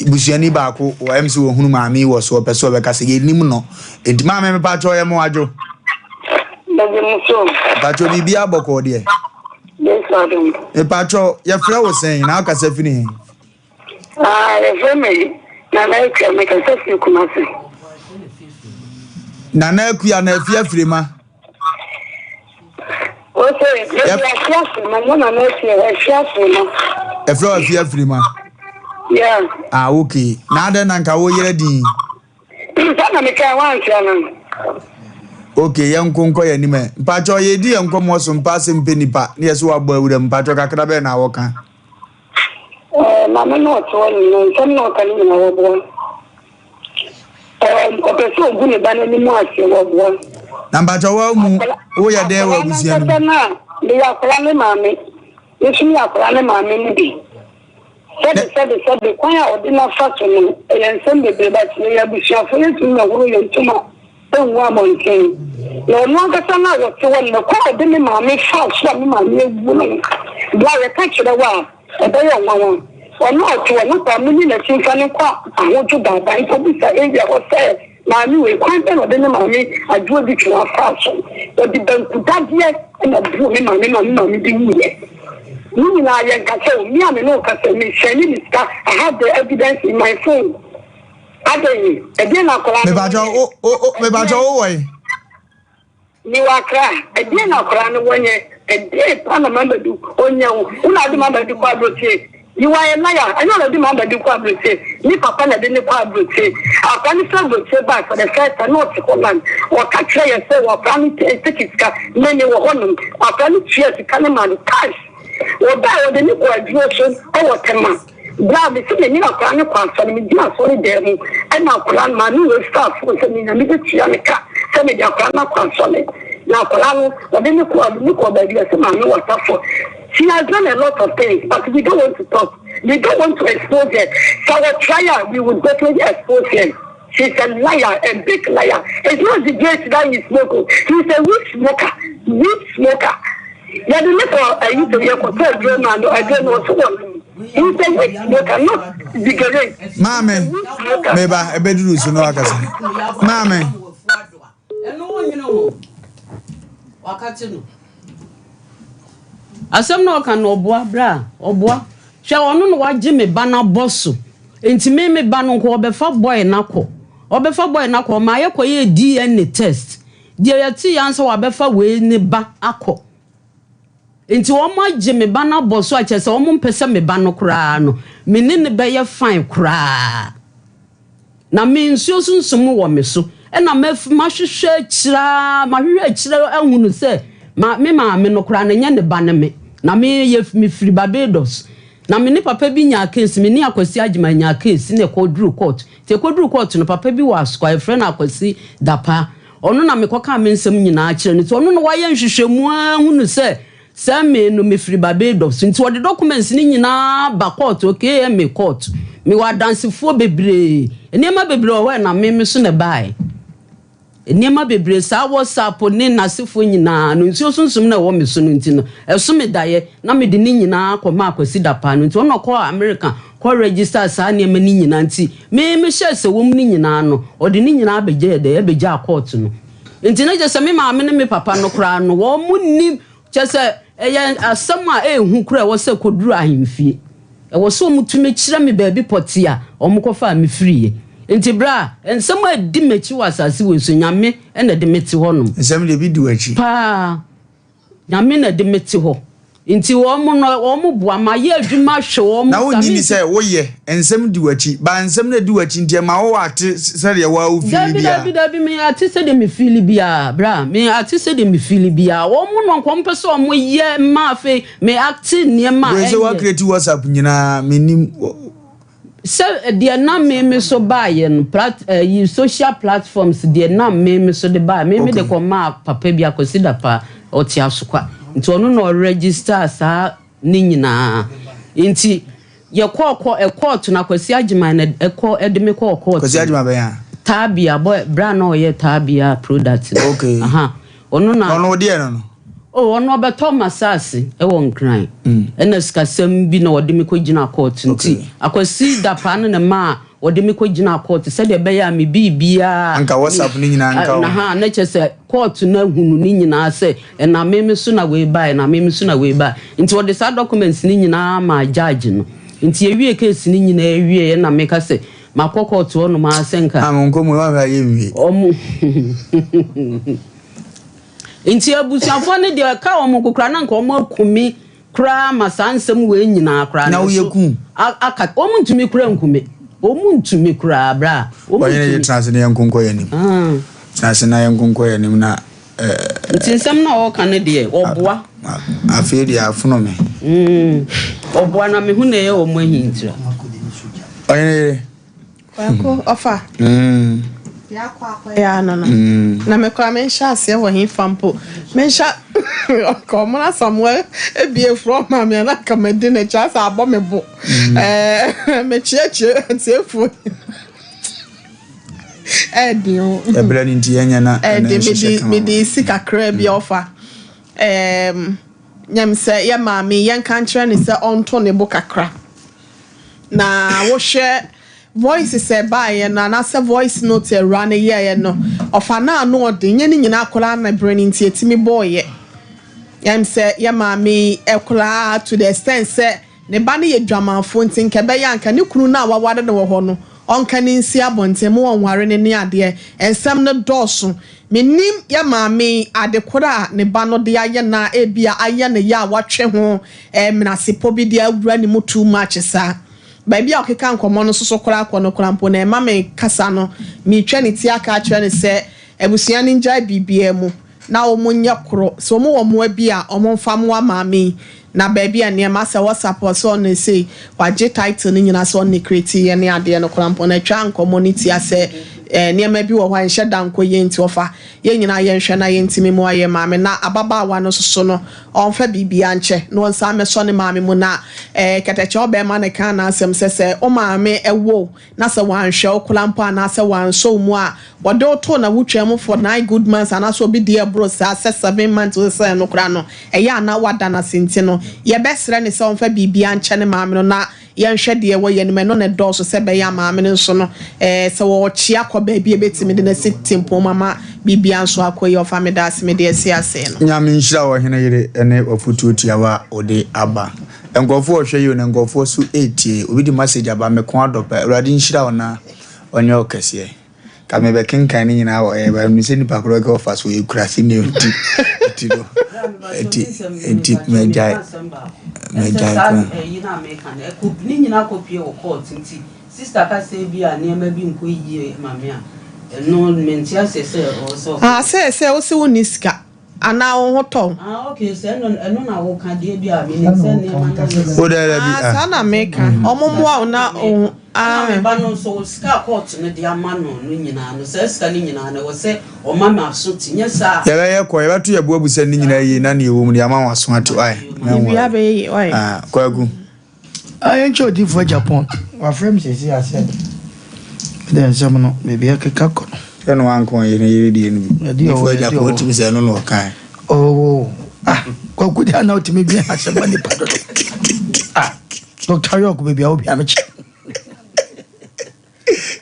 Busuani baako, wɔ ɛm sɛ wɔhunu maame yi wɔ so, ɔpɛ sɛ ɔbɛka sɛ yɛnim no. Enti maame mepakyɛ ɔyɛ mo adwo. Bɛgye mo so. Mepakyɛ biribi abɔkɔɔ deɛ. Yesu adom. Mepakyɛ yɛfrɛ wo sɛn na wokasa firi he? Ah, yɛfrɛ me Nana Akua, mekasa firi Kumasi. Nana Akua na afi afiri ma. Ose, mefi afi afiri ma, mo Nana Akua, afi afiri ma. Ɛfrɛ wo afi afiri ma? Yeah. Ah, okay. Na adɛn na nka wo yerɛ din? Sɛ na mekae, woankyerɛ no. Ok yɛnko nkɔ yɛn anim ɛ. Mpakyɛw yɛredi yɛn nkɔmmɔ so mpa asɛm pɛ nipa ne yɛse wabɔ awura mu mpakyɛw kakra bɛn na wɔka. Ɛɛ maame no ɔte hɔ no no nsɛm na ɔka no nyinaa wɔboa. Ɛɛ ɔpɛ sɛ ogu ne ba n'anim ase wɔboa. Na mpakyɛw wa mu woyɛ dɛn wɔ abusua no mu? Akwadaa no ankasa no a meyɛ akwadaa no maame me nso meyɛ akwadaa no maame no bi. Sɛbe sɛbe sɛbe kwan a ɔde no afa so no ɛyɛ nsɛm bebree but yɛyɛ abusuafoɔ yɛntumi mmɛhoro yɛn ntoma ngu abɔnten. Na ɔno ankasa no a ɔte hɔ no, kwan a ɔde me maame faa so a me maame awu no, berɛ a yɛka kyerɛ wo a, ɛbɛyɛ wo nwanwa. Ɔno a ɔte hɔ no, kɔ a monyi n'akyi mfa no nkɔ ahodwo baaban nkɔbisa area hɔ sɛ, Maame wei, kwan bɛn na ɔde ne maame Adwoa Ditwaa faa so? Ɔde banku dadeɛ na buu me maame ma me maame de wuiɛ. Ne nyinaa yɛnkasa o, me a me ne wo kasa yi, mesɛne ne sika, I have the evidence in my phone. Adɛn? Ɛdeɛn na akwadaa no Mepakyɛ wɔnyɛ? wo wo wo mepakyɛ Ɛdeɛn? wo wɔ he? Mewɔ Accra. Ɛdeɛn na akwadaa no wɔnyɛ? Ɛdeɛn pa na Mamadu ɔnyɛ wo? Wo na wode Mamadu kɔ aburokyire. You are a liar. Ɛnyɛ wo na wode Mamadu kɔ aburokyire. Ne papa na ɛde no kɔ aburokyire. Akwadaa no firi aburokyire bae for the first time na ɔte Holland. Ɔka kyerɛ yɛn sɛ akwadaa no take sika. Mene wɔ hɔnom. Akwadaa no tua sika no maa no cash. Ɔbae ɔde no kɔɔ aduro so wɔ Tema. Berɛ a mese me ne akwadaa no kɔ asɔre, megyina asɔre dan mu ɛna akwadaa no maame wei faa phone sɛ me Nyame bɛtua me ka sɛ mede akwadaa no akɔ asɔre. Na akwadaa no ɔde me kɔɔ me kɔɔ baabi ɔse maame wɔ asafo. She has done a lot of things but we don't want to talk, we don't want to expose her. Sɛ ɔtry a we will definitely expose her. She's a liar, a big liar. It's not the grace that he smoke. Oh. He's a weed smoker. Weed smoker. Yɛde ne kɔ ayi sɛ yɛkɔtɔ aduro ma no aduro no ɔso wɔ no. He's a weed smoker, not cigarette. Maame, meba ɛbɛduru so no akasa. Maame. Ɛno wo nwene ho. Wakate no. Asɛm na ɔka no ɔboa bra ɔboa. Hwɛ ɔno na wagye me ba no abɔ so. Nti me me ba no nka ɔbɛfa boy no akɔ. Ɔbɛfa boy no akɔ ɔmaa yɛkɔyɛɛ DNA test. Deɛ yɛtee ara ne sɛ wabɛfa wei ne ba akɔ. Nti wɔn agye me ba no abɔ so a kyerɛ sɛ wɔn mpɛ sɛ me ba no koraa no me ne no bɛyɛ fine koraa. Na me nsuo sunsum wɔ me so, ɛna maf mahwehwɛ akyire ara, mahwehwɛ akyire ahunu sɛ ma me maame no koraa no, ɛnyɛ ne ba ne me. Na me yɛ mefiri Barbados. Na me ne papa bi nyaa case, me ne Akwasi Agyeman nyaa case na ɛkɔduruu court. Nti ɛkɔduruu court no, papa bi wɔ Asokwa, yɛfrɛ no Akwasi Dapaah. Ɔno na mekɔkaa me nsɛm nyinaa kyerɛɛ no. Nti ɔno na wayɛ nhwehwɛmu ara ahunu sɛ Sɛ me no mefiri Barbados nti wɔde documents no nyinaa ba court KMA court. Mewɔ adansefoɔ bebree. Nneɛma bebree wɔ hɔ a ɛnam me me so na ɛbaeɛ. Nneɛma bebree saa WhatsApp ne n'asefoɔ nyinaa no nsuo sunsum na ɛwɔ me so no nti no ɛso me daeɛ na mede ne nyinaa kɔmaa Kwasi Dapaah no nti ɔno na ɔkɔɔ America kɔ register saa nneɛma no nyinaa nti me mehyɛɛ sɛ wɔm no nyinaa no ɔde ne nyinaa bɛgyaɛ dɛ ɛbɛgyaa court no. Nti na kyerɛ sɛ me maame ne me papa no koraa no, wɔn nnim, kyerɛ sɛ ɛyɛ asɛm a ɛyɛ hu koraa a ɛwɔ sɛ ɛkɔduru ahemfie. Ɛwɔ sɛ wɔtumi kyerɛ me baabi pɔtee a wɔkɔfaa me firiiɛ. Nti berɛ a nsɛm a ɛdi m'akyi wɔ asase wei so, Nyame na ɛde me te hɔnom. Nsɛm deɛ ebi di w'akyi. Paa. Nyame na ɛde me te hɔ. Nti wɔn no, wɔn boa. Mayɛ adwuma ahwɛ wɔn Na saa. wonnye nni Me sɛ woyɛ, nsɛm di w'akyi. But nsɛm no adi w'akyi nti ɛma wo ate sɛdeɛ wo ara wo feeli Dabi, biara. dabi, dabi, me ate sɛdeɛ me feeli biara, bra, me ate sɛdeɛ me feeli biara. Wɔn no nka wɔn pɛ sɛ wɔn yɛ ma afei me acte nneɛma a Wei sɛ ɛnyɛ. wa create WhatsApp nyinaa, mennim. Sɛ deɛ nam me me so baeɛ no, plat, ɛyi, social platforms deɛ nam me me so de baeɛ, me me de Okay. kɔmaa papa bi, Akwasi Dapaah, ɔte Asokwa. Nti ɔno na ɔregister saa ne nyinaa. Nti yɛkɔɔ kɔ, ɛkɔɔto no, Akwasi Agyeman na ɛkɔ, ɛde me kɔɔ kɔɔto Kwasi no. Agyeman bɛn a? Taabia, bɔ, berɛ a na ɔyɛ Taabia product no. Okay. Aha. Ɔno na. Na ɔno ɔdeɛ no no? Oh, ɔno ɔbɛtɔ m'asaase wɔ Nkran. Ɛna sikasɛm bi na ɔde me kɔgyinaa kɔɔto nti, Akwasi Dapaah no na ɛmaa ɔde me kɔgyinaa kɔɔto sɛdeɛ ɛbɛyɛ a me biribiara. Anka WhatsApp no nyinaa nka ho. Aha, na kyerɛ sɛ kɔɔto no ahunu ne nyinaa sɛ ɛnam me me so na wei baeɛ, ɛnam me me so na wei baeɛ. Nti ɔde saa documents no nyinaa maa judge no. Nti yɛwiee case no nyinaa wieeɛ na meka sɛ makɔ kɔɔto hɔnom ara sɛ nka. Ah, monkɔ mu, woanhwɛ a yɛnwie. Ɔmo. Nti abusuafoɔ no deɛ ɛka wɔn nko koraa na nka wɔn aku me koraa ma saa nsɛm wei nyinaa koraa Na no woyɛ so ku? aka wɔn ntumi koraa nku me wɔn ntumi koraa bra wɔn Wɔnyɛ ntumi. yɛ tena ase na yɛnko nkɔ yɛn anim. Ah. Tena ase na yɛnkonkɔ yɛn anim na eh. Nti nsɛm no a ɔreka no deɛ, ɔboa. Afei deɛ afono me. Mm, ɔboa na me ho na ɛyɛ wɔn ahi ntira. Ɔhene yere. Kwaku, ɔfa. Mm. Deɛ akɔ akɔyɛ ano no. Mm. Na me koraa menhyɛ aseɛ wɔ he fa mpo. Menhyɛ ɔkɔmona Samuel ebie frɔ ma me ana nka madi n'akyi asɛ abɔ me bo. Mm. Ɛɛ mekyeakyea atiefoɔ. Ɛɛden o. Ɛbrɛ no nti yɛnyɛ na ɛno Ɛɛden nhyehyɛ mede kama. mede si kakraa bi ɔfa. Ɛɛm nyam sɛ yɛ maame yɛnka nkyerɛ no sɛ ɔnto ne bo kakra. Na wohwɛ voices a ɛbaeɛ no anaasɛ voice note a awuraa no yɛeɛ no, ɔfa no ano ɔden, nyɛ ne nyinaa koraa na berɛ no nti ɛtumi bɔeɛ. Ɛm sɛ yɛ maame yi koraa to the extent sɛ ne ba no yɛ dwamanfoɔ nti nka ɛbɛyɛ a nka ne kunu no a waware no wɔ hɔ no ɔnka no nsi abɔnten ma wɔnware no ne adeɛ. Nsɛm no dɔɔso. Mennim yɛ maame yi ade korɔ a ne ba no de ayɛ no a ebia ayɛ no ya a watwe ho menasepɔ bi de awura ne mu too much saa. Baabi a ɔkeka nkɔmmɔ no nso so koraa kɔ no koraa mpo no ɛma me kasa no metwa ne ti aka akyerɛ no sɛ abusua no ngyae biribiara mu na wɔn nyɛ koro. Sɛ wɔn wɔ mmoa bi a wɔn mfa mmoa maame yi na baabi a nneɛma asɛ WhatsApp ɔsɛ ɔno sei wagye title no nyinaa sɛ ɔno na create yɛ ne adeɛ no koraa mpo no atwa nkɔmmɔ no tia sɛ nneɛma bi wɔ hɔ a ɛnhyɛ da nkɔ yie nti ɔfa yɛn nyinaa yɛnhwɛ na yɛntumi mmoa yɛn maame na ababaawa no nso so no ɔmfa biribiara nkyɛ na ɔnsan mmɛsɔ ne maame mu na kɛtɛkyɛ ɔbɛrima no kaa n'asɛm sɛ sɛ wo maame wo na sɛ wanhwɛ wo koraa mpo anaasɛ wansɔ wo mu a, wɔde wo too na wotwaa mu for nine good months anaasɛ obi deɛ ɛboro saa sɛ seven months o sɛ ɛno koraa no, ɛyɛ a na wada no ase nti no, yɛbɛsrɛ no sɛ ɔmfa biribiara nkyɛ ne maame no na yɛnhwɛ deɛ ɛwɔ yɛn anim, ɛno na ɛdɔɔso sɛ ɛbɛyɛ a maame no nso no, ɛɛ sɛ ɔrekyea kɔ baabi a ɛbɛtumi de no asi tempɔn mu ama biribiara nso akɔ yie. Ɔfa meda ase mede asi ase no. Nyame nhyira wo ɔhene yere ne w'afotuo tiawa a wode aba. Nkurɔfoɔ rehwɛ yi o na nkurɔfoɔ so retie. Obi de message aba, me kɔn adɔ paa. Awurade nhyira wo na ɔnyɛ wo kɛseɛ. Ka mebɛkenkan ne nyinaa wɔ ɛyɛ ba menim sɛ nipa korɔ kɛ ɔfa so ɔyɛ kurase ne nti nti no nti nti magyae magyae koraa. Ɛyi na meka no ɛkɔ ne nyinaa kɔ pie wɔ court nti sister ka sɛ bi a nneɛma bi nkɔ yie ma me a ɛno mente aseɛ sɛ ɔwɔ sɛ ɔkɔ. Ah sɛ sɛ wose wonni sika Anaa wo ho tɔ wo. Ah okay sɛ ɛno ɛno na wo ka deɛ bi a menim sɛ nneɛma no nyɛ Wo dɛ dɛ bi Ah ah. saa na meka ɔmo mmoa wo na wo ho Ɛna me ah. ba no nso sika a court no de ama no no nyinaa no saa sika no nyinaa no ɛwɔ sɛ ɔma me aso te nyɛ saa a. Yɛbɛyɛ kɔ yɛbɛto yɛn bo abu sɛ ne nyinaa yie na nea ɛwɔ mu no yɛama w'aso ate wai Biribiara mɛnwɔre bɛyɛ yie wai. ah Kwaku. Ah yɛnkyɛ odiyifoɔ Agyapong wafrɛ me seesei a sɛ mede nsɛm no baabi ɛkeka kɔ no. Sɛ na wanka ɔyere yere deɛ no bi. Ɛde ɔwɔ Odiyifoɔ ɛde Agyapong ɔwɔ. wotumi sɛ ɛno na ɔkae. Oh ah Kwaku deɛ na wotumi dwen asɛm ma nipa dodo. Ah Dr. York baabi a wobia mekyɛ.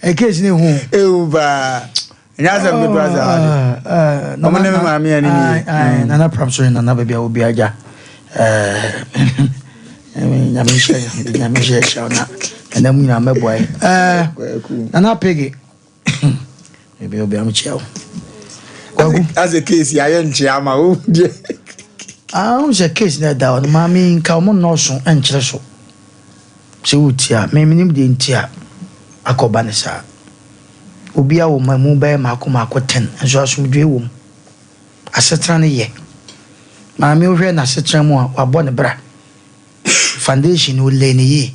Ɛ case ne hu. Ehu paa. Ɛnyɛ asɛm ketewa saa ade. Ɔmo ne me maame a ne nie. Nana pram so nana baabi a obi agya. Nyame nhyɛ nyame nhyɛ hyɛ na ɛnna mu nyinaa mɛboa yi. Nana pege baabi a obi amekyia wo. Kwaku. Asɛ case ayɛ nkyea ama wo deɛ. Ah, sɛ case na ɛda hɔ no maame nka ɔmo nnɔɔso nkyerɛ so. Sɛ wotie a, me menim deɛ nti a akɔba no saa. Obiara wɔ mmamu bɛyɛ mmaako mmaako ten, nso asomdwoeɛ wɔ mu. Asetena no yɛ. Maame wohwɛ n'asetena mu a, wabɔ ne bra. Foundation no, ɔlay no yie.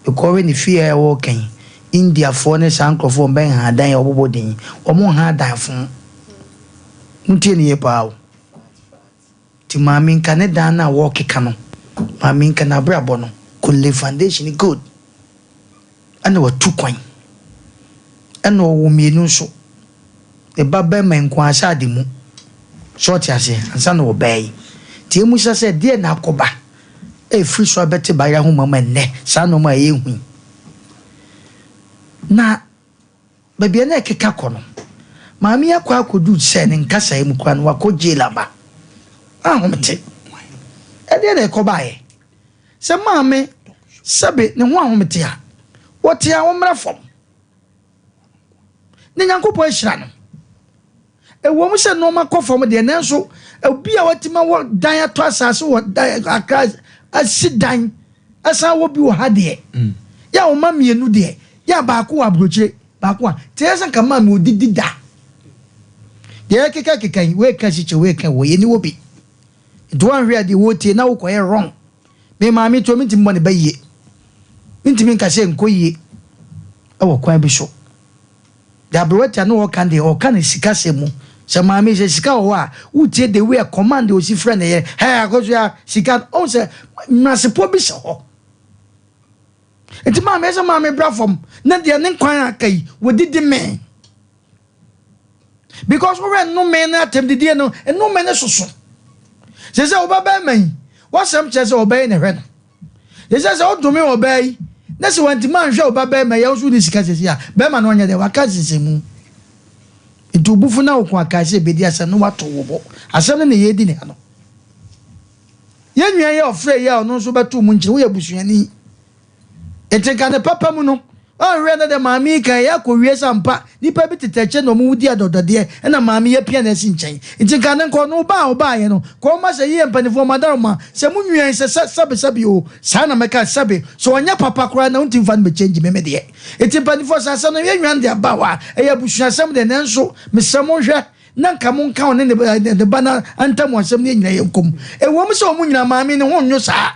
Because wohwɛ ne fie a ɛwɔ kan yi, Indiafoɔ ne saa nkorɔfoɔ a wɔbɛn ha dan a wɔbobɔ din yi, wɔn nha dan fo. Montie no yie paa o. Nti maame nka ne dan no a wɔrekeka no, maame nka n'abrabɔ no, Kunle foundation good ɛna watu kwan ɛna ɔwɔ mmienu nso, ne ba bɛrima nko ara sɛ ade mu, so ɔte aseɛ ansa na ɔbaa yi. Nti ɛmusa sɛ deɛ na akɔba ɛfiri so abɛte bayerɛ ahoma mu ɛnnɛ saa nnoɔma a ɛyɛ hu yi. Na Baabi a na ɛkeka kɔ no, maame yi akɔ akɔdu sɛ ne nkasaeɛ mu koraa no, wakɔ jail aba. Ahomete. Ɛdeɛn na ɛkɔbaeɛ? Sɛ maame, sɛbe ne ho ahomete a, wɔte a ɔmmra fam. Ne Nyankopɔn ahyira no. Ɛwom sɛ nneɛma kɔ fam deɛ, nanso obi a watumi awɔ dan atɔ asase wɔ dan Accra asi dan asan wɔ bi wɔ ha deɛ, yɛ a ɔma mmienu deɛ, yɛ a baako wɔ aburokyire, baako a te sɛ nka maa mi odidi da. Deɛ yɛkeka keka yi, wei ka sikye, wei ka wɔ, yɛni wɔ bi. Nti woanhwɛ a deɛ wɔtie na wokɔyɛ wrong. Me maame tuo mentumi mmɔ ne ba yie. Mentumi nka sɛ nkɔ yie ɛwɔ kwan bi so. Deɛ aberewatia ne ɔka deɛ ɔka ne sika sɛm mu. Sɛ maame sɛ sika wɔ hɔ a, wotie the way a command deɛ ɔsi frɛ ne yere, hɛ akosua sika, ɔhu sɛ mmerasepɔ bi hyɛ hɔ. Nti maame sɛ maame bra fam na deɛ ne nkwan aka yi wɔdidi mee. Because wohwɛ nnome ne atɛmdidie no, nnome ne soso. Sɛ sɛ woba bɛrima yi, wasɛm kyerɛ sɛ ɔbɛyɛ na ɛhwɛ no. Sɛ sɛ sɛ wodome ɔbaa yi, na sɛ wantumi anhwɛ wo ba bɛrima yi a, wo nso wonni sika sɛsi a, bɛrima no ɔnyɛ dɛ, waka nsensɛnmu. Nti wo bufu na wo ko akae sɛ ɛbɛdi asɛm no wato wo bo. Asɛm no na yɛredi ne ha no. Yɛn nua yi a ɔfrɛ yi a ɔno nso bɛto mu nkyene, woyɛ busuani. Enti nka ne papa mu no, ɔnhwɛ na dɛ maame yi kan yɛ akɔwie sɛ ampa nnipa bi tete akyire na wɔn di adɔdɔdeɛ ɛna maame yi apia no asi nkyɛn. Nti nka ne nka ɔno ba a ɔbaeɛ no, ka ɔma sɛ yeyɛ mpaninfoɔ madaroma sɛ mo nua yi sɛ sɛ sɛbe sɛbe o, saa na mɛka sɛbe, sɛ ɔnyɛ papa koraa na wontumi mfa no mɛ change me me deɛ. Enti mpaninfoɔ sɛ asɛm no yɛ nwa no de aba hɔ a, ɛyɛ abusuasɛm deɛ nanso mesrɛ monhwɛ na nka monka ɔne ne ne ba no ntam asɛm no yɛ nyina yɛnkɔ mu. Ɛwom sɛ wɔn nyinaa maame yi ne ho nnwo saa.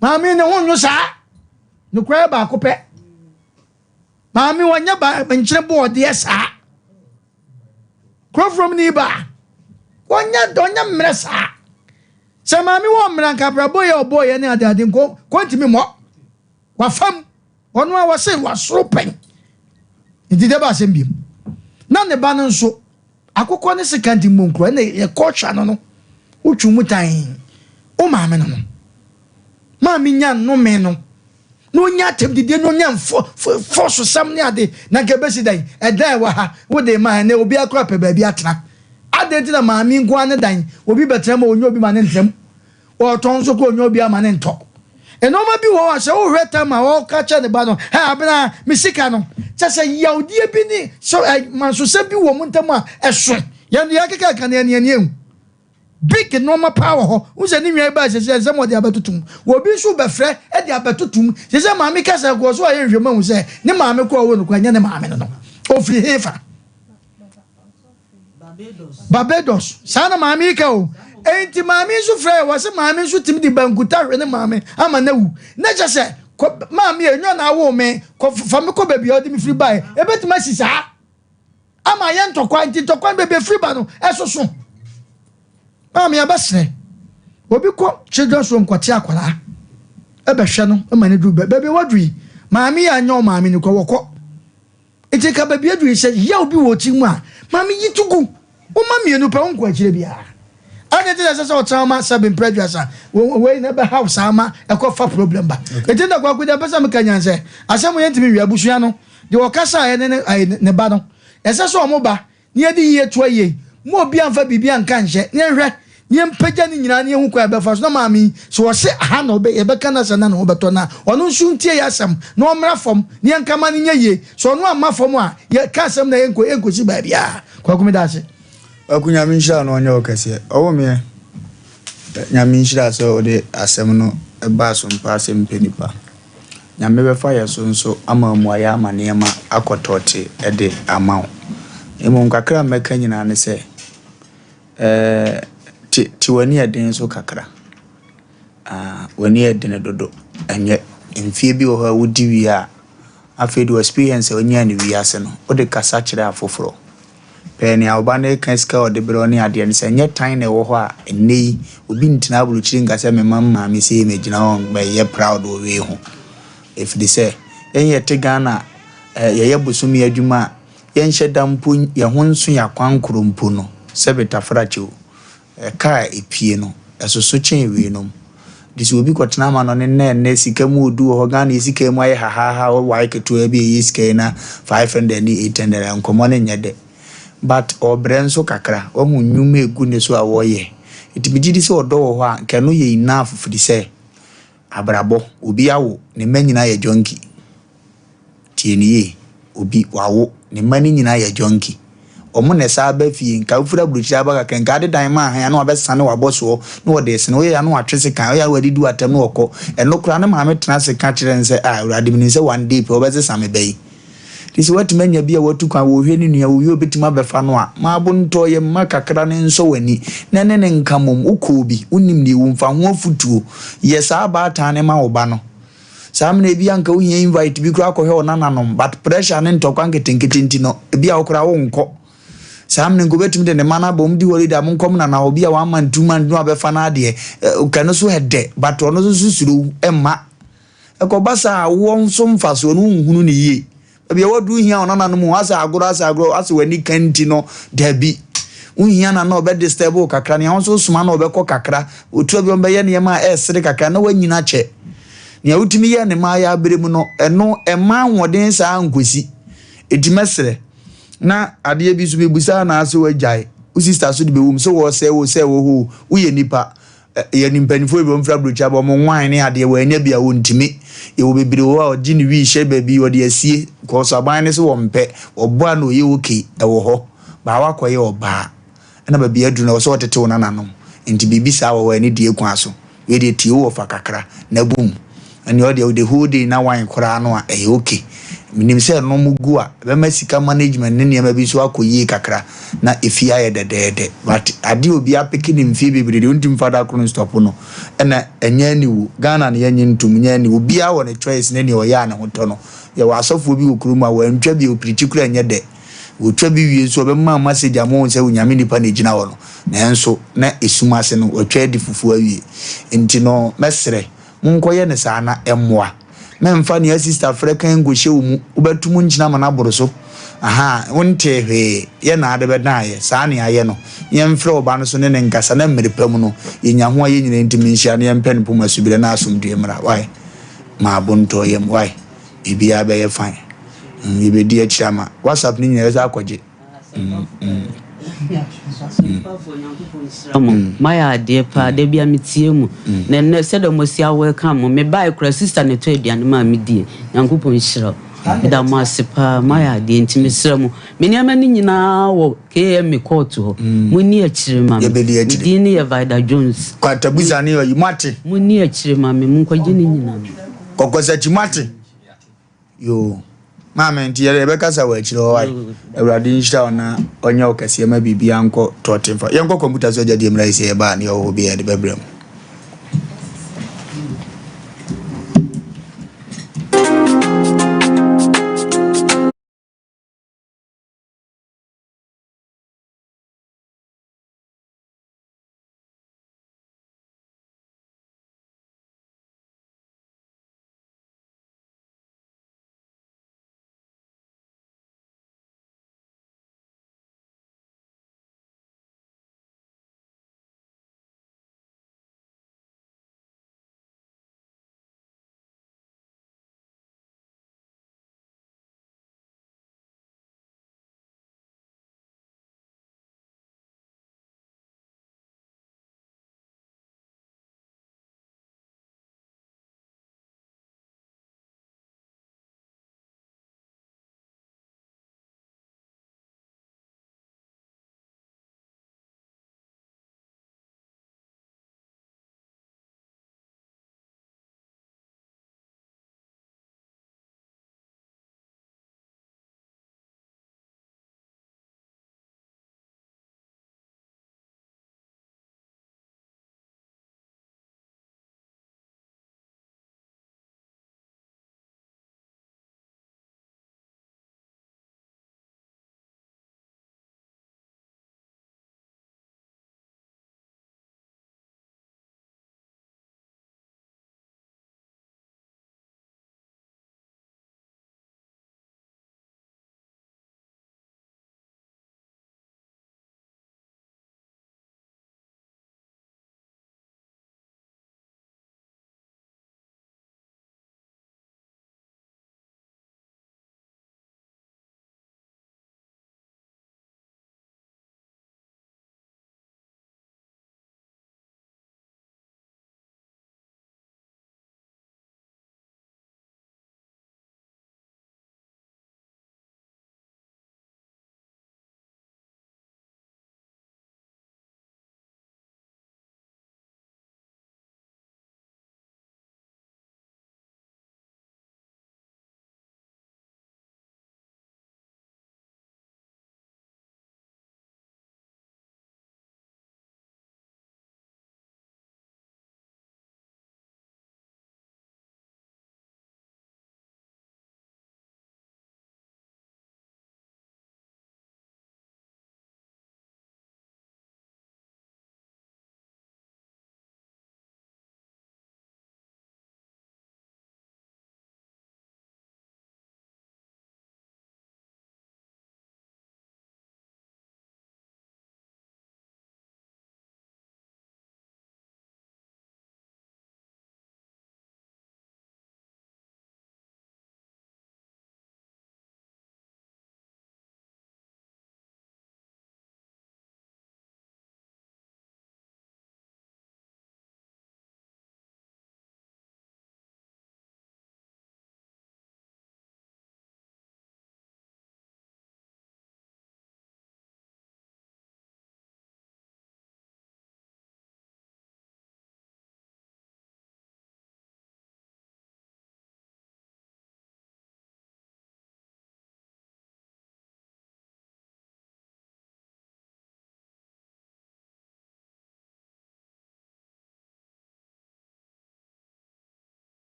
Maame ne ho nwo saa. Nokorɛ yɛ baako pɛ. Maame wɔnyɛ ba nkyene bɔɔdeɛ saa. Kurɔforom ni ba. Wɔnyɛ ɔnyɛ mmerɛ saa. Sɛ maame wɔ mmerɛ nka abrabɔ yɛ ɔbɔ yɛ ne ade ade nko kɔntumi mmɔ. Wafam. Ɔno a wɔse wasoro pɛn. Nti dɛ ba asɛm biem. Na ne ba no nso Akokɔ ne sekan nti mmɔ nkuro ɛna yɛ culture no no wotwe mu tan wo maame no no maame nya nnome no na onya atɛmdidie na onya mfɔsosɛm ne ade na nka ebesi dan ɛdan ɛwɔ ha wode ma ɛnɛ obi akora pɛ baabi atena adɛn nti na maame nko ara ne dan obi bɛtena mu onya obi ma ne ntena mu Ɔretɔn nso kɔ ɔnya obi ama ne ntɔ. Nneɛma bi wɔ hɔ a sɛ wohwɛ tam a ɔreka kyerɛ ne ba no, hɛ abena me sika no, kyɛ sɛ yawdeɛ bi ne sɛ ɛ mansosɛm bi wɔ mo ntam a ɛso. Yɛn deɛ yɛkeka ka no yɛn ani ehu. Big nneɛma paa wɔ hɔ. Wohu sɛ ne nua yi baa sɛsɛ nsɛm ɔde abɛtoto mu. Obi nso bɛfrɛ de abɛtoto mu. Sɛsɛ maame kasa kɔ so ayɛ nhwɛmu ahu sɛ ne maame kɔ ɔwɔ no kɔ ɛnyɛ ne maame no no. Ofiri hefa? Barbados. Saa na maame yi ka o. Enti maame yi nso frɛ wɔ se maame nso tumi de bankuta hwe ne maame ama no awu. Na kyɛ sɛ kɔ maame enyo na awo me kɔ fa me kɔ baabi a ɔde me firi bae. Ebetumi asi saa ama ayɛ ntɔkwa nti ntɔkwa no baabi efiri ba no ɛsoso. Maame abɛsrɛ obi kɔ children's home kɔte akwadaa ɛbɛhwɛ no ma no duru baabi a waduru yi maame yi anyɛ ɔmaame no kɔ wɔkɔ. Nti nka baabi aduru yi sɛ yaw bi wɔ wo tiri mu a, maame yi to gu. Wo mma mmienu pɛ, wonkɔ akyire biara. Adɛn nti na ɛsɛ sɛ ɔtena hɔ ma sɛbe mprɛ aduasa? Wei na ɛbɛhaw saa ma ɛkɔfa problem ba. Nti na Kwaku deɛ mpɛ sɛ meka nyan sɛ, asɛm wei yɛntumi nwie. Abusua no, deɛ ɔkasaeɛ ne ne ne ba no, ɛsɛ sɛ wɔn ba na yɛde yie toa yie. Mma obiara mfa biribi anka nhyɛ, na yɛnhwɛ, na yɛmpagya ne nyinaa na yɛnhu kwan a yɛbɛfa so na maame yi, sɛ ɔse aha na ɔbɛ, yɛbɛka n'asɛm na ne ho bɛtɔ no a, ɔno nso ntie yɛn asɛm na ɔmmra fam na yɛnka ma no nyɛ yie. Sɛ ɔno amma fam a, yɛka asɛm na yɛnkɔ, yɛnkɔsi baabiara. Kwaku meda ase. Kwaku Nyame nhyira wo na ɔnyɛ wo kɛseɛ. Ɔwo meɛ Nyame nhyira sɛ wode asɛm no baa so mpa sɛ mpɛ nipa. Nyame bɛfa yɛ so nso ama mmuaeɛ ama nneɛma akɔ tɔɔte de ama wo. Mmom kakra a mɛka nyinaa ne sɛ, eh, te, te w'ani yɛ den so kakra. Ah, w'ani yɛ den dodo. Ɛnyɛ. Mfie bi wɔ hɔ a wodi wie a, afei de experience a wonyaa no wiase no, wode kasa kyerɛ afoforɔ. Pɛɛ nea wo ba no reka, sika a ɔde brɛ wo ne adeɛ no, sɛ ɛnyɛ tan na ɛwɔ hɔ a, ɛnnɛ yi, obi ntena aburokyire nka sɛ mema me maame sei megyina hɔ mɛyɛ proud wɔ wei ho. Ɛfiri sɛ, yɛn yɛte Ghana, eh, yɛyɛ bosome adwuma a, yɛnhyɛ da mpo, yɛn ho nso yɛn akwankoro mpo no, sɛbe tafrakyɛ o, Ɛka a epue no, ɛsoso kyɛn weinom. Nti sɛ obi kɔtena amanɔne nnɛ nnɛ sika mu odu wɔ hɔ, Ghana yi sika yi mu ayɛ hahaaha, wowae ketewaa bi a ɛyɛ sika yi na 500 ne 800 a, nkɔmmɔ no nyɛ dɛ. But ɔbrɛ nso kakra, wahu nnwuma a ɛgu ne so a wɔyɛ. Nti megye di sɛ ɔdɔ wɔ hɔ a, nka ɛno yɛ enough firi sɛ abrabɔ, obi awo, ne mma nyinaa yɛ junkie. Tie no yie, obi, wawo, ne mma no nyinaa yɛ junkie. Wɔn na ɛsan ba fie, nka wofiri aburokyire aba kakra, nka ade dan ma ahan a na wabɛsane w'abɔsoɔ na wɔde resene, woyɛ a na watwe sekan, woyɛ a na wadidi w'atɛm na wɔkɔ. Ɛno koraa ne maame tena ase ka kyerɛ no sɛ, ah Awurade menim sɛ one day pɛ wobɛsesa me ba yi. Nti sɛ woatumi anya bi a watu kwan, wɔrehwɛ ne nua, owie a obetumi abɛfa no a, ma abontɔ yɛ mma kakra no nsɔ w'ani na ɛne no nka mmom. Wokɔɔ bi, wonim deɛ ɛwom, fa ho afotuo. Yɛ saa baatan no ma wo ba no. Saa mmerɛ ebi a nka wohia invite bi koraa kɔhwɛ wo nananom, but pressure ne ntɔkwa nketenkete nti no, ebi a wo koraa wonkɔ. Saa mmerɛ nka obetumi de ne mma no aba, wɔn di holiday a monkɔ mo nana hɔ, bi a one month, 2 months na wabɛfa no adeɛ. Nka ɛno so ɛdɛ, but ɔno nso suro wo, ɛmma. Ɛkɔba saa a, woɔ nso mfasoɔ no wonhunu no yie. Baabi a woaduru hia wo nananom o, asɛ agorɔ asɛ agorɔ, asɛ w'ani ka nti no, dabi. Wohia nana a ɔbɛ disturb wo kakra, nea wo nso wosoma no a ɔbɛkɔ kakra, otu a bi ɔbɛyɛ nneɛma a ɛresere kakra na woanyini akyɛ. Nea wotumi yɛɛ ne mmaayɛ abere mu no, ɛno ɛmma ahoɔden saa nkosi. Enti mɛsrɛ, na adeɛ bi nso mebusa na asɛ woagyae, wo sister so de bɛwom sɛ wɔresɛe wo sɛ wɔ hɔ o, woyɛ nipa. Yɛn mpanyinfoɔ bi wɔn fira aburokyi aba wɔn nwan ne adeɛ wɔanya bi a wɔntumi. Yɛwɔ bebree wɔ hɔ a ɔgye ne wii hyɛ baabi ɔde asie kɔɔso aban ne so wɔn mpɛ ɔbɔ a na ɔyɛ okay ɛwɔ hɔ baa wakɔyɛ ɔbaa ɛna baabi aduru no ɛwɔ sɛ ɔtete wo nananom nti biribi saa wɔ hɔ ɛne die kwan so wei deɛ tie wo wɔfa kakra na bom. Ɛnneɛ ɔdeɛ the whole day na wine koraa no a ɛyɛ okay. Menim sɛ ɛno mo gu a ɛbɛma sika management ne nneɛma bi nso akɔ yie kakra na efie ayɛ dɛdɛɛdɛ. But adeɛ a obi apeke ne mfie bebree deɛ wontumi mfa da koro nstɔpo no ɛna ɛnyɛ aniwu. Ghana no yɛnye ntom nyɛ aniwu. Obiara wɔ ne choice ne deɛ ɔyɛ a ne ho tɔ no. Yɛwɔ asɔfoɔ bi wɔ kurom a wɔantwa bi a opirikyi koraa ɛnyɛ dɛ. Wɔtwa bi wie nso a ɔbɛma message ama wɔn sɛ Onyame nipa na ɛgyina hɔ no. Nanso na esum ase no watwa adi fufuo awie. Nti no mɛsrɛ Monkɔyɛ no saa na ɛmmoa. Mɛmfa nea sista frɛ kan nkɔhyɛ wo mu, wobɛto mu nkyene ama no aboro so. Ahaa, wontee hwee, yɛ na ade bɛdan ayɛ, saa na yɛayɛ no. Yɛmfrɛ wo ba no so ne no nkasa na mmere pa mu no, yɛnya ho a yɛn nyinaa ntumi nhyia na yɛmpɛ no poma subire na asomdwoeɛ mmra. Wai? Ma abo ntɔ yam, wai? Biribiara bɛyɛ fine. Mm, yɛbɛdi akyire ama. WhatsApp no nyinaa yɛbɛsan akɔgye. Mo mayɛ adeɛ paa da bia metie mu na ɛnɛ sɛdeɛ mo si awelcome mo mebae kora sister na ɛtɔ aduane maa me die Nyankopɔn nhyira wo meda mo ase paa mayɛ adeɛ nti mesrɛ mo me nneɛma no nyinaa wɔ KMA court hɔ monni akyire ma me me din ne yɛ Vida Jones Kwatabusa ne ɔyi moate. Monni akyire ma me monkɔgye ne nyinaa. Kɔkɔsakyi moate. Yoo. Maame, nti yɛde yɛbɛkasa wɔ akyire hɔ wae. Awurade nhyira wo na ɔnyɛ wo kɛseɛ ma biribiara nkɔ tɔɔte mfa. Yɛnkɔ kɔmputa so agya deɛ mmra yi sɛ yɛba a ne yɛwɔ hɔ bi a yɛde bɛbrɛ mu.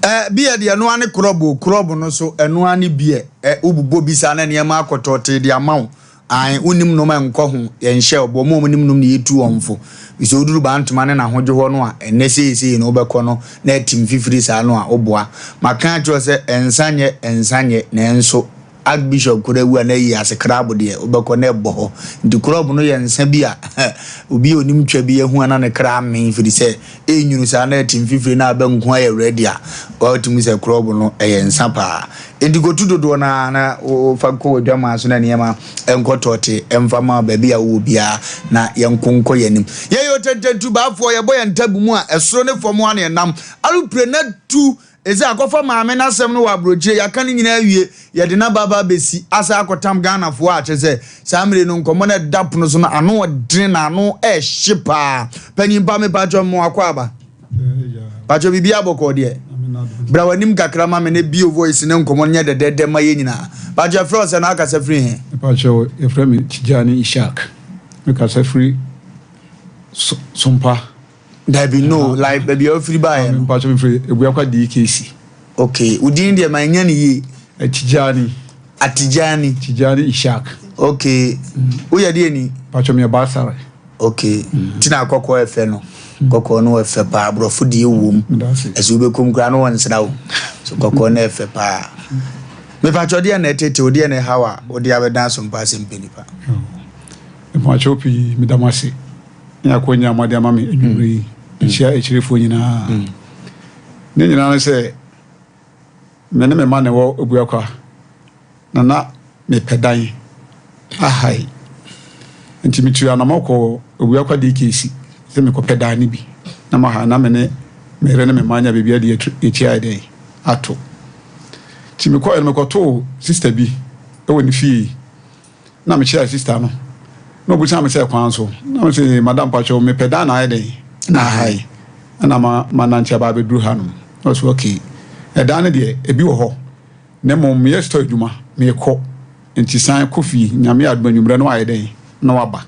Eh, beer deɛ ɛno ara ne krɔb o, krɔb no so ɛno ara ne beer. Eh, wobobɔ bi saa na nneɛma akɔtɔɔtee de ama wo. Ae, wonim nom a nkɔ ho, yɛnhyɛ wo bɔ. Wɔn a wɔnim nom na yɛtu wɔn fo. Firi sɛ woduru Bantama ne N'ahodwo hɔ no a, ɛnnɛ seesei no wobɛkɔ no na atim fifiri saa no a, woboa. Maka akyerɛ wo sɛ nsa nyɛ, nsa nyɛ, nanso Archbishop koraa wu a na ayi ase krabo deɛ wobɛkɔ na ɛbɔ hɔ. Nti krɔb no yɛ nsa bi a obi a onim twa bi ahu a na ne kra amee firi sɛ ɛnyunu saa na ɛte mfifire na aba nku ayɛ ready a watumi sɛ krɔb no ɛyɛ nsa paa. Nti kɔtu dodoɔ no ara na fa kɔ w'adwaman so na nneɛma nkɔ tɔɔte mfa ma baabi a wowɔ biara na yɛnko nkɔ yɛn anim. Yɛyɛ otɛntɛntubaafoɔ yɛbɔ yɛn ntabu mu a ɛsoro ne fam ara na yɛnam. Alupre na tu Ese akɔfa maame no asɛm no wɔ abrokyire yɛaka ne nyinaa awie yɛde no aba aba abɛsi asan akɔtam Ghanafoɔ a kyerɛ sɛ saa mmere no nkɔmmɔ no ɛda pono so no ano ɔdene na ano ɛhye paa panyin pa me pakyɛ mo akɔ aba pakyɛ biribi abɔkɔɔ deɛ bra w'anim kakra ma me ne bio voice ne nkɔmmɔ no nyɛ dɛdɛdɛ ma yɛ nyinaa pakyɛ frɛ ɔsɛ na akasa firi he. Pakyɛ yɛfrɛ me Tijani Ishak mekasa firi Sompa. Dabi no like baabi a wofiri baeɛ no. Mpatsɔ mefiri Ebuakwa DKC. Okay, wo din deɛ manya no yie. Atijani. Atijani. Tijani Ishak. Okay, woyɛ deɛ ni? Mpatsɔ meyɛ Baasare. Okay, nti na kɔkɔɔ ɛfɛ no. Kɔkɔɔ no ɛfɛ paa, aborɔfo deɛ wom. Ɛsɛ wobɛkɔm koraa no wɔnsra wo. So kɔkɔɔ no ɛfɛ paa. Mepatsɔ deɛ na ɛtete wo, deɛ na ɛhaw a wode abɛdan asompa asɛm pɛ nipa. Mpatsɔ pii, meda mo ase. ne akwanya a moade ama me anwummerɛ yi. Mekyia akyirefoɔ nyinaa. Ne nyinaa ne sɛ, me ne me mma na ɛwɔ Abuakwa, na na mepɛ dan ahae. Nti metuu anamɔ kɔɔ Abuakwa DKC sɛ mekɔpɛ dan no bi na mahae na me ne me yere ne me mma anya baabi a de yɛn ti ayɛ dɛn ato. Nti mekɔeɛ no mekɔtoo sista bi wɔ ne fie. Na mekyeaa sista no, na obisaa me sɛ kwan so. Na mese, Madam pakyɛw, mepɛ dan na ayɛ dɛn na aha yi, ɛna ma manante aba abɛduru hanom. Na ɔse okay, ɛdan no deɛ ebi wɔ hɔ, na mmom meyɛ store adwuma, meekɔ, nti san kɔ fie, Nyame yɛ adom anwummerɛ na wayɛ dɛn na waba,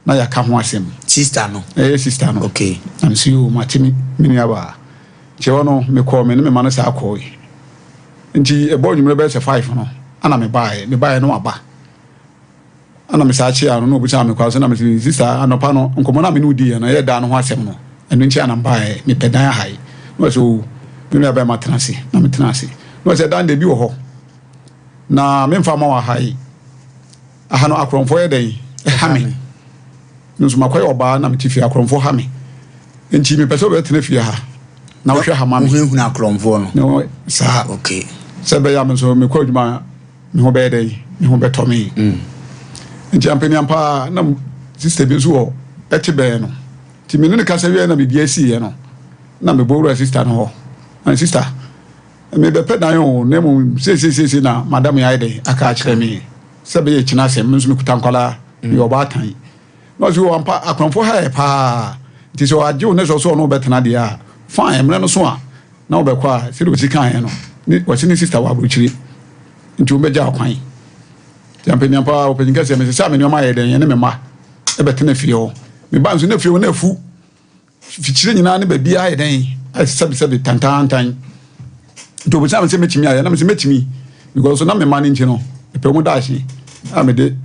na yɛaka ho asɛm. Sista no? Ɛyɛ sista no. Okay. Na mese yoo, mate me me nuabaa. Nti ɛhɔ no, mekɔɔ, me ne me mma no saa kɔɔe. Nti ɛbɔɔ anwummerɛ bɛyɛ sɛ five no ana mebaeɛ. Mebaeɛ no waba. Ana mesaa kyeaa no na ɔbisaa me kwan so na mese sista anɔpa no nkɔmmɔ no a me ne wo diiɛ no ɛyɛ dan no ho asɛm no ɛno nti ana mebaeɛ mepɛ dan aha yi. Na ɔsɛ oo me nua bɛrima tena ase na metena ase. Na ɔsɛ dan deɛ bi wɔ hɔ na memfa mma wo aha yi. Aha no akorɔmfoɔ yɛ dɛn ɛha me. Me nso makɔyɛ ɔbaa na mete fie akorɔmfoɔ ha me nti mepɛ sɛ wobɛtena fie ha na wohwɛ ha ma me. Wohunahuna akorɔmfoɔ no? Saa. Okay. Sɛ ɛbɛyɛ a me nso mekɔ adwuma me ho bɛyɛ dɛn me ho bɛtɔ me. Mm. Nti ampaniampa na sista bi nso wɔ ɛte bɛn no nti me ne no kasa wieɛ na biribi asiiɛ no na mebɔ wura sista no hɔ na sista mebɛpɛ dan o na mmom seesei na madam yɛ ayɛ dɛn aka akyerɛ me sɛ bɛyɛ kyena asɛm me nso mekuta nkwadaa meyɛ ɔbaatan. Na ɔse o ampa akorɔmfo ha yɛ paa nti sɛ ɔagye wo ne sɛ ɔsɛ ɔne wo bɛtena deɛ a fine mmerɛ no so a na wobɛkɔ a sɛdeɛ ɔsi kaeɛ no ne ɔse ne sister wɔ aburokyire nti wɔbɛgya wo kwan nti ampaniampa ɔpanyin kɛseɛ mese sɛ a me nneɛma ayɛ dɛn ɛne me mma ɛbɛtena fie hɔ meba nso na fie hɔ na afu Fikyire nyinaa ne baabiara ayɛ dɛn ayɛ sɛbesɛbe tantaantan. Nti obisaa me sɛ mɛtumi ayɛ na mesɛ mɛtumi because na me mma no nti no mepɛ wɔn daakye a mede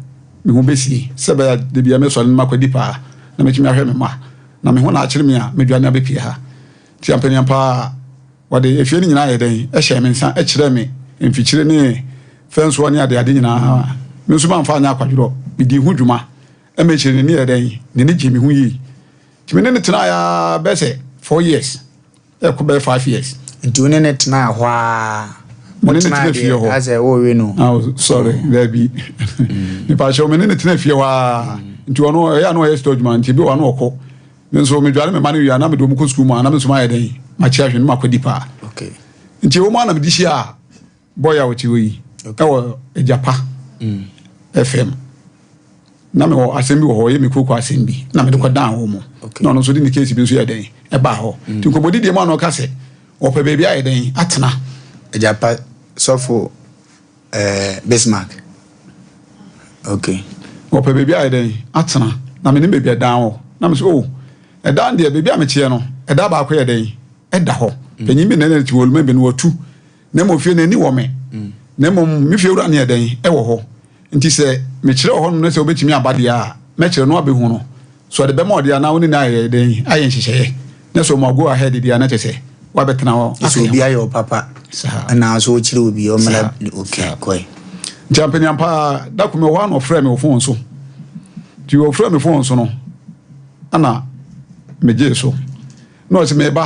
me ho bɛsie sɛ ɛbɛyɛ a da biara mɛsɔre no makɔdi paa na mɛtumi ahwɛ me mma na me ho na akyere me a mɛdwane abɛpie ha. Nti ampaniampa ara wɔde efie no nyinaa yɛ dɛn ɛhyɛɛ me nsa kyerɛɛ me mfikyire ne fɛnsoɔ ne adeade nyinaa. Me nso mamfa anyɛ akwadworɔ, medii ho dwuma ma akyire no n'ani yɛɛ dɛn n'ani gyee me ho yie. Nti me ne no tenaeɛ ara bɛyɛ sɛ four years, ɛrekɔ bɛyɛ 5 years. Nti wo ne no tenaa hɔ ara? Me ne no tena fie hɔ. Asɛ worewe no? Oh, sorry, daabi. Mepakyɛw, me ne no tena fie hɔ ara. Nti ɔno ɛyɛ a na ɔyɛ store adwuma, nti ebi wɔ hɔ a na ɔkɔ. Me nso medware me mma no wie a na mede wɔn kɔ sukuu mu a na me nso mayɛ dɛn? Makye ahwɛ no makɔdi paa. Okay. Nti ɛwɔ mu a na mede hyia boy a ɔte hɔ yi ɛwɔ Agyapa FM. Na mewɔ asɛm bi wɔ hɔ, ɔyɛ me kooko asɛm bi na mede kɔdan hɔ mu. Na ɔno nso de ne case bi nso yɛ dɛn ɛbaa hɔ. Nti nkɔmmɔdidie mu a na ɔka sɛ ɔpɛ baabi ayɛ dɛn atena. Agyapa sɔfo eh, Bismarck. Okay. Ɔpɛ baabi ayɛ dɛn atena na menim baabi ɛdan wɔ. Na mese oh, ɛdan deɛ baabi a meteɛ no ɛda baako yɛ dɛn ɛda hɔ. Panyin bi na ɛna te wɔ bi no watu. Na mmom fie no ani wɔ me. Na mmom me fie wura no yɛ dɛn? Ɛwɔ hɔ. Nti sɛ mekyerɛ wɔ hɔnom na sɛ wobɛtumi aba deɛ a, mɛkyerɛ no abɛhu no. So ɔde bɛma ɔde anaa wo ne no ayɛ dɛn? Ayɛ nhyehyɛeɛ. Na sɛ ɔma go ahead deɛ a, na kyerɛ sɛ woabɛtena hɔ aka Sɛ yɛn obi ho. ayɛ wo papa Saa. anaa sɛ wokyerɛ obi ɔmmra Saa. okay Saa. kɔe. Nti ampaniampa ara, da koro mewɔ hɔ a na ɔfrɛɛ me wɔ fon so. Nti ɔfrɛɛ me fon so no, ɛna megyee so. Na ɔse meba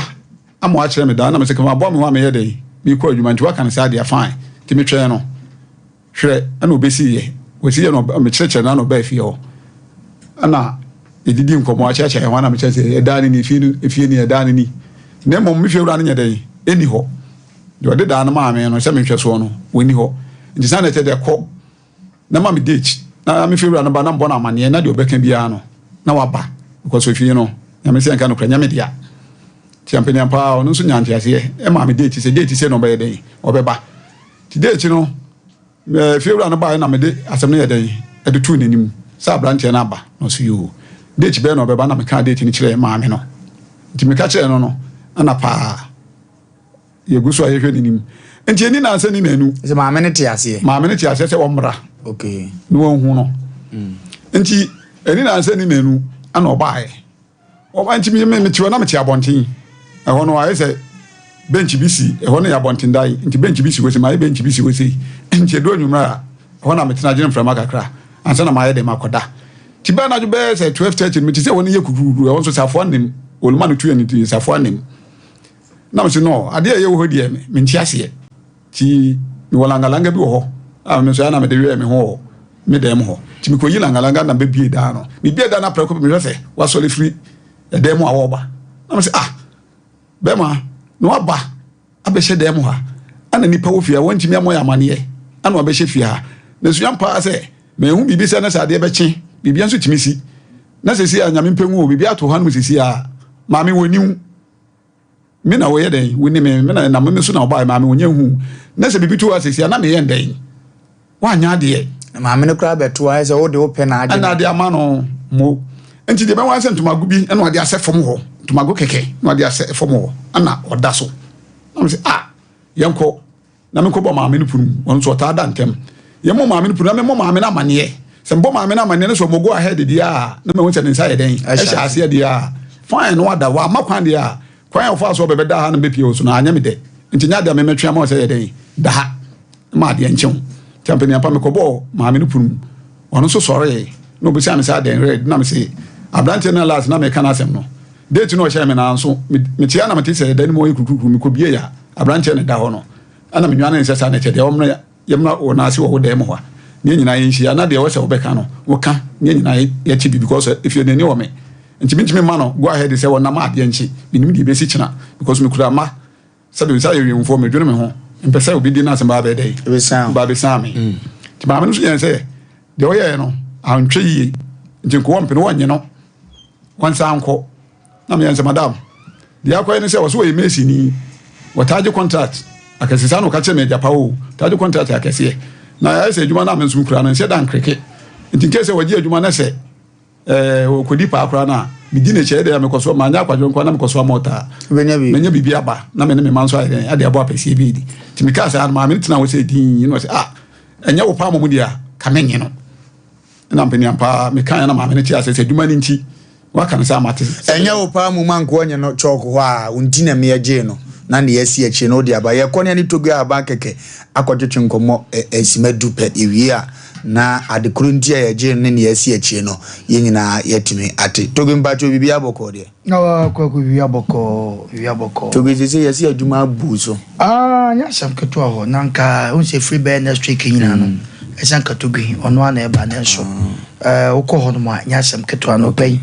ama wakyerɛ me daa. Na mese kama aboa me ho a meyɛ dɛn? Mekɔ adwuma nti waka no saa deɛ fine. Nti metwɛn no. Hwɛ ɛna ɔbɛsiiɛ. Ɔsiiɛ no mekyerɛkyerɛ no na ɔbaa fie hɔ. Ɛna yɛdidi nkɔmmɔ akyerɛkyerɛ yɛn ho na mekyerɛ sɛ ɛdaa no ni efie no efie ni ɛdaa no ni. Na mmom me fie wura no nyɛ dɛn? Ɛnni hɔ. Deɛ ɔde daa no maa me no sɛ menhwɛ soɔ no ɔnni hɔ. Nti saa na ɛkyɛ deɛ kɔ na ma me date na me fie wura no ba na mbɔ no amaneɛ na deɛ ɔbɛka biara no na waba because ofie no nyame sɛ nka nokorɛ nyɛ me dea. Nti ampaniampa ɔno nso nyaa nteaseɛ ɛmaa me date sɛ date sɛ na ɔbɛyɛ dɛn ɔbɛba. Nti date no fie wura no baeɛ na mede asɛm no yɛ dɛn ɛde too n'anim sɛ aberanteɛ no aba na ɔso yoo date bɛyɛ na ɔbɛba na mekaa date no kyerɛɛ maame no. Nti meka kyerɛɛ no no ɛna paa yɛgu so a yɛhwɛ n'anim. Nti ɛni nansa ni nanu. Sɛ maame no te aseɛ. Maame no te aseɛ sɛ ɔmmra. Okay. Na wɔnhu no. Nti ɛni nansa ni nanu ɛna ɔbaeɛ. Ɔba nti me me mete hɔ na mete abɔnten. Ɛhɔ no ayɛ sɛ bench bi si ɛhɔ no yɛ abɔnten dan nti bench bi si hɔ sei mayɛ bench bi si hɔ sei nti ɛdu anwummerɛ a ɛhɔ na metena gyene mframa kakra ansa na mayɛ dɛn makɔda. Nti bɛyɛ anadwo bɛyɛ sɛ 12:30 no mete sɛ ɛhɔ no yɛ kukurukuru ɛhɔ nso safoa nnim oluma no tu yɛ no nti safoa nnim. Na mese no adeɛ a ɛyɛ wɔ hɔ deɛ mente aseɛ. Nti mewɔ langalanga bi wɔ hɔ a me nso ɛyɛ na mede wɛɛ me ho wɔ me dan mu hɔ. Nti mekɔyi langalanga na mebie dan no. Mebie dan no aprɛko pɛ mehwɛ sɛ wasɔre firi ɛdan mu a wɔreba. Na mese ah bɛrima na waba abɛhyɛ dan mu ha. Ana nipa wɔ fie ha wɔntumi ammɔ yɛ amaneɛ ana wabɛhyɛ fie ha. Na sua paa sɛ manhu biribi sɛ na sɛ adeɛ bɛkye biribi nso tumi si. Na sɛsi a nyame mpɛ ngu o biribi ato hanom sɛsi a maame wɔniw. Me na woyɛ dɛn? Wo ni me, me na ɛnam me so na ɔbaeɛ, maame ɔnyɛ hu. Na sɛ biribi to hɔ a seesei a, na meyɛ ndɛn? Woanyɛ adeɛ. Na maame no koraa bɛto ayɛ sɛ wode wo pɛ na agye no. Ɛna ade ama no mo. Nti deɛ ɛbɛwa sɛ ntomago bi ɛna ɔde asɛ fam hɔ, ntomago kɛkɛ na ɔde asɛ fam hɔ, ɛna ɔda so. Na me sɛ, ah, yɛnkɔ. Na menkɔbɔ maame no punu. Ɔno nso ɔtaa da ntɛm. Yɛmmɔ maame no punu na memmɔ maame no amaneɛ. Sɛ mebɔ maame no amaneɛ no sɛ ɔmɔ go ahead deɛ a, na mahu sɛ ne nsa yɛ dɛn? Ɛhyɛ aseɛ deɛ a, fine na wada. Wamma kwan deɛ a, kwan a ɔfaa so ɔbɛbɛda ha na mebɛpie wo so no, anyɛ me dɛ. Nti nyɛ adeɛ a memɛtwe ama wo sɛ yɛ dɛn? Da ha ma adeɛ nkye wo. Nti ampaniampa mekɔbɔɔ maame no punu mu. Ɔno nso sɔree na ɔbisaa me sɛ adɛn red na mese aberanteɛ no a last na meka n'asɛm no date no ɔhyɛɛ me nanso mete a na mete sɛ ɛda no mu ɔyɛ kurukurukuru mekɔbie a aberanteɛ no da hɔ no ɛna menwane ne sɛ saa na ɛkyɛ deɛ ɔmmra yɛmmra wɔ n'ase wɔ wo dan mu hɔ a ne yɛn nyinaa yɛnhyia na deɛ ɛwɔ sɛ wobɛka no woka ne yɛn nyinaa yɛte bi because efie n'ani wɔ me nti mentumi mma no go ahead sɛ wɔnam adeɛ nkye menim deɛ ɛbɛsi kyena because mekura mma Sɛdeɛ sɛ ayɛ wiemfoɔ medwene me ho mpɛ sɛ obi di n'asɛm baa bɛyɛ dɛ baa bɛsan me mm. nti maame no nso yɛn sɛ deɛ ɔyɛɛ no antwɛ yie nti nko wɔmpene wɔnnye no wɔnsan nkɔ na meyɛn sɛ madam deɛ akɔyɛ ne sɛ wɔso wɔyɛ mesini wɔtaa gye contract akɛse saa na ɔka kyerɛ me agyapa o taa gye contract akɛseɛ na ayɛ sɛ adwuma no a me nso mekura no nhyɛ da nkreke nti nkɛ sɛ wɔgye adwuma no sɛ Ɛɛ, ɔkɔdi paa koraa no a, medi n'akyi. Ɛyɛ dɛn a mekɔ so, manyɛ akwadworɔ nko ara na mekɔ so ama ɔtaa. Manya biribi aba na me ne me mma nso ayɛ dɛn ade abɔ apɛsie bi adi. Nti mekaa saa no, maame no tenaa hɔ sɛ dinn na ɔsɛ, ah, ɛnyɛ wo paa mmom deɛ a, ka mennye no. Ɛna mpaniam paa mekaeɛ na maame no te aseɛ sɛ adwuma no nti, waka no sɛ amate. Ɛnyɛ wo paa mmom anka ɔnyɛ no chalk hɔ a, wo nti na me gyee no na nea asi akyire no wode aba. Yɛkɔ ne yɛne Togbe Ahaban kɛkɛ akɔtwetwe nkɔmmɔ simma du pɛ, yɛwie a, Na ade koro nti a yɛgyee no ne nea asi akyire no, yɛn nyinaa yɛatumi ate. Togi mpakyɛw biribiara bɔkɔɔ deɛ? Oh, Kwaku biribiara bɔkɔɔ, biribiara bɔkɔɔ. Togi seesei yɛse adwuma abu wo so. Ah, nyɛ asɛm ketewa hɔ. Na nka wohu sɛ ɛfiri bɛyɛ next week nyinaa no, ɛsɛ nka Togi ɔno ara na ɛba nanso eh, wokɔ hɔ nom a, nyɛ asɛm ketewa. Anɔpa yi,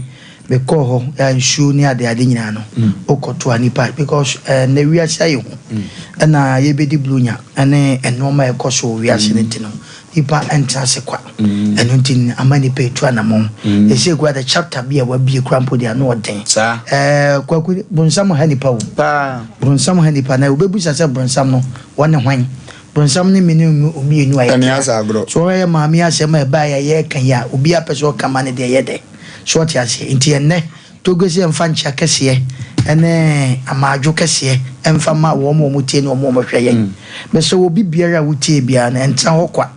mekɔɔ hɔ, eh, nsuo ne adeade nyinaa no, wokɔto a nnipa, because eh, nnɛ wiase ayɛ hu. Ɛna yɛbɛdi Buronya ne nnoɔma a ɛkɔ so wɔ wiase no nti no, Nnipa ntena ase kwa. Ɛno nti ama nnipa etu anamɔn. Ɛsei koraa the chapter bi a wabie koraa mpo deɛ ano ɔden. Ɛɛ Kwaku, bronsam ha nnipa o. Bronsam ha nnipa. Na wobɛbusa sɛ bronsam no wɔne hwan? Bronsam ne me ne omienu a yɛte ha. So wɔyɛ maame asɛm a ɛbaeɛ a yɛreka yi a obiara pɛ sɛ ɔka ma ne deɛ yɛ dɛ. So ɔte aseɛ? Nti ɛnnɛ. Togo sɛ yɛmfa nkyea kɛseɛ ne amaadwo kɛseɛ mfa ma wɔn a wɔtie ne wɔn a wɔhwɛ yɛn. Mesrɛ wo, obi biara a wotie biara no, ntena hɔ kwa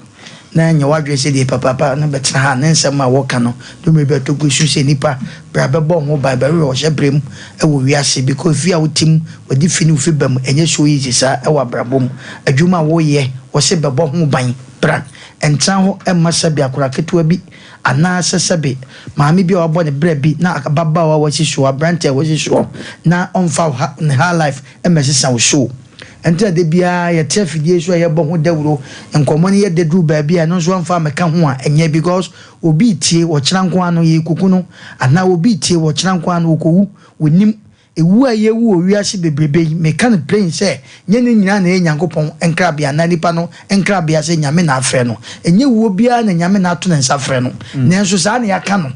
na nyɛ w'adwene sɛ deɛ papaapa no bɛtena ha ne nsɛm a wɔka no dɔmmire bi a Togo su sɛ nnipa bra bɛbɔ ho ban bɛwerɛ ɔhyɛ berɛ mu wɔ wiase because fie a wote mu wɔde fi ne wo fi ba mu ɛnyɛ so easy saa wɔ abrabɔ mu adwuma a woyɛ wɔse bɛbɔ ho ban bra ntena hɔ mma sɛbe akwadaa ketewa bi Anaasɛ sɛbe maame bi a wabɔ ne bra bi na ababaawa a wasi soɔ, aberanteɛ a wasi soɔ na ɔmfa wo ha ne high life mmɛsesa wo show. Ɛnti na da biara yɛte afidie so a yɛbɔ ho dawuro, nkɔmmɔ no yɛ dɛ duru baabi a ɛno nso wamfa ammɛka ho a ɛnyɛ because obi retie, ɔkyena nko ara no yɛrekɔku no anaa obi retie, ɔkyena nko ara no ɔrekɔwu, wɔnnim. Ewu a yewu wɔ wiase bebrebe yi, meka no plain sɛ, nyɛ ne nyinaa na ɛyɛ Nyankopɔn nkrabea anaa nipa no nkrabea sɛ Nyame na afrɛ no. Ɛnyɛ wuo biara na Nyame na ato ne nsa frɛ no. Nanso saa na yɛaka no.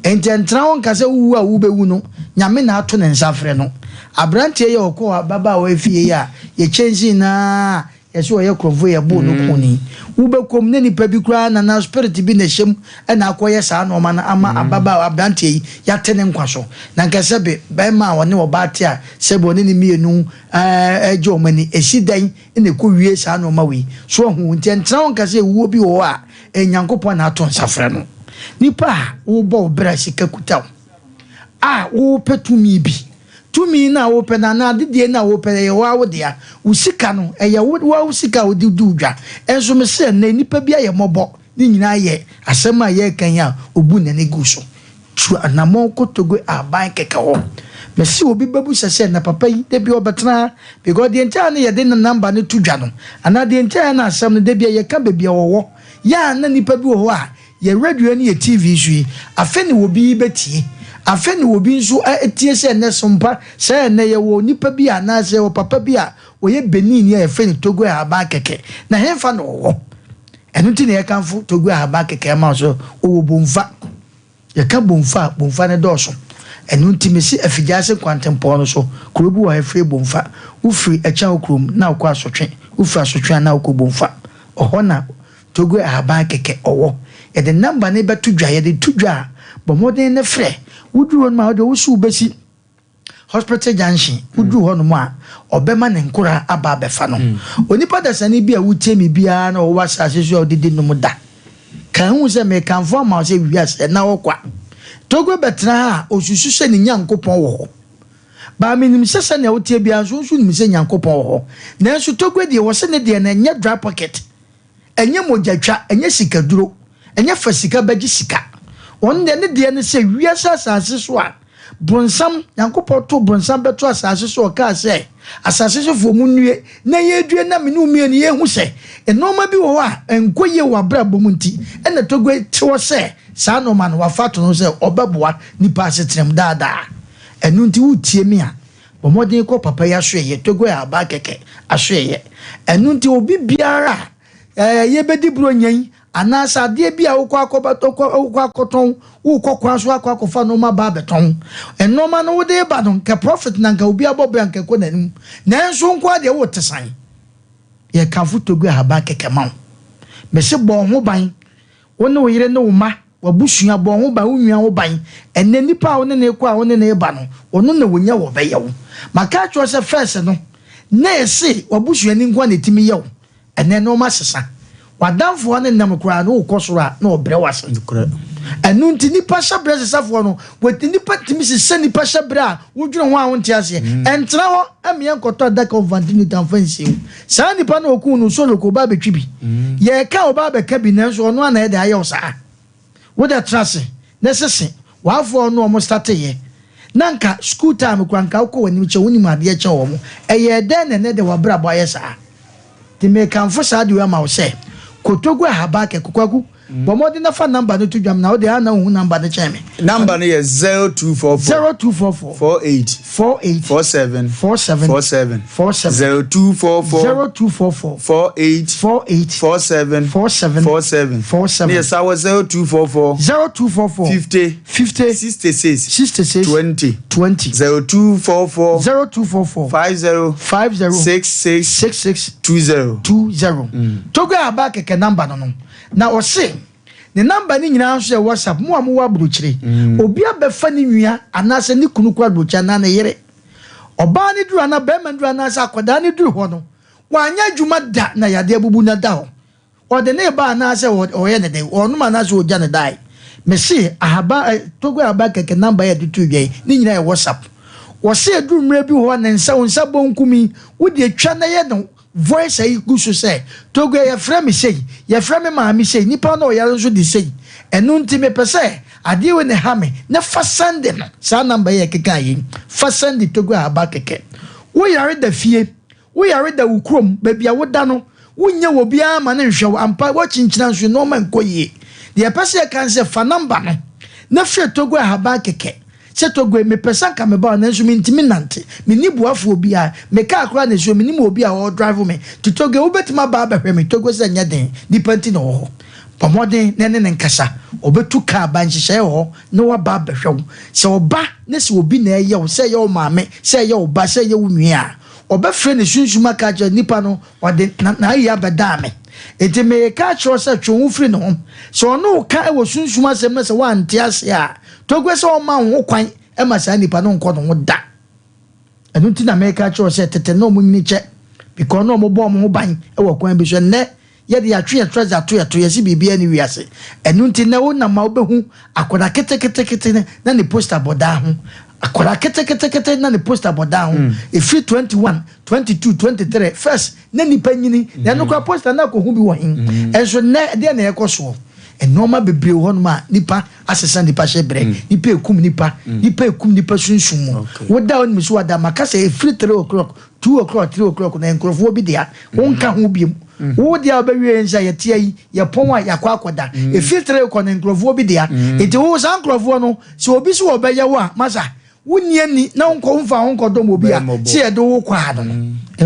Enti ɛntena hɔ nka sɛ wo wu a wobɛwu no, Nyame na ato ne nsa afrɛ no. Abranteɛ yi a ɔkɔɔ ababaawa yi fie yi a yɛkyɛnsee no ara Yɛse ɔyɛ korɔmfo yɛboo no kuu ni. Wobɛkɔ mu na nipa bi koraa na na spirit bi na ɛhyɛ mu na akɔyɛ saa nnoɔma no ama ababaawa abranteɛ yi yɛate ne nkwa so. Na nka sɛbe bɛɛma a ɔne ɔbaa te a sɛbe ɔne ne mmienu ɛɛgye wɔn ani ɛsi dɛn na ɛkɔ wie saa nnoɔma wei. So wahu? Nti ɛntena hɔ nka sɛ ewuo bi wɔ hɔ a ɛyɛ Nyankopɔn na ato nsa frɛ no. Nipa a wobɔ wo bra sika kuta wo a wopɛ tumi bi Tumi no a wopɛ no anaa adedie no a wopɛ no, ɛyɛ wo ara wo dea. Wo sika no, ɛyɛ wo wo ara wo sika a wode di wo dwa. Nso mese ɛnnɛ, nnipa bi ayɛ mmɔbɔ. Ne nyinaa yɛ asɛm a yɛreka yi a ɔbu n'ani gu so. Tu anammɔn kɔ Togo aban kɛkɛ hɔ. Mese obi bɛbusa sɛ, na papa yi, da bi ɔbɛtena ha? Because deɛ nti a na yɛde ne number no to dwa no, anaa deɛ nti a na asɛm no da bi a yɛka baabi a ɔwɔ, yɛ a na nnipa bi wɔ hɔ a Yɛ radio ne yɛ TV so yi, afe ne obi bɛtie, afe ne obi nso tie sɛ ɛnnɛ sompa, sɛ ɛnnɛ yɛwɔ onipa bi a anaasɛ yɛwɔ papa bi a ɔyɛ Beninni a yɛfrɛ no Togo Ahaban Kɛkɛ, na henfa na ɔwɔ? Ɛno nti na yɛkamfo Togo Ahaban Kɛkɛ ma wo sɛ ɔwɔ Bomfa. Yɛka Bomfa a, Bomfa no dɔɔso. Ɛno nti mese Afigyaase nkwantempɔn no so, kuro bi wɔ hɔ yɛfrɛ Bomfa. Wofiri Ɛkyɛnho kurom na wokɔ Asotwe, wofiri Asotwe a na wokɔ Bomfa. Ɔhɔ na Togo ahaban kɛkɛ ɔwɔ. Yɛde number no bɛto dwa, yɛde to dwa a, bɔ mmɔden ne frɛ. Woduru hɔ nom a, wodeɛ wo so wobɛsi Hospital Junction, woduru hɔ nom a, ɔbɛma ne nkoraa aba abɛfa no. Onipa dasani bi a wotie me biara na ɔwɔ asase so a ɔdidi nom da. Ka hu sɛ mekamfo ama wo sɛ wiase ɛnna hɔ kwa. Togo bɛtena ha a, ɔsusu sɛ ne Nyankopɔn wɔ hɔ. Baa menim sɛ sɛnea woteɛ biara nso, wo nso wonim sɛ Nyankopɔn wɔ hɔ. Nanso Togo deɛ, wɔse ne deɛ no ɛnyɛ dry pocket. Ɛnyɛ mogyatwa, ɛnyɛ sikaduro, ɛnyɛ fa sika bɛgye sika. Ɔno deɛ ne deɛ ne sɛ wiase asase so a bronsam, Nyankopɔn too bronsam bɛto asase so ɔkaa sɛ, asase sofoɔ mo nnue, na yɛredue na me ne wo mmienu yɛrehu sɛ nnoɔma bi wɔ hɔ a ɛnkɔ yie wɔ abrabɔ mu nti ɛna Togo te hɔ sɛ saa nnoɔma no wafa ato ne ho sɛ ɔbɛboa nipa asetena mu daadaa. Ɛno nti woretie me a, Bɔ mmɔden kɔ papa yi asoɛeɛ, Togo Ahaban Kɛkɛ asoɛeɛ. Ɛno nti obi biara a eh, yɛbɛdi buronya yi anaasɛ adeɛ bi a wokɔ akɔba wokɔ wokɔ akɔtɔn wokɔ kwan so akɔ akɔfa nneɛma ba abɛtɔn nneɛma no wode ba no nka profit na nka obi abɔ bra nka ɛkɔ n'anim nanso wo nko ara deɛ wote san yɛkamfo Togo Ahaban Kɛkɛ ma wo mese bɔ wo ho ban Wo ne wo yere ne wo mma, w'abusua, bɔ ho ban, wo nua ho ban. Ɛnnɛ nipa a wo ne no rekɔ a wo ne no reba no, ɔno na ɔnya wɔ ɔbɛyɛ wo. Maka akyerɛ wo sɛ first no, na ɛse w'abusuani nko ara na ɛtumi yɛ wo. Ɛnnɛ nnoɔma asesa. W'adamfo a ne nam koraa no wokɔ soro a na ɔbrɛ wo ase. Ɛno nti nipa hyɛbrɛ sesafoɔ no, nipa tumi sesa nipa hyɛbrɛ a wodwene ho a wonte aseɛ. Ɛntena hɔ mmea nkɔtɔ adaka ɔmfa nti mfa nsie wo. Saa nipa no a ɔkuu no solo kɔ ɔba abɛtwi bi. Yɛreka a ɔba abɛka bi nanso ɔno ara na ɛde ayɛ wo saa. Wo deɛ tena ase na sese w'afoɔ a ɔne wɔn starteeɛ na nka school time koraa nka wokɔ w'anim kyɛn wonim adeɛ kyɛn wɔn. Ɛyɛɛ dɛn na ɛnɛ deɛ w'abrabɔ ayɛ saa? Nti mekamfo saa adeɛ wei ama wo sɛ Kotogu Ahabakɛ Kwaku Bɔ mmɔden na fa number no to dwam na wo deɛ ana wohu number no kyɛn me. Number no yɛ 0244. 0244. 48. 48. 47. 47. 47. 47. 0244. 0244. 48. 48. 47. 47. 47. 47. Ne yɛ sa wɔ 0244. 0244. 50. 50. 66. 66. 20. 20. 0244. 0244. 50. 50. 66. 66. 20. 20. Togo aba kɛkɛ number no no. Na ɔse, Ne number no nyinaa nso yɛ WhatsApp. Mo a mowɔ aburokyire, obi abɛfa ne nua anaasɛ ne kunu kɔ aburokyire anaa ne yere. Ɔbaa no duru anaa barima no duru anaasɛ akwadaa no duru hɔ no, wanyɛ adwuma da na yadeɛ abubu no da hɔ. Ɔde no reba anaasɛ ɔyɛ no dɛn? Ɔrenom anaasɛ ɔregya no dae? Mese ahaban ɛ, Togo ahaban kɛkɛ number yi a yɛde too dwa yi, ne nyinaa yɛ WhatsApp. Wɔse ɛduru mmerɛ bi hɔ a ne nsa, wo nsa bonkum yi, wode twa na yɛ no voice ayi gu so sɛ, Togo yɛfrɛ me sei, yɛfrɛ me maame sei, nipa no a ɔyare nso de sei. Ɛno nti mepɛ sɛ adeɛ wei na ɛha me, na fa sɛnde no saa number yi a yɛkekaeɛ yi, fa sɛnde Togo ahaban kɛkɛ. Woyare da fie, Wo yare da wo kurom, baabi a woda no, wonnya obiara ma no nhwɛ wo. Ampa, woakyinkyini nso nneɛma nkɔ yie. Deɛ yɛpɛ sɛ yɛka ne sɛ, fa nɔmba no na frɛ Togo Ahaban kɛkɛ sɛ, Togo, mepɛ sɛ anka meba hɔ nanso mentumi nnante. Menni boafoɔ biara. Me kaa koraa na ɛsi hɔ, mennim obi a ɔredrive me. Nti Togo, wobɛtumi aba abɛhwɛ me? Togo sɛ, Ɛnyɛ den, nnipa nti na ɔwɔ hɔ. Bɔ mmɔden na ɛne no nkasa. Ɔbɛtu kaa aba, nhyehyɛeɛ wɔ hɔ na waba abɛhwɛ wo. Sɛ ɔba na sɛ obi na ɛreyɛ wo, sɛ ɛyɛ wo maame, sɛ ɛyɛ wo ba, sɛ ɛyɛ wo nua a, Ɔbɛfrɛ ne sunsum aka akyerɛ nipa no, ɔde n'ayi abɛdaa me. Enti mereka akyerɛ wo sɛ twe wo ho firi ne ho. Sɛ ɔne wo ka wɔ sunsum asɛm na sɛ woante aseɛ a, Togbe sɛ ɔmma wo ho kwan ma saa nipa no nkɔ ne ho da. Ɛno nti na mereka akyerɛ wo sɛ tete no na wɔnyini kyɛ because na wɔbɔ wɔn ho ban wɔ kwan bi so. Ɛnnɛ Yɛde yɛatwe yɛn treasure ato yɛto yɛse biribiara nni wiase ɛno nti nnɛ wo nam a wobɛhu akwadaa keteketekete no na ne poster bɔ dan ho akwadaa keteketekete na ne poster bɔ dan ho ɛfiri 21 22 23 first na nipa nyini na ɛno koraa poster no akɔhu bi wɔ he ɛnso nnɛ ɛdeɛ na ɛkɔ soɔ nneɛma bebree wɔ hɔnom a nipa asesa nipa hyɛ berɛ nipa ekum nipa nipa ekum nipa sunsum mu woda wonim so wada maka sɛ ɛfiri 3 o'clock 2 o'clock 3 o'clock na nkurɔfoɔ bi dea wonka ho biom. Wo deɛ a wobɛwie yɛn sɛ yɛteɛ yi yɛpɔn a yɛakɔ akɔda. Ɛfiri 3 kɔ no nkurɔfoɔ bi dea. Nti wo saa nkurɔfoɔ no sɛ obi sɛ wɔbɛyɛ wo a masa wonni ani na wonkɔ womfa ho nkɔdɔm obi a sɛ yɛde wo kɔ a no no.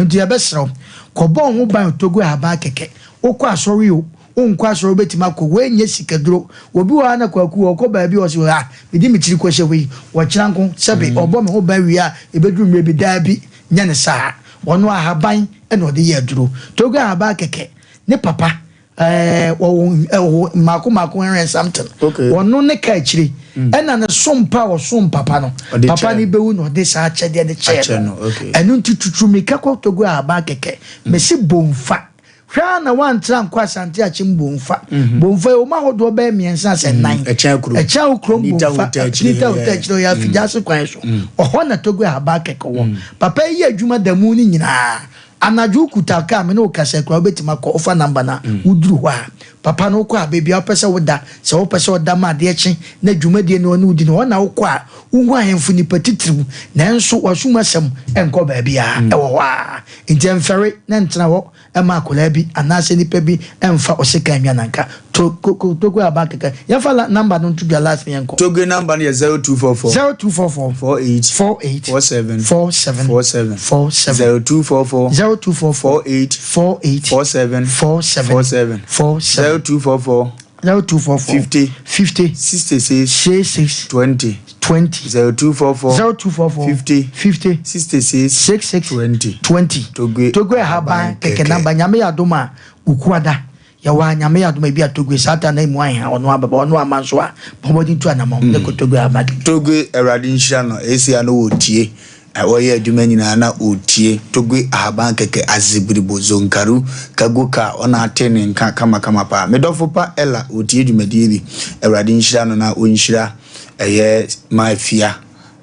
Nti yɛbɛsrɛ wo kɔbɔ wo ho ban Togo ahaban kɛkɛ. Wokɔ asɔre o wonkɔ asɔre wobɛtumi akɔ wei nyɛ sikaduro. Obi wɔ ha na Kwaku ɔkɔ baabi ɔse ah mede me tiri kɔhyɛ hɔ yi ɔkyena nko sɛbe ɔbɔ me ho ban wie a ɛbɛduru mmerɛ bi daabi nyɛ no saa. Ɔno ahaban na ɔde yɛ aduro. Togo ahaban kɛkɛ. Ne papa ɛɛ wɔwɔ ɛwɔ mmaako mmaako hundred something. Okay. Ɔno ne ka akyire. Ɛna ne som pa a ɔsom papa no. Ɔde Papa kyɛɛ no no. bɛwu na ɔde saa akyɛdeɛ no kyɛɛ Akyɛ no. no, okay. Ɛno nti tutu mmirika kɔ Togo ahaban kɛkɛ. Mese bomfa. Hwɛ ara na woantra ankɔ Asante Akyem Bomfa. Bomfa ɛwɔ mu ahodoɔ bɛyɛ mmiɛnsa asɛ nnan. Ɛkyɛn kurom. Ɛkyɛn kurom Anita Bomfa. Hotel akyire Anita hɔ, Hotel yeah. akyire hɔ, yɛ Afigyase kwan so. Ɔhɔ na Togo Ahaban kɛkɛ wɔ. Papa yi yɛ adwuma da mu no nyinaa. Anadwo wokuta kaa me ne wo kasa yi koraa wobɛtumi akɔ wofa number no a woduru hɔ a papa no wokɔ a baabi a wopɛ sɛ woda sɛ wopɛ sɛ ɔda ma adeɛ kye na dwumadie no ɔne wo di no hɔ na wokɔ a wohu ahemfo nipa titiriw nanso w'asom asɛm nkɔ baabiara ɛwɔ hɔ a Enti ɛmfɛre na ɛntena hɔ mma akwadaa bi anaasɛ nipa bi mfa ɔsekan nnwa nanka. To ko ko Togo aba kɛkɛ. Yɛmfa la number no nto dwa last na yɛnkɔ. Togo number no yɛ 0244. 0244. 48. 48. 47. 47. 47. 47. 0244. 0244. 48. 48. 47. 47. 47. 47. 0244. 0244. 50. 50. 66. 66. 20. 20. 0244. 0244. 50. 50. 66. 66. 20. 20. Togo Togo ahaban kɛkɛ namba nyame yɛ adom a ukuada yɛwɔ a nyame yɛ adom a ebi a Togo saa ta na emu aheha ɔno abɛba ɔno ama nso a bɔ mmɔden tu anamɔn ne kɔ Togo ahaban kɛkɛ. Togo Awurade nhyira no esi a no wɔtie wɔyɛ adwuma nyinaa na ɔtie Togo ahaban kɛkɛ azibiribo zonkaru kago ka ɔna ate ne nka kamakama paa me dɔfo pa Ella ɔtie dwumadie bi Awurade nhyira no na ɔnhyira ɛyɛ Mafia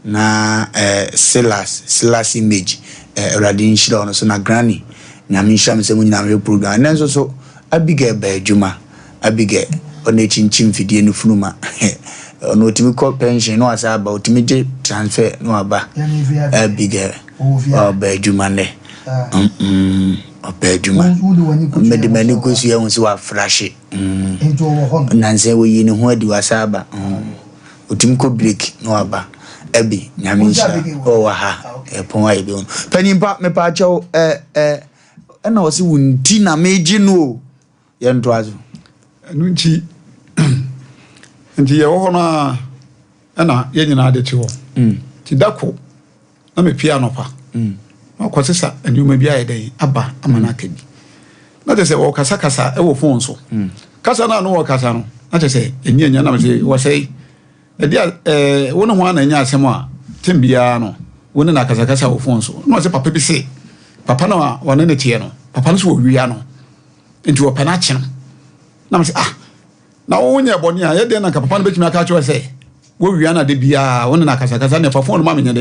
na eh, Silas Silas image eh, Awurade nhyira ɔno so na Granny Nyame nhyira me sɛ mo nyinaa mehwɛ program ɛnɛ nso so Abigail ba adwuma Abigail ɔna ɛkyinkyim fidie no funuma ɔno ɔtumi kɔ pension na wasa aba ɔtumi gye transfer na waba Abigail ɔba adwuma nnɛ ɔba adwuma mede m'ani kɔ so yɛhu sɛ wafrahye nansɛ wɔyi ne ho adi wasa aba ɔtumi kɔ break na waba Abi nyame nhyira ɔwɔ ha ɛpɔn a yɛbɛhu no panyimpa mepaakyɛw ɛ ɛ ɛna ɔse wo nti na megye no o yɛntoa so ɛno nti nti yɛwɔ hɔ no a ɛna yɛn nyinaa de te hɔ nti da ko na mepie anɔpa na ɔkɔsesa nneɛma bi ayɛ dɛn aba ama no aka bi na kyerɛ sɛ wɔkasakasa wɔ phone so kasa no a na wɔkasa no. Na kyerɛ sɛ ɛnyɛ nya na mese wɔsɛe. Ɛde a ɛɛ wo ne ho ana anya asɛm a tem biara no wo ne no akasakasa wɔ fon so. Na ɔse papa bi se papa no a ɔne no teɛ no papa no so wɔwia no nti wɔpɛ no akye no. Na mese ah na wo nyɛ bɔne a yɛ deɛ na nka papa no bɛtumi aka akyerɛ sɛ wɔwia no ade biara wo ne no akasakasa ne fa fon no ma menyɛ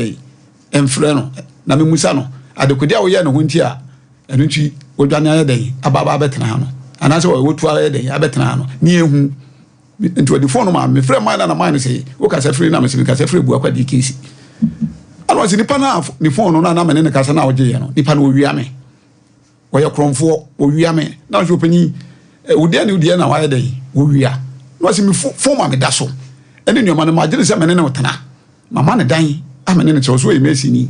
dɛn mfrɛ no na memusa no adekode a woyɛ ne ho nti a ɛno nti wɔdwane ayɛ dɛn aba aba abɛtena ha no anaasɛ wɔtu ayɛ dɛn abɛtena ha no ne yɛhu nti wɔde fon no ma mefrɛ man na na man no sɛ wokasa firi na mesɛ mekasa firi Abuakwa DKC ɛna ɔsɛ nipa no a ne fon no na na mene ne kasa na ɔgyeeɛ no nipa no ɔwia me ɔyɛ korɔmfoɔ ɔwia me na ɔsɛ ɔpanyin wodeɛ ne wodeɛ na wayɛ dɛn wɔwia na ɔsɛ me fon ma meda so ɛne nneɛma no magyene sɛ mene ne wotena Mama no dan a me ne no te, ɔso ɔyɛ masonni.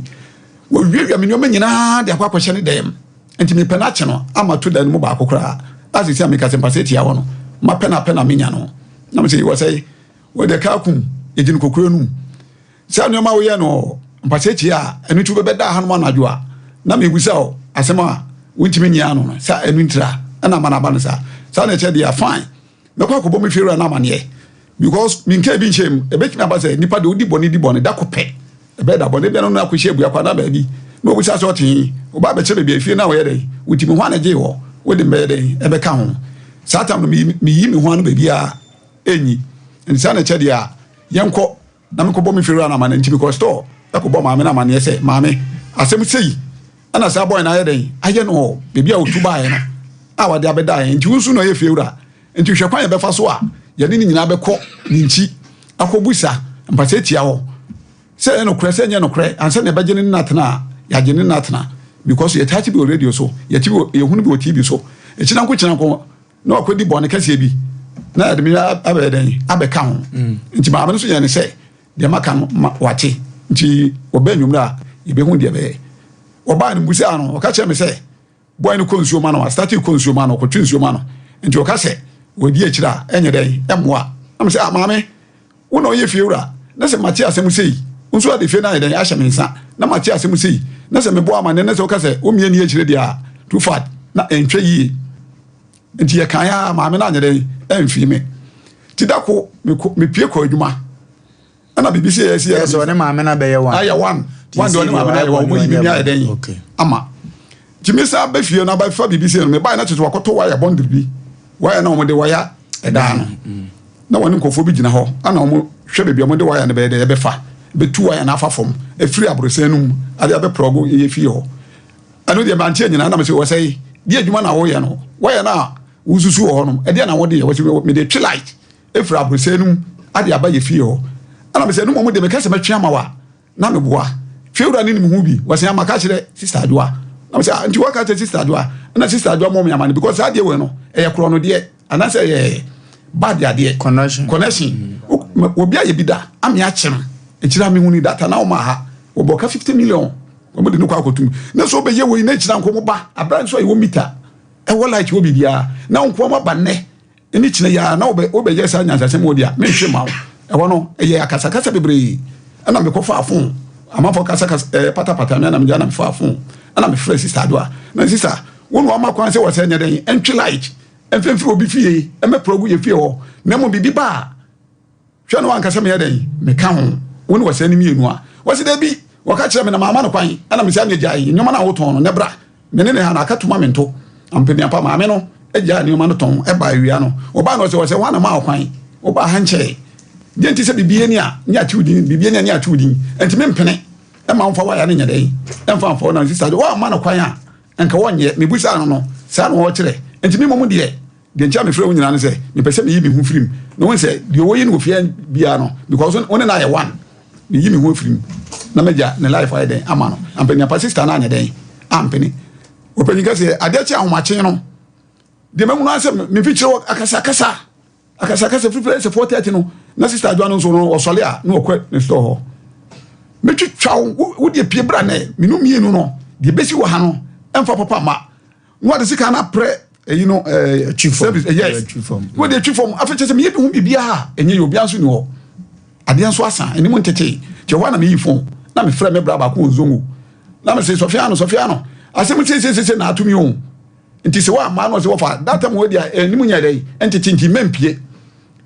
Wawiawia me nneɛma nyinaa de akɔ akɔhyɛ ne dan mu. Nti mepɛ no akye no ama to dan no mu baako koraa. A sisi a meka sɛ mpasɛ tia hɔ no, mapɛ no apɛ na menya no. Na mesɛ wɔ sɛ wɔde ka akum yɛgye no kokuro no mu. Saa nneɛma a woyɛ no mpasɛ tia a ɛno nti wobɛbɛda hanom anadwo a na mebisa wo asɛm a wontumi nyi ano no saa ɛno ntira ɛna ama no aba no saa. Saa na ɛkyɛ deɛ fine. Mɛkɔ akɔbɔ me fiewura no amaneɛ because menkaa bi nhyɛɛ mu. Ɛbɛtumi aba sɛ nipa deɛ ɔdi bɔne di bɔne da ko pɛ. Ɛbɛyɛ da bɔne bia no no akɔhyia abua kɔ anaa baabi na ɔbisa sɛ ɔte he. Ɔba abɛkyerɛ baabi a efie no a ɔyɛ dɛn wotim hɔ a na gyee hɔ wode mbɛyɛ dɛn ɛbɛka ho. Saa tam no meyi me ho ano baabi a ɛnyi. Nti saa na ɛkyɛ deɛ a yɛnkɔ na mekɔbɔ me fiewura no amaneɛ. Nti mekɔ store ɛkɔbɔ maame no amaneɛ sɛ maame asɛm sei ɛna saa bɔe no ayɛ dɛn ayɛ no wɔ baabi a ɔtu baeɛ no a wɔde abɛda yɛn nti wo nso na ɔyɛ fiewura nti hwɛ kwan yɛbɛfa so a yɛne ne nyinaa bɛkɔ ne nkyi akɔbusa mpasɛ tia hɔ sɛ ɛyɛ nokorɛ sɛ ɛnyɛ nokorɛ ansa na yɛbɛgye ne nna tena a yɛagye ne nna tena because yɛtaa te bi wɔ radio so yɛte bi wɔ yɛhunu bi wɔ tv so ɛkyina nko kyina nko na wakɔdi bɔne kɛseɛ bi na yɛde me abɛyɛ dɛn abɛka ho mm. nti maame no nso yɛ ne sɛ Deɛ maka no ma wate. Nti wɔbɛ anwummerɛ a, yɛbɛhu deɛ ɛbɛyɛ. Wɔbaa no, mebusaa no, ɔka kyerɛɛ me sɛ, boy no kɔ nsuo ma no, astate kɔ nsuo ma no, ɔkɔtwe nsuo ma no. Nti ɔka sɛ, wɔdi akyire a, ɛnyɛ dɛn, ɛmmoa. Na me sɛ, ah maame, wo na ɔyɛ fiewura, na sɛ mate asɛm sei, wo nso ade fie no ayɛ dɛn ahyɛ me nsa, na mate asɛm sei, na sɛ mebɔ amanneɛ na sɛ woka sɛ wommie nni akyire deɛ a, too far, na ɛntwa yie. Nti yɛkaeɛ ara, maame no anyɛ dɛn amfii me. Nti da ko mepie kɔ adwuma ɛna biribi sɛ yɛsi yɛ sɛ ɔne maame no abɛyɛ one ayɛ one one deɛ ɔne maame no ayɛ one wɔn yi mi ayɛ dɛn ama nti mi san bɛ fie no abɛfa biribi sɛ no mi baa na kyerɛ sɛ wakɔtɔ waya bɔndiri bi waya na wɔn de waya ɛdan no mm. na wɔne nkurɔfoɔ bi gyina hɔ ɛna wɔn hwɛ baabi a wɔn de waya no bɛyɛ dɛ ɛbɛfa bɛtu waya no afa fam efiri aborɔsɛn no mu ade abɛprɔgo yɛ fie hɔ ɛno deɛ mante nyinaa na mesɛ wɔsɛe deɛ adwuma na woyɛ no waya no a wosusu wɔ hɔ nom ɛdeɛ na wode yɛ wɔsɛ mede twe light efiri abrosɛɛ no mu ade aba yɛ fie hɔ ɛna mesɛ ɛno mmom deɛ meka sɛ mɛtwe ama wa na meboa fie wura ne nim ho bi wɔsɛ ama ka kyerɛ sister adwoa na mesɛ ah, nti wɔka kyerɛ sister adwoa ɛna sister adwoa mɔ me ama no because saa adeɛ wei no ɛyɛ korɔ no deɛ anaasɛ ɛyɛ bad adeɛ connection connection mm. obi ayɛ bi da ame akyem akyiri ame hu ni data na wɔma ha wɔbɔ ka 50 million wɔn de no kɔ akɔtum na so wobɛyɛ wei na akyira nkɔmɔ ba abira nso a ɛwɔ mita ɛwɔ light wɔ biribiara na nkoa mu aba nnɛ ne kyina yi ara na wobɛ wobɛyɛ saa nyansasɛm wɔ deɛ menhwe ma wo ɛhɔ no ɛyɛ akasakasa bebree ɛna mekɔfaa fon amanfoɔ kasakasa ɛɛ patapata me ɛna megya na mefaa fon ɛna mefrɛ sista adoa na sista wo na wama kwan sɛ wɔ sɛ nyɛ dɛn ɛntwe light ɛmfimfiri obi fie ɛmɛpra gu yɛ fie hɔ na mmom biribi ba a Hwɛ na wanka sɛ meyɛ dɛn? Meka ho. Wo ne ɔsɛe no mmienu a. Wɔse dabi! Wɔka kyerɛɛ me na mamma no kwan. Ɛna mese aneɛ gyae nneɛma no a wotɔn no na bra me ne ne ha na aka tu ma mento. Ampaniampa maame no gyae nneɛma no tɔn baa awia no. Wɔbaa no ɔse ɔsɛ hwan na maa wo kwan? Wobaa ha nkyɛe. Deɛ nti sɛ biribi ani a ne ate wo din, biribi ani a ne ate wo din. Ɛnti mempene mma womfa wire no nyɛ dɛn? Ɛmfa mfa wo na sista de woamma no kwan a nka wɔnyɛ. Mebusaa no no saa na ɔkyerɛ. Ɛnti me mmom deɛ Deɛ nti a mefrɛ wo nyinaa ne sɛ mepɛ sɛ meyi me ho firi mu na wohu sɛ deɛ wɔyi no wɔ fie biara no because wo ne no ayɛ one meyi me ho afiri mu na magya ne life ayɛ dɛn ama no ampaniapa sister no anyɛ dɛn ampene ɔpanyin kɛseɛ adeɛ kye ahomakye no deɛ mahunu ara sɛ memfikyerɛ wɔ akasakasa akasakasa firifiri sɛ 4:30 no na sister adwoa no nso no ɔsɔle a na ɔkɔ ne store hɔ metwitwa wo wo deɛ pie bra nɛ menu mmienu no deɛ bɛsi wɔ ha no ɛmfa papa ma na wɔde sika no aprɛ ɛyi no ɛɛ service ɛyɛ na wɔde atwi fam afei kyerɛ sɛ meyɛ bi ho biribiara ɛnyɛ yɛ obiara nso ni hɔ adeɛ nso asa anim ntete kyɛ hɔ a na meyi fon na mefrɛ me bra baako wɔ nzongo na mese sɔfia no sɔfia no asɛm sesesese na ato mi o nti sɛ wɔamma no sɛ wɔfa that time wɔ deɛ anim nyɛ dɛ ntete nti mɛmpie.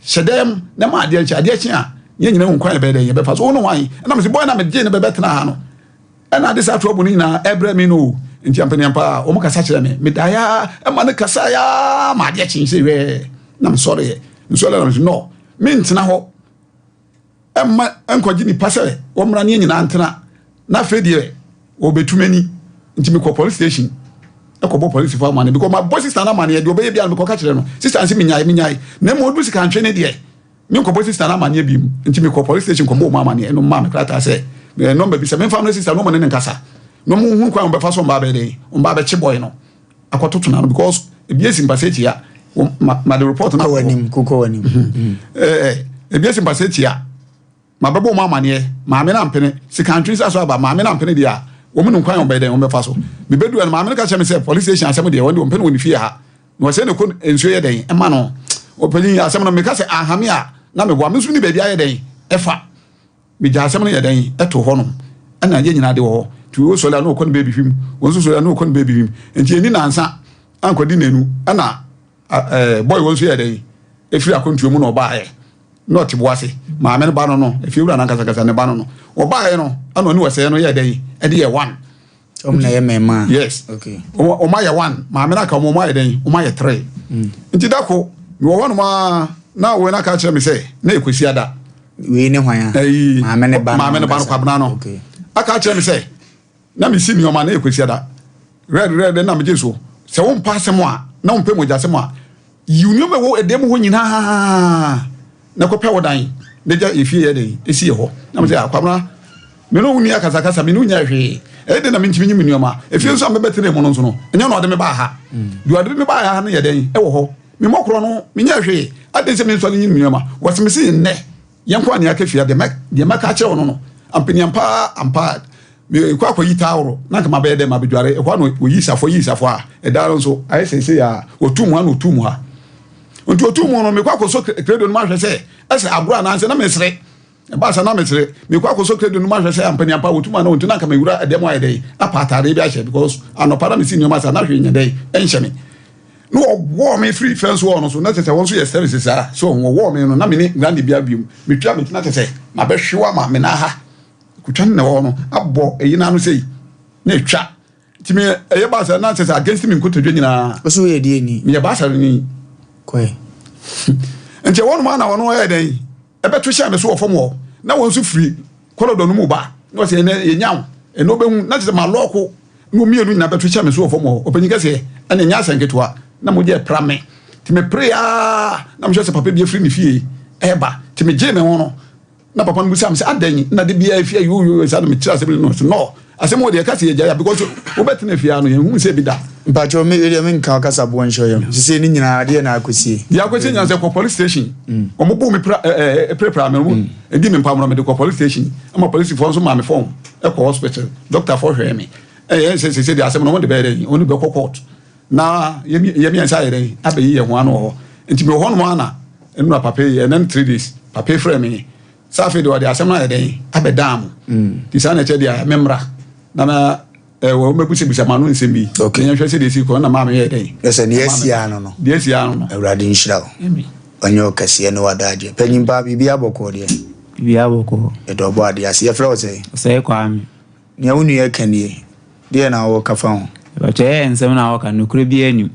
Hyɛ dɛm na ma adeɛ nkye. Adeɛ kye a, yɛn nyinaa hu kwan yɛbɛyɛ dɛn yɛbɛfa so. Wo ne hwan? Ɛna mese boy na megye no bɛbɛtena ha no. Ɛna ade saa trouble no nyinaa ɛbrɛ me no o. Nti ampaniampa a wɔn kasa kyerɛ me. Medaeɛ ara ɛma no kasaeɛ ara ma adeɛ kye sɛ wɛɛ na mesɔreɛ. Mesɔreɛ na mese no, mentena hɔ ɛmma nkɔgye nipa sɛ wɔmmra ne yɛn nyinaa ntena na afei deɛ wɔbɛtu m'ani. Nti mekɔ police station ɛkɔbɔ polisifoɔ amaneɛ because mabɔ sista no amaneɛ deɛ ɔbɛyɛ biara mekɔka kyerɛ no. Sista no sɛ menyae menyae na mmom ɔdu sikantwe ne deɛ Menkɔbɔ sista no amaneɛ bio. Nti mekɔɔ police station kɔbɔɔ mu amaneɛ ɛna ɔmaa me krataa sɛ eh, nɔmba bi sɛ memfa mmerɛ sista no ɔmo ne no nkasa na ɔmo nhunu kwan a ɔmo bɛfa so ɔmo ba abɛyɛ dɛn ɔmo ba abɛkye boy no akɔtoto n'ano because ebi esi mpasa akyia ma ma de report no akɔ w'anim kokɔ w'anim eh, eh, ebi esi mpasa akyia mabɛbɔ ɔmo amaneɛ maame no ampene sikantwe nsa so aba maame no ampene deɛ a wɔn nim kwan a wɔbɛyɛ dɛn wɔn bɛfa so mebɛdu no maame no ka kyerɛ me sɛ police station asɛm deɛ wɔn de wɔn pɛ no wɔ ne fie ha Na ɔsɛ ne kɔ nsuo yɛ dɛn ɛma no. Ɔpanyin asɛm no meka sɛ ahame a na meboa me nso ne baabi ayɛ dɛn ɛfa. Megya asɛm no yɛ dɛn ɛto hɔ nom ɛna yɛ nyinaa de wɔ hɔ. Nti wei sɔre a na ɔkɔ ne baabi hwim, wɔn nso sɔre a na ɔkɔ ne baabi hwim. Nti ɛni nansa ankɔdi nanu ɛna ɛɛ bɔy wɔn nso yɛ dɛn ɛfiri akwantuo mu na ɔbaeɛ na ɔte bo ase. Maame no ba no no efiewura no ankasakasa ne ba no no ɔbaeɛ no ɛna ɔne ɔsɛɛ no yɛ dɛn ɛde yɛ one. Wɔn na yɛ mmarima. Yes. Okay. Wɔn ayɛ one. Maame no aka wɔn wɔn ayɛ dɛn? Wɔn ayɛ three. Mm. Nti dako mewɔ hɔ nom a na wɔn aka akyerɛ me sɛ na ekosi ada. Wei ne hwan a? Ɛyi maame ne ba no. Maame ne ba no kwabena no. Okay. Aka akyerɛ me sɛ na mesi nneɛma na ekosi ada. Red red na megye so. Sɛ wɔn mpa asɛm a na wɔn mpɛ mogya asɛm a Yiw nneɛma a ɛwɔ ɛdan mu hɔ nyinaa na kɔpɛ wo dan na gya efie yɛ dɛn esi yɛ hɔ. Na mo sɛ akwamena me ne wo nni akasakasa me ne wo nyɛ hwee ɛyɛ dɛn na mentumi nyi me nneɛma efie nso a mebɛtena mu no nso no ɛnyɛ na ɔde me baa ha deɛ ɔde me baa ha no yɛ dɛn ɛwɔ hɔ me mmɔkorɔ no menyɛ hwee adɛn sɛ mensɔre nyi me nneɛma wɔse me se nnɛ Yɛnkɔ a nea aka fie a, deɛ mɛka akyerɛ wo no no, ampaniampa ampa mekɔ akɔyi taaworo na nka mabɛyɛ dɛ mabɛdware. Ɛhɔ a na wɔyi safoa yi safoa a ɛda no nso ayɛ seesei a wɔtu mu ha na wɔtu mu ha. Nti wɔtu mu no mekɔ akɔsɔ kredo no mahwɛ sɛ ɛsɛ agorɔ anaasɛ na mesere. Ɛbaa sɛ na mesere. Mekɔ akɔsɔ kredo no mahwɛ sɛ ampaniampa wɔtu mu ana wɔntu na nka mewura ɛdɛm ayɛ dɛn apa ataadeɛ bi ahyɛ because anɔpa na mesi nneɛma saa na hwee nyɛ dɛn ɛnhyɛ me. Na wɔwɔɔ me firi fɛnso hɔ no so, na kyerɛ sɛ wɔn nso yɛ services saa. So wɔwɔɔ me no, na me ne grande biara biom. Metwa me ti na kyerɛ sɛ mabɛhwew ama me nan ha. Kutwa no na ɛwɔ hɔ no abɔ eyi n'ano sei na etwa. Nti me ɛyɛ baasa na kyerɛ sɛ against me nkotodwe nyinaa. Wo so woyɛ deɛ ni? Meyɛ baasa ni. Kɔɛ. Nti ɛwɔ nom a na wɔn ɛyɛ dɛn? Ɛbɛto hyɛɛ me so wɔ fam hɔ, na wɔn nso firi kɔlɔdɔ no mu ba, na wɔsɛ ɛnɛ yɛnya wo, ɛnɛ wobɛhu, na kyerɛ sɛ malɔɔko, na wɔn mmienu nyinaa bɛto hyɛɛ me so wɔ fam hɔ, ɔpanyin kɛseɛ, ɛna ɛnyɛ asɛ nketewa, na mogya ɛpra me, nti meperee ara, na mehwɛ sɛ papa bi afiri ne fie ɛreba, nti megyee me ho no, na papa no bisaa me sɛ adɛn na de biara fie yoyoyo saa na mekyerɛ asɛm no, na ɔsɛ no, Asɛm wɔ deɛ ɛka sɛ yɛgyae a because wobɛtena fie ara no yɛnhunu sɛ bi da. Mpakyɛw me deɛ menka ɔkasa boɔ nhyɛ yam sesei ne nyinaa deɛ na akɔsie. Deɛ akɔsie nyinaa sɛ kɔ police station wɔn bu me pra ɛɛ pirapira me wɔn ɛdi me mpamono mede kɔ police station ɛma polisifoɔ nso maa me phone ɛkɔ hospital doctor foɔ hwɛɛ me ɛyɛ sɛ sɛ deɛ asɛm no wɔn de bɛyɛ dɛ wɔn de bɛkɔ court na yɛ mmiɛnsa ayɛ dɛ abɛyi yɛn ho ano wɔ hɔ nti mewɔ hɔ nom ana nnura papa yi ɛnɛ 3 days papa yi frɛ me. Sɛ afei deɛ ɔde asɛm no ayɛ dɛn abɛdaa mo nti saa na ɛkyɛ deɛ memmra na na ɛwɔ mɛbusabisa ma no nsɛm bi na yɛnhwɛ sɛ deɛ ɛsi kɔ na maame yɛ dɛn. Ɛsɛ deɛ asi ano no. Deɛ asi ano no. Awurade nhyira wo. Ɔnyɛ wo kɛseɛ ne w'adagyeɛ. Panyin paa biribi abɔkɔɔ deɛ. Biribi abɔkɔɔ. Yɛda ɔbɔ adeɛ ase. Yɛfrɛ wo sɛn? Osei Kwame. Nea wo nua ka nie. Deɛ na wowɔ ka fa ho? Mepakyɛ ɛyɛ nsɛm na wɔka nokorɛ biara nnim.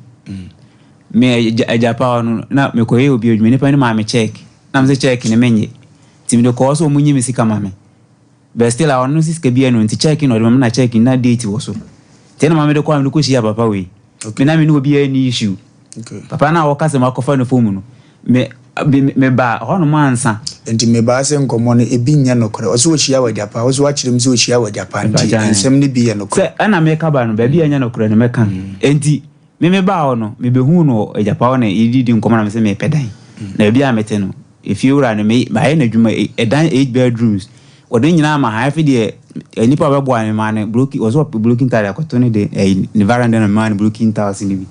Me agyapa hɔ no na mekɔyɛ obi adwuma nipa no maa me check. Na mese check no menye. Nti mede kɔɔ sɛ ɔmo nyi me sika ma me. But still a ɔno se sika biaa nni hɔ nti check na ɔde ma me na check no na date wɔ so. Nti ɛna ma mede kɔɔ a mede kɔ hyiaa papa wei. Me na me ne obiaa nni issue. Papa no a wɔka sɛ makɔfa ne phone no, me me me baa hɔ nom ansa. Nti mebaa sɛ nkɔmmɔ no ebi nyɛ nokorɛ. Ɔse ɔhyia wo agyapa, wo nso woakyerɛ mu sɛ ɔhyia wo agyapa nti nsɛm no bi yɛ nokorɛ. Sɛ ɛna meka ba no baabi a ɛnyɛ nokorɛ no mɛka. Nti Me mebaa hɔ no, mebehuu no wɔ agyapa hɔ na yɛdidi nkɔmmɔ na mese mepɛ dan. Na baabi a mete no, efiewura no, me mayɛ no adwuma, ɛdan eight bedrooms. Wɔde ne nyinaa ama ha. Afei deɛ, nnipa a wɔbɛboa me maa no broken, wɔsɛ ɔpɛ broken tile akɔto ne de, ɛyi, ne veranda na memaa no broken tiles no bi.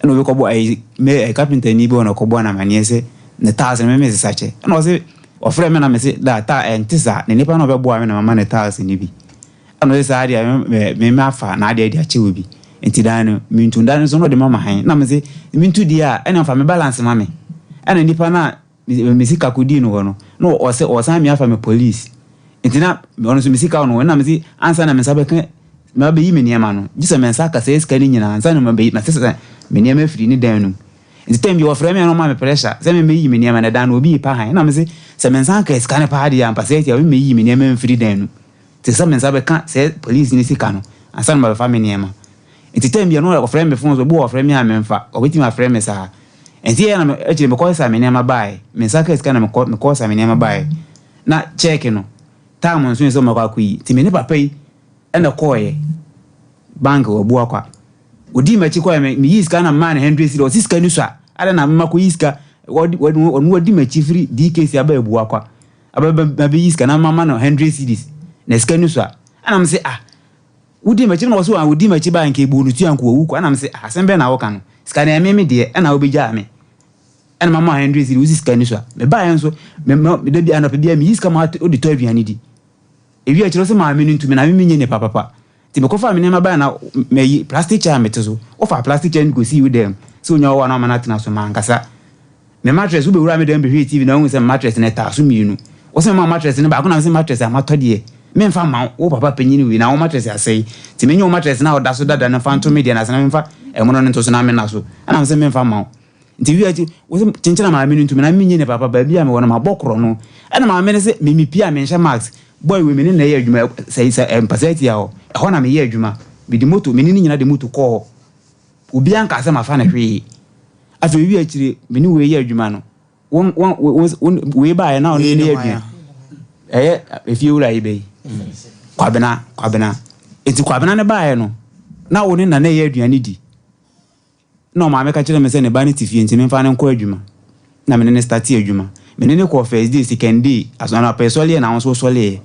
Ɛna obi kɔbɔ, ɛyi, me, ɛyi, kapentani bi wɔ na ɔkɔbɔ no amaneɛ sɛ ne tiles no me mesesa kyɛ. Ɛna ɔse, ɔfrɛ me na mese, da, tile, ɛnte saa. Na nipa no a ɔbɛboa me na mama no tiles no bi. Ɛna ɔse saa deɛ me me mafa n'adeɛ de akyɛ obi nti dan no mentu dan no nso na ɔde ma ma han na mese mentu deɛ a ɛna fa me balance ma me ɛna nipa no a. me sika kɔdii no hɔ no, na ɔsɛ ɔsan me afa me police. Nti na ɔno nso me sika wɔ no hɔ, ɛna mese ansa na me nsa bɛka mabɛyi me nneɛma no, gye sɛ me nsa aka saa sika no nyinaa ansa na mabɛyi masesa me nneɛma afiri ne dan no mu. Nti time bi ɔfrɛ me a na ɔma me pressure sɛ memmɛyi me nneɛma no, dan no obi repa han, ɛna mese sɛ me nsa aka sika no paa deɛ ampa sɛ atia memmɛyi me nneɛma mfiri dan no mu. Te sɛ me nsa bɛka saa police no sika no ansa na mabɛfa me nneɛma. Nti time bi a na ɔfrɛ me phone so, obi wɔ hɔ ɔfrɛ me a memfa, ɔbɛtumi afrɛ me saa. Nti ɛyɛ na me akyire mekɔ sa me nneɛma baeɛ, me nsa kaa sika na mekɔ mekɔ sa me nneɛma baeɛ. Na check no, time nso yɛ sɛ mɛkɔ akɔyi. Nti me ne papa yi ɛna kɔɔeɛ bank wɔ Abuakwa. Ɔdii m'akyi kɔɔeɛ, me meyii sika na memaa no hundred cedi, ɔse sika no sua, adɛn na makɔyi sika, ɔde ɔno wadi m'akyi firi DKC aba Abuakwa. Aba mabɛyi sika na mama no hundred cedis na sika no sua. Ɛna mese ah wodii m'akyi na ɔse ah wodii m'akyi baa nka ebuu no tua nka wawu kwa. Ɛna mese ah asɛm bɛn na woka no sika no ɛme me deɛ ɛna wobɛgyaa me ɛna mama hundred cedis wosi sika no sua. Mebaeɛ nso me ma da bi anɔpa biara meyi sika ma wode tɔ aduane di. Ewie akyire ɔse maame no ntumi na me menyɛ nipa papa. Nti mekɔfaa me nneɛma baeɛ na mayi plastic chair a mete so. Wofaa plastic chair no kɔsii wo dan mu sɛ onya ɔwɔ a na wama no atena so. Mankasa. Me mattress, wobɛwuraa me dan mu bɛhwɛɛ TV na wohuu sɛ me mattress no ɛtaa so mmienu. Wose mema wo mattress no baako na mese mattress a matɔ deɛ memfa mma wo, wo papa panyin wei na wo mattress asɛe. Nti menye wo mattress no a ɔda so dada no mfa nto me deɛ no ase na memfa ɛmono no nto so na menna so. Ɛna mese memfa mma wo. Nti wia akyi, wose kyenkyena maame no ntumi na menye ne papa baabi a mewɔ no mabɔ korɔ no. Ɛna maame no se me mepie a menhyɛ mask. Boy wei me ne no na ɛyɛ adwuma sɛ sɛ mpasa tia hɔ. Ɛhɔ na meyɛ adwuma. Mede moto, me ne no nyina de moto kɔɔ hɔ. Obiara nkaa sɛ mafa no hwee. Afei wia akyire me ne wei yɛ adwuma no, wɔn wɔn wɔn wei baeɛ na ɔne me yɛ adwuma. Ɛyɛ efie wura yi bɛyi. Kwabena, Kwabena. Enti Kwabena no baeɛ no, na wo ne Nana yɛ aduane di. Nna ɔmaame ka kyerɛɛ me sɛ ne ba no tse fie ntsi memfa no nkɔ edwuma. Nna me ne no startee edwuma. Me ne no kɔɔ first day, second day, aso anapa esɔleɛ na wo so wosɔleeɛ.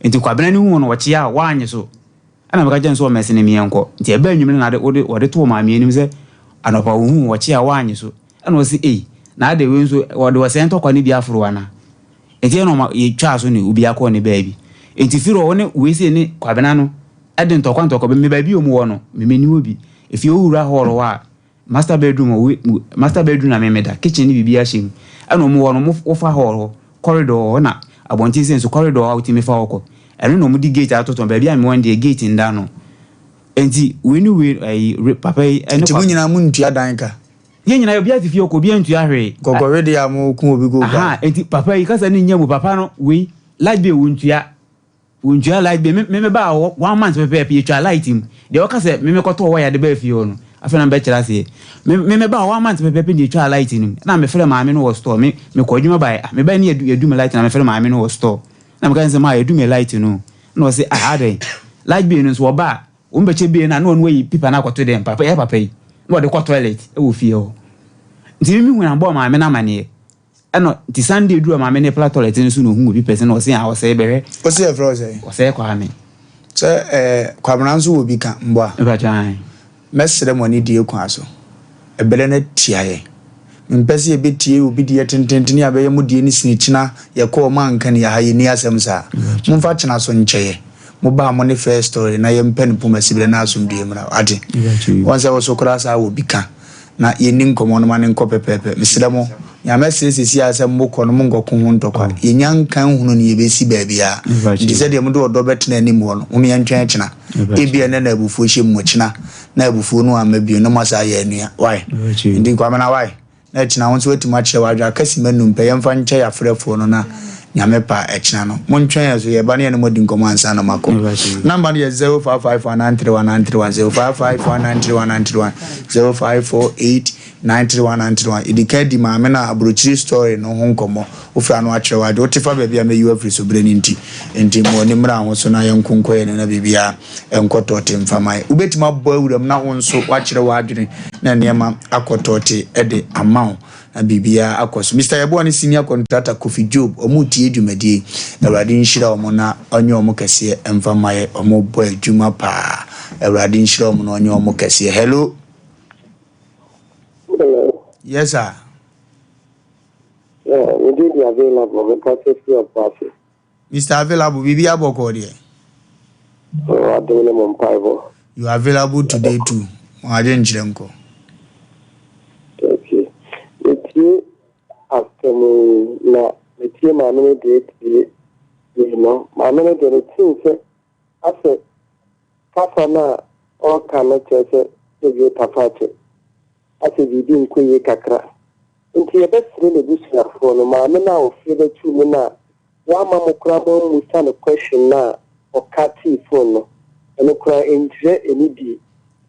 Ntsi Kwabena no huu no ɔkyeaa, ɔannye so. Nna meka kyerɛɛ no sɛ ɔmmɛsene me yɛnkɔ. Ntsi ɛbaa enyimber na ade wode wɔde too maame enyim sɛ anɔpa ohuu ɔkyeaa ɔannye so. Nna ɔse ei, na adɛn wei nso wɔde ɔsɛɛ ntɔkwa no bi aforo wo anaa? Ntsi nna ɔma yetwaa so ne obiara kɔɔ ne baabi. Ntsi fir hɔ wo ne wei sei ne Kwabena no de ntɔkwa ntɔkwa bi, me baabi a ɔmo wɔ no, me menni hɔ bi. Efie wo wura hall hɔ a, master bedroom hɔ, we master bedroom na me meda, kitchen ne biribiara hyɛ mu. Ɛna ɔmo wɔ no, ɔmo wofa hall hɔ, corridor wɔ hɔ na abɔnten sei nso corridor hɔ a wotumi fa hɔ kɔ. Ɛno na ɔmo de gate atoto, baabi a mewɔ no deɛ gate nda ano. Enti wei ne wei ɛyi re papa yi ɛne Nti mo nyinaa mo ntua dan ka? Yɛn nyinaa obiara te fie hɔ kɔ, obiara ntua hwee. Kɔkɔhwe deɛ a mo ko obi ko Ahaa, enti papa yi kasa no nnya mu, papa no wei light bill wontua. Wontua light bill. Me me baa hɔ one month pɛpɛɛpɛ yɛtwaa light mu. Deɛ ɔka sɛ me mekɔtɔɔ wire de baa fie hɔ no, afei na mebɛkyerɛ aseɛ. Me me me baa hɔ one month pɛpɛɛpɛ na yɛtwaa light no mu. Ɛna mefrɛɛ maame no wɔ store. Me mekɔ adwuma baeɛ. Ah, mebaeɛ no yɛdu yɛdum light na mefrɛ maame no wɔ store. Na meka kyerɛ no sɛ maa yɛdum yɛ light no. Ɛna ɔse ah adɛn? Light bill no nso ɔba a, wɔn bɛkyɛ bill no a na ɔno ayi pipa no akɔto dɛm. Papa ɛyɛ papa yi. Na ɔde kɔ toilet wɔ fie hɔ. Nti me mehu na mebɔɔ maame no amaneɛ. Ɛna nti Sunday duru a maame no repla toilet no so na ohuu obi pɛsɛ na ɔse ah ɔsɛe bɛhwɛ. Ɔse yɛfrɛ wo sɛn? Ɔsɛe Kwame. Sɛ eh Kwabena nso wɔ bi ka mboa. Mepakyɛ ae. Mɛsrɛ mo anidie kwan so. Ɛberɛ no atia yɛn. Mempɛ sɛ yɛbɛtie obi deɛ tententen a bɛyɛ mo deɛ no sini kyena yɛkɔ ɔmo anka ni aha yɛnni asɛm saa. Momfa kyena so nkyɛ yɛ. Moba a mo ne first story na yɛmpɛ no poma siberɛ na asomdwie mmra. Wate? Wɔn sɛ wo so koraa saa wɔ bi ka. Na yɛnni nkɔmmɔ no ma no nkɔ pɛpɛɛpɛ. Mesrɛ mo, nea mɛsrɛ seesei ara sɛ mokɔ no, monnkɔko ho ntɔkwa. Yɛnnya nka nhunu nea ɛbɛsi baabiara. Enti sɛdeɛ mode ɔdɔ bɛtena anim hɔ no, mom yɛntwɛn kyena. Ebia ɛnnɛ na abufuo hyɛ mo mu, kyena na abufuo no amma bio na moasan ayɛ anua. Wai? Enti Kwamena, wai? Na ɛkyena wo nso woatumi akyerɛ w'adwene. Aka simma nnum pɛ, yɛmfa nkyɛ yɛn afrɛfoɔ no na Nyame pɛ a, ɛkyena no, montwɛn yɛn so, yɛba na yɛne mo adi nkɔmmɔ ansa na moakɔ. Number no yɛ 0554931931, 0554931931, 0548931931. Yɛdi kan di maame no a aburokyiri story no ho nkɔmmɔ. Wofrɛ a na wakyerɛ w'adwene. Wote fa baabi a mɛyi wo afiri so berɛ no nti. Enti mo ani mmra ho so na yɛnko nkɔ yɛn anim na biribiara nkɔ tɔɔte mfa ma yɛn. Wobɛtumi abɔ awura mu na wo nso woakyerɛ w'adwene na nneɛma akɔ tɔɔte de ama wo. Na biribiara akɔ so. Mister Yeboah ne Senior Contractor Kofi Job, wɔn retie dwumadie yi. Awurade nhyira wɔn na ɔnyɛ wɔn kɛseɛ mfa mma yɛ. Wɔn rebɔ adwuma paa. Awurade nhyira wɔn na ɔnyɛ wɔn kɛseɛ. Hello. Hello. Yes sir. Yeah, me din de available, me kasa fi Ɔboase. Mister Available, biribi abɔkɔɔ deɛ? Oh, adom ne mo mpaebɔ. You are available today too. Mo adwenkyerɛ nkɔ. Okay. Metie Asɛm yi na metie maame no deɛ tie wei no maame no deɛ metee sɛ asɛ kasa no a ɔreka no kyerɛ sɛ sɛdeɛ tafakyɛ asɛ biribi nkɔ yie kakra nti yɛbɛsrɛ n'abusuafoɔ no maame no a ɔfiri bɛtu mu no a wamma mo koraa moammusa no question no a ɔcutee phone no, ɛno koraa ɛnkyerɛ anidie.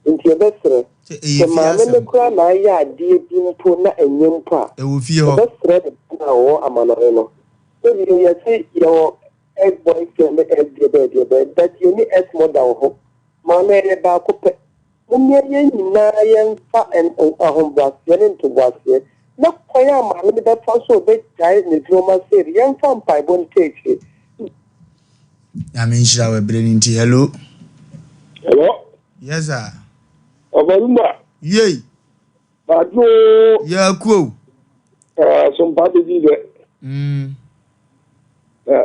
Nti yɛbɛsrɛ, Sɛ sɛ maame no koraa na ayɛ adeɛ bi mpo na ɛnyɛ mpo a, yɛbɛsrɛ ne ba no a ɔwɔ amanɔne no. Sɛdeɛ yɛse yɛwɔ ex boyfriend ne ex deɛ bɛɛ deɛ bɛɛ, but yɛnni ex mother wɔ hɔ. Maame ɛyɛ baako pɛ. Mommia yɛn nyinaa yɛmfa ahobrɛaseɛ ne ntoboaseɛ na kwan a maame no bɛfa so a ɔbɛgyae ne nnoɔma sei no, yɛmfa mpaebɔ nta akyire. Nyame nhyira wo ɛberɛ no nti. Hello. Hello. Yes sir. Ɔbarima. Yei. Badwo. Yɛakuo. Asompa bɛdi dɛ.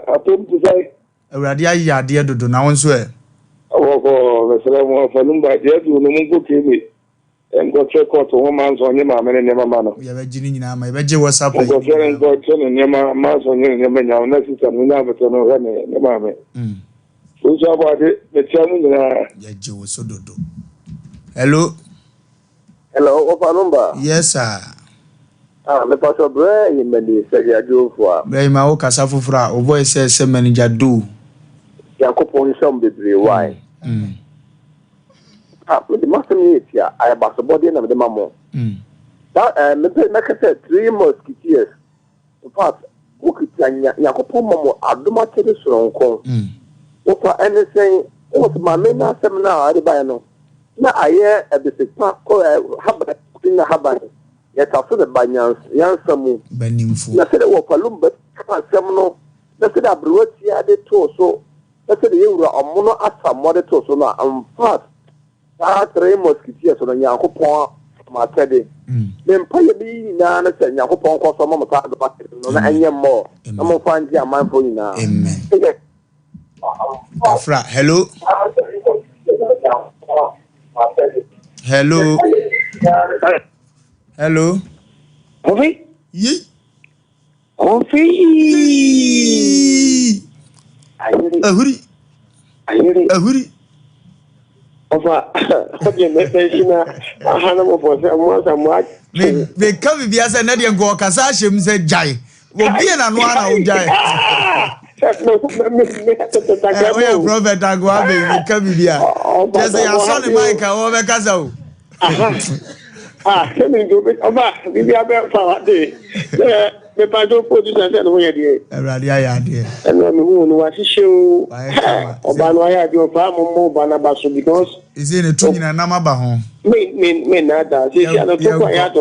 Apom te sɛn? Awurade ayɛ adeɛ dodo na wo nso ɛ? Ɔbɔkɔɔ, mesrɛ mo, fa number deɛ aduru no monkɔ KB nkɔkyerɛ court ho manson nye maame no nneɛma ma no. Yɛbɛgye ne nyinaa ma yɛbɛgye WhatsApp ayi ne Monkɔkyerɛ nyinaa. nkɔkyerɛ ne nneɛma manson nye ne nneɛma nyinaa na sister no nya abotire no hwɛ ne ne maame. Wo nso abɔ ade, mekyia mo nyinaa. Yɛgye wo so dodo. Hello. Hello, wɔfa number. Yes sir. Ah, me pastor brɛ yi mani sɛ yadwofo a. Brɛ yi ma wo kasa foforɔ a, wo voice sɛ sɛ manager do. Nyankopɔn nhyira mo bebree why. Ah, me de m'asɛm yɛ tia, ayɛ basobɔdeɛ na mede ma mo. That eh, mepɛ mɛka sɛ three musketeers. In fact, mo kita nya Nyankopɔn ma mo adom akyɛde soronko. Wofa ɛne sɛn, wɔn sɛ maame n'asɛm no a ɔde baeɛ no, na ayɛ ɛbese pa kɔ ɛ haban na haban. Yɛta so de ba nyans nyansa mu. Banimfo. Na sɛdeɛ wɔfa lumba ka asɛm no, na sɛdeɛ aberewa tia de too so, na sɛdeɛ yɛwura ɔmono asamoa de too so no a, in fact, saa three musketeers no, Nyankopɔn ama akyɛde. Me mpaeɛ bi nyinaa ne sɛ Nyankopɔn nkɔ so ma mo saa adom akyɛde no na ɛnyɛ mmɔɔ na momfa ngye amanfoɔ nyinaa. Amen. Kafra, hello. Hello. Hello. Kofi. Yi. Kofi. Yi. Ayere. Ahuri. Ayere. Ahuri. Ɔfa ɔdeɛ mɛfɛ si na aha na mo fɔ sɛ mo asa mo a. Me me ka biribi asɛ ne deɛ nka ɔkasa ahyɛ mu sɛ gyae. Obie na no ara na wogyae. Woyɛ prɔfɛt agoa bɛ me ka biribi a. Kyɛ sɛ yɛasɔ ne mic a wɔbɛkasa o. Ah, sɛ mi nti obi ɔba biribi abɛ fa wa de sɛ mepa producer sɛ ne ho yɛ deɛ. Awurade ayɛ adeɛ. Ɛna me hu no wahyehyɛ o. Ɔba no ayɛ adeɛ ɔfa mo mo ba n'aba so because. Ɛsɛ ne to nyina nam aba ho. Me me me na da sɛ si ano to kɔ ayɛ atɔ.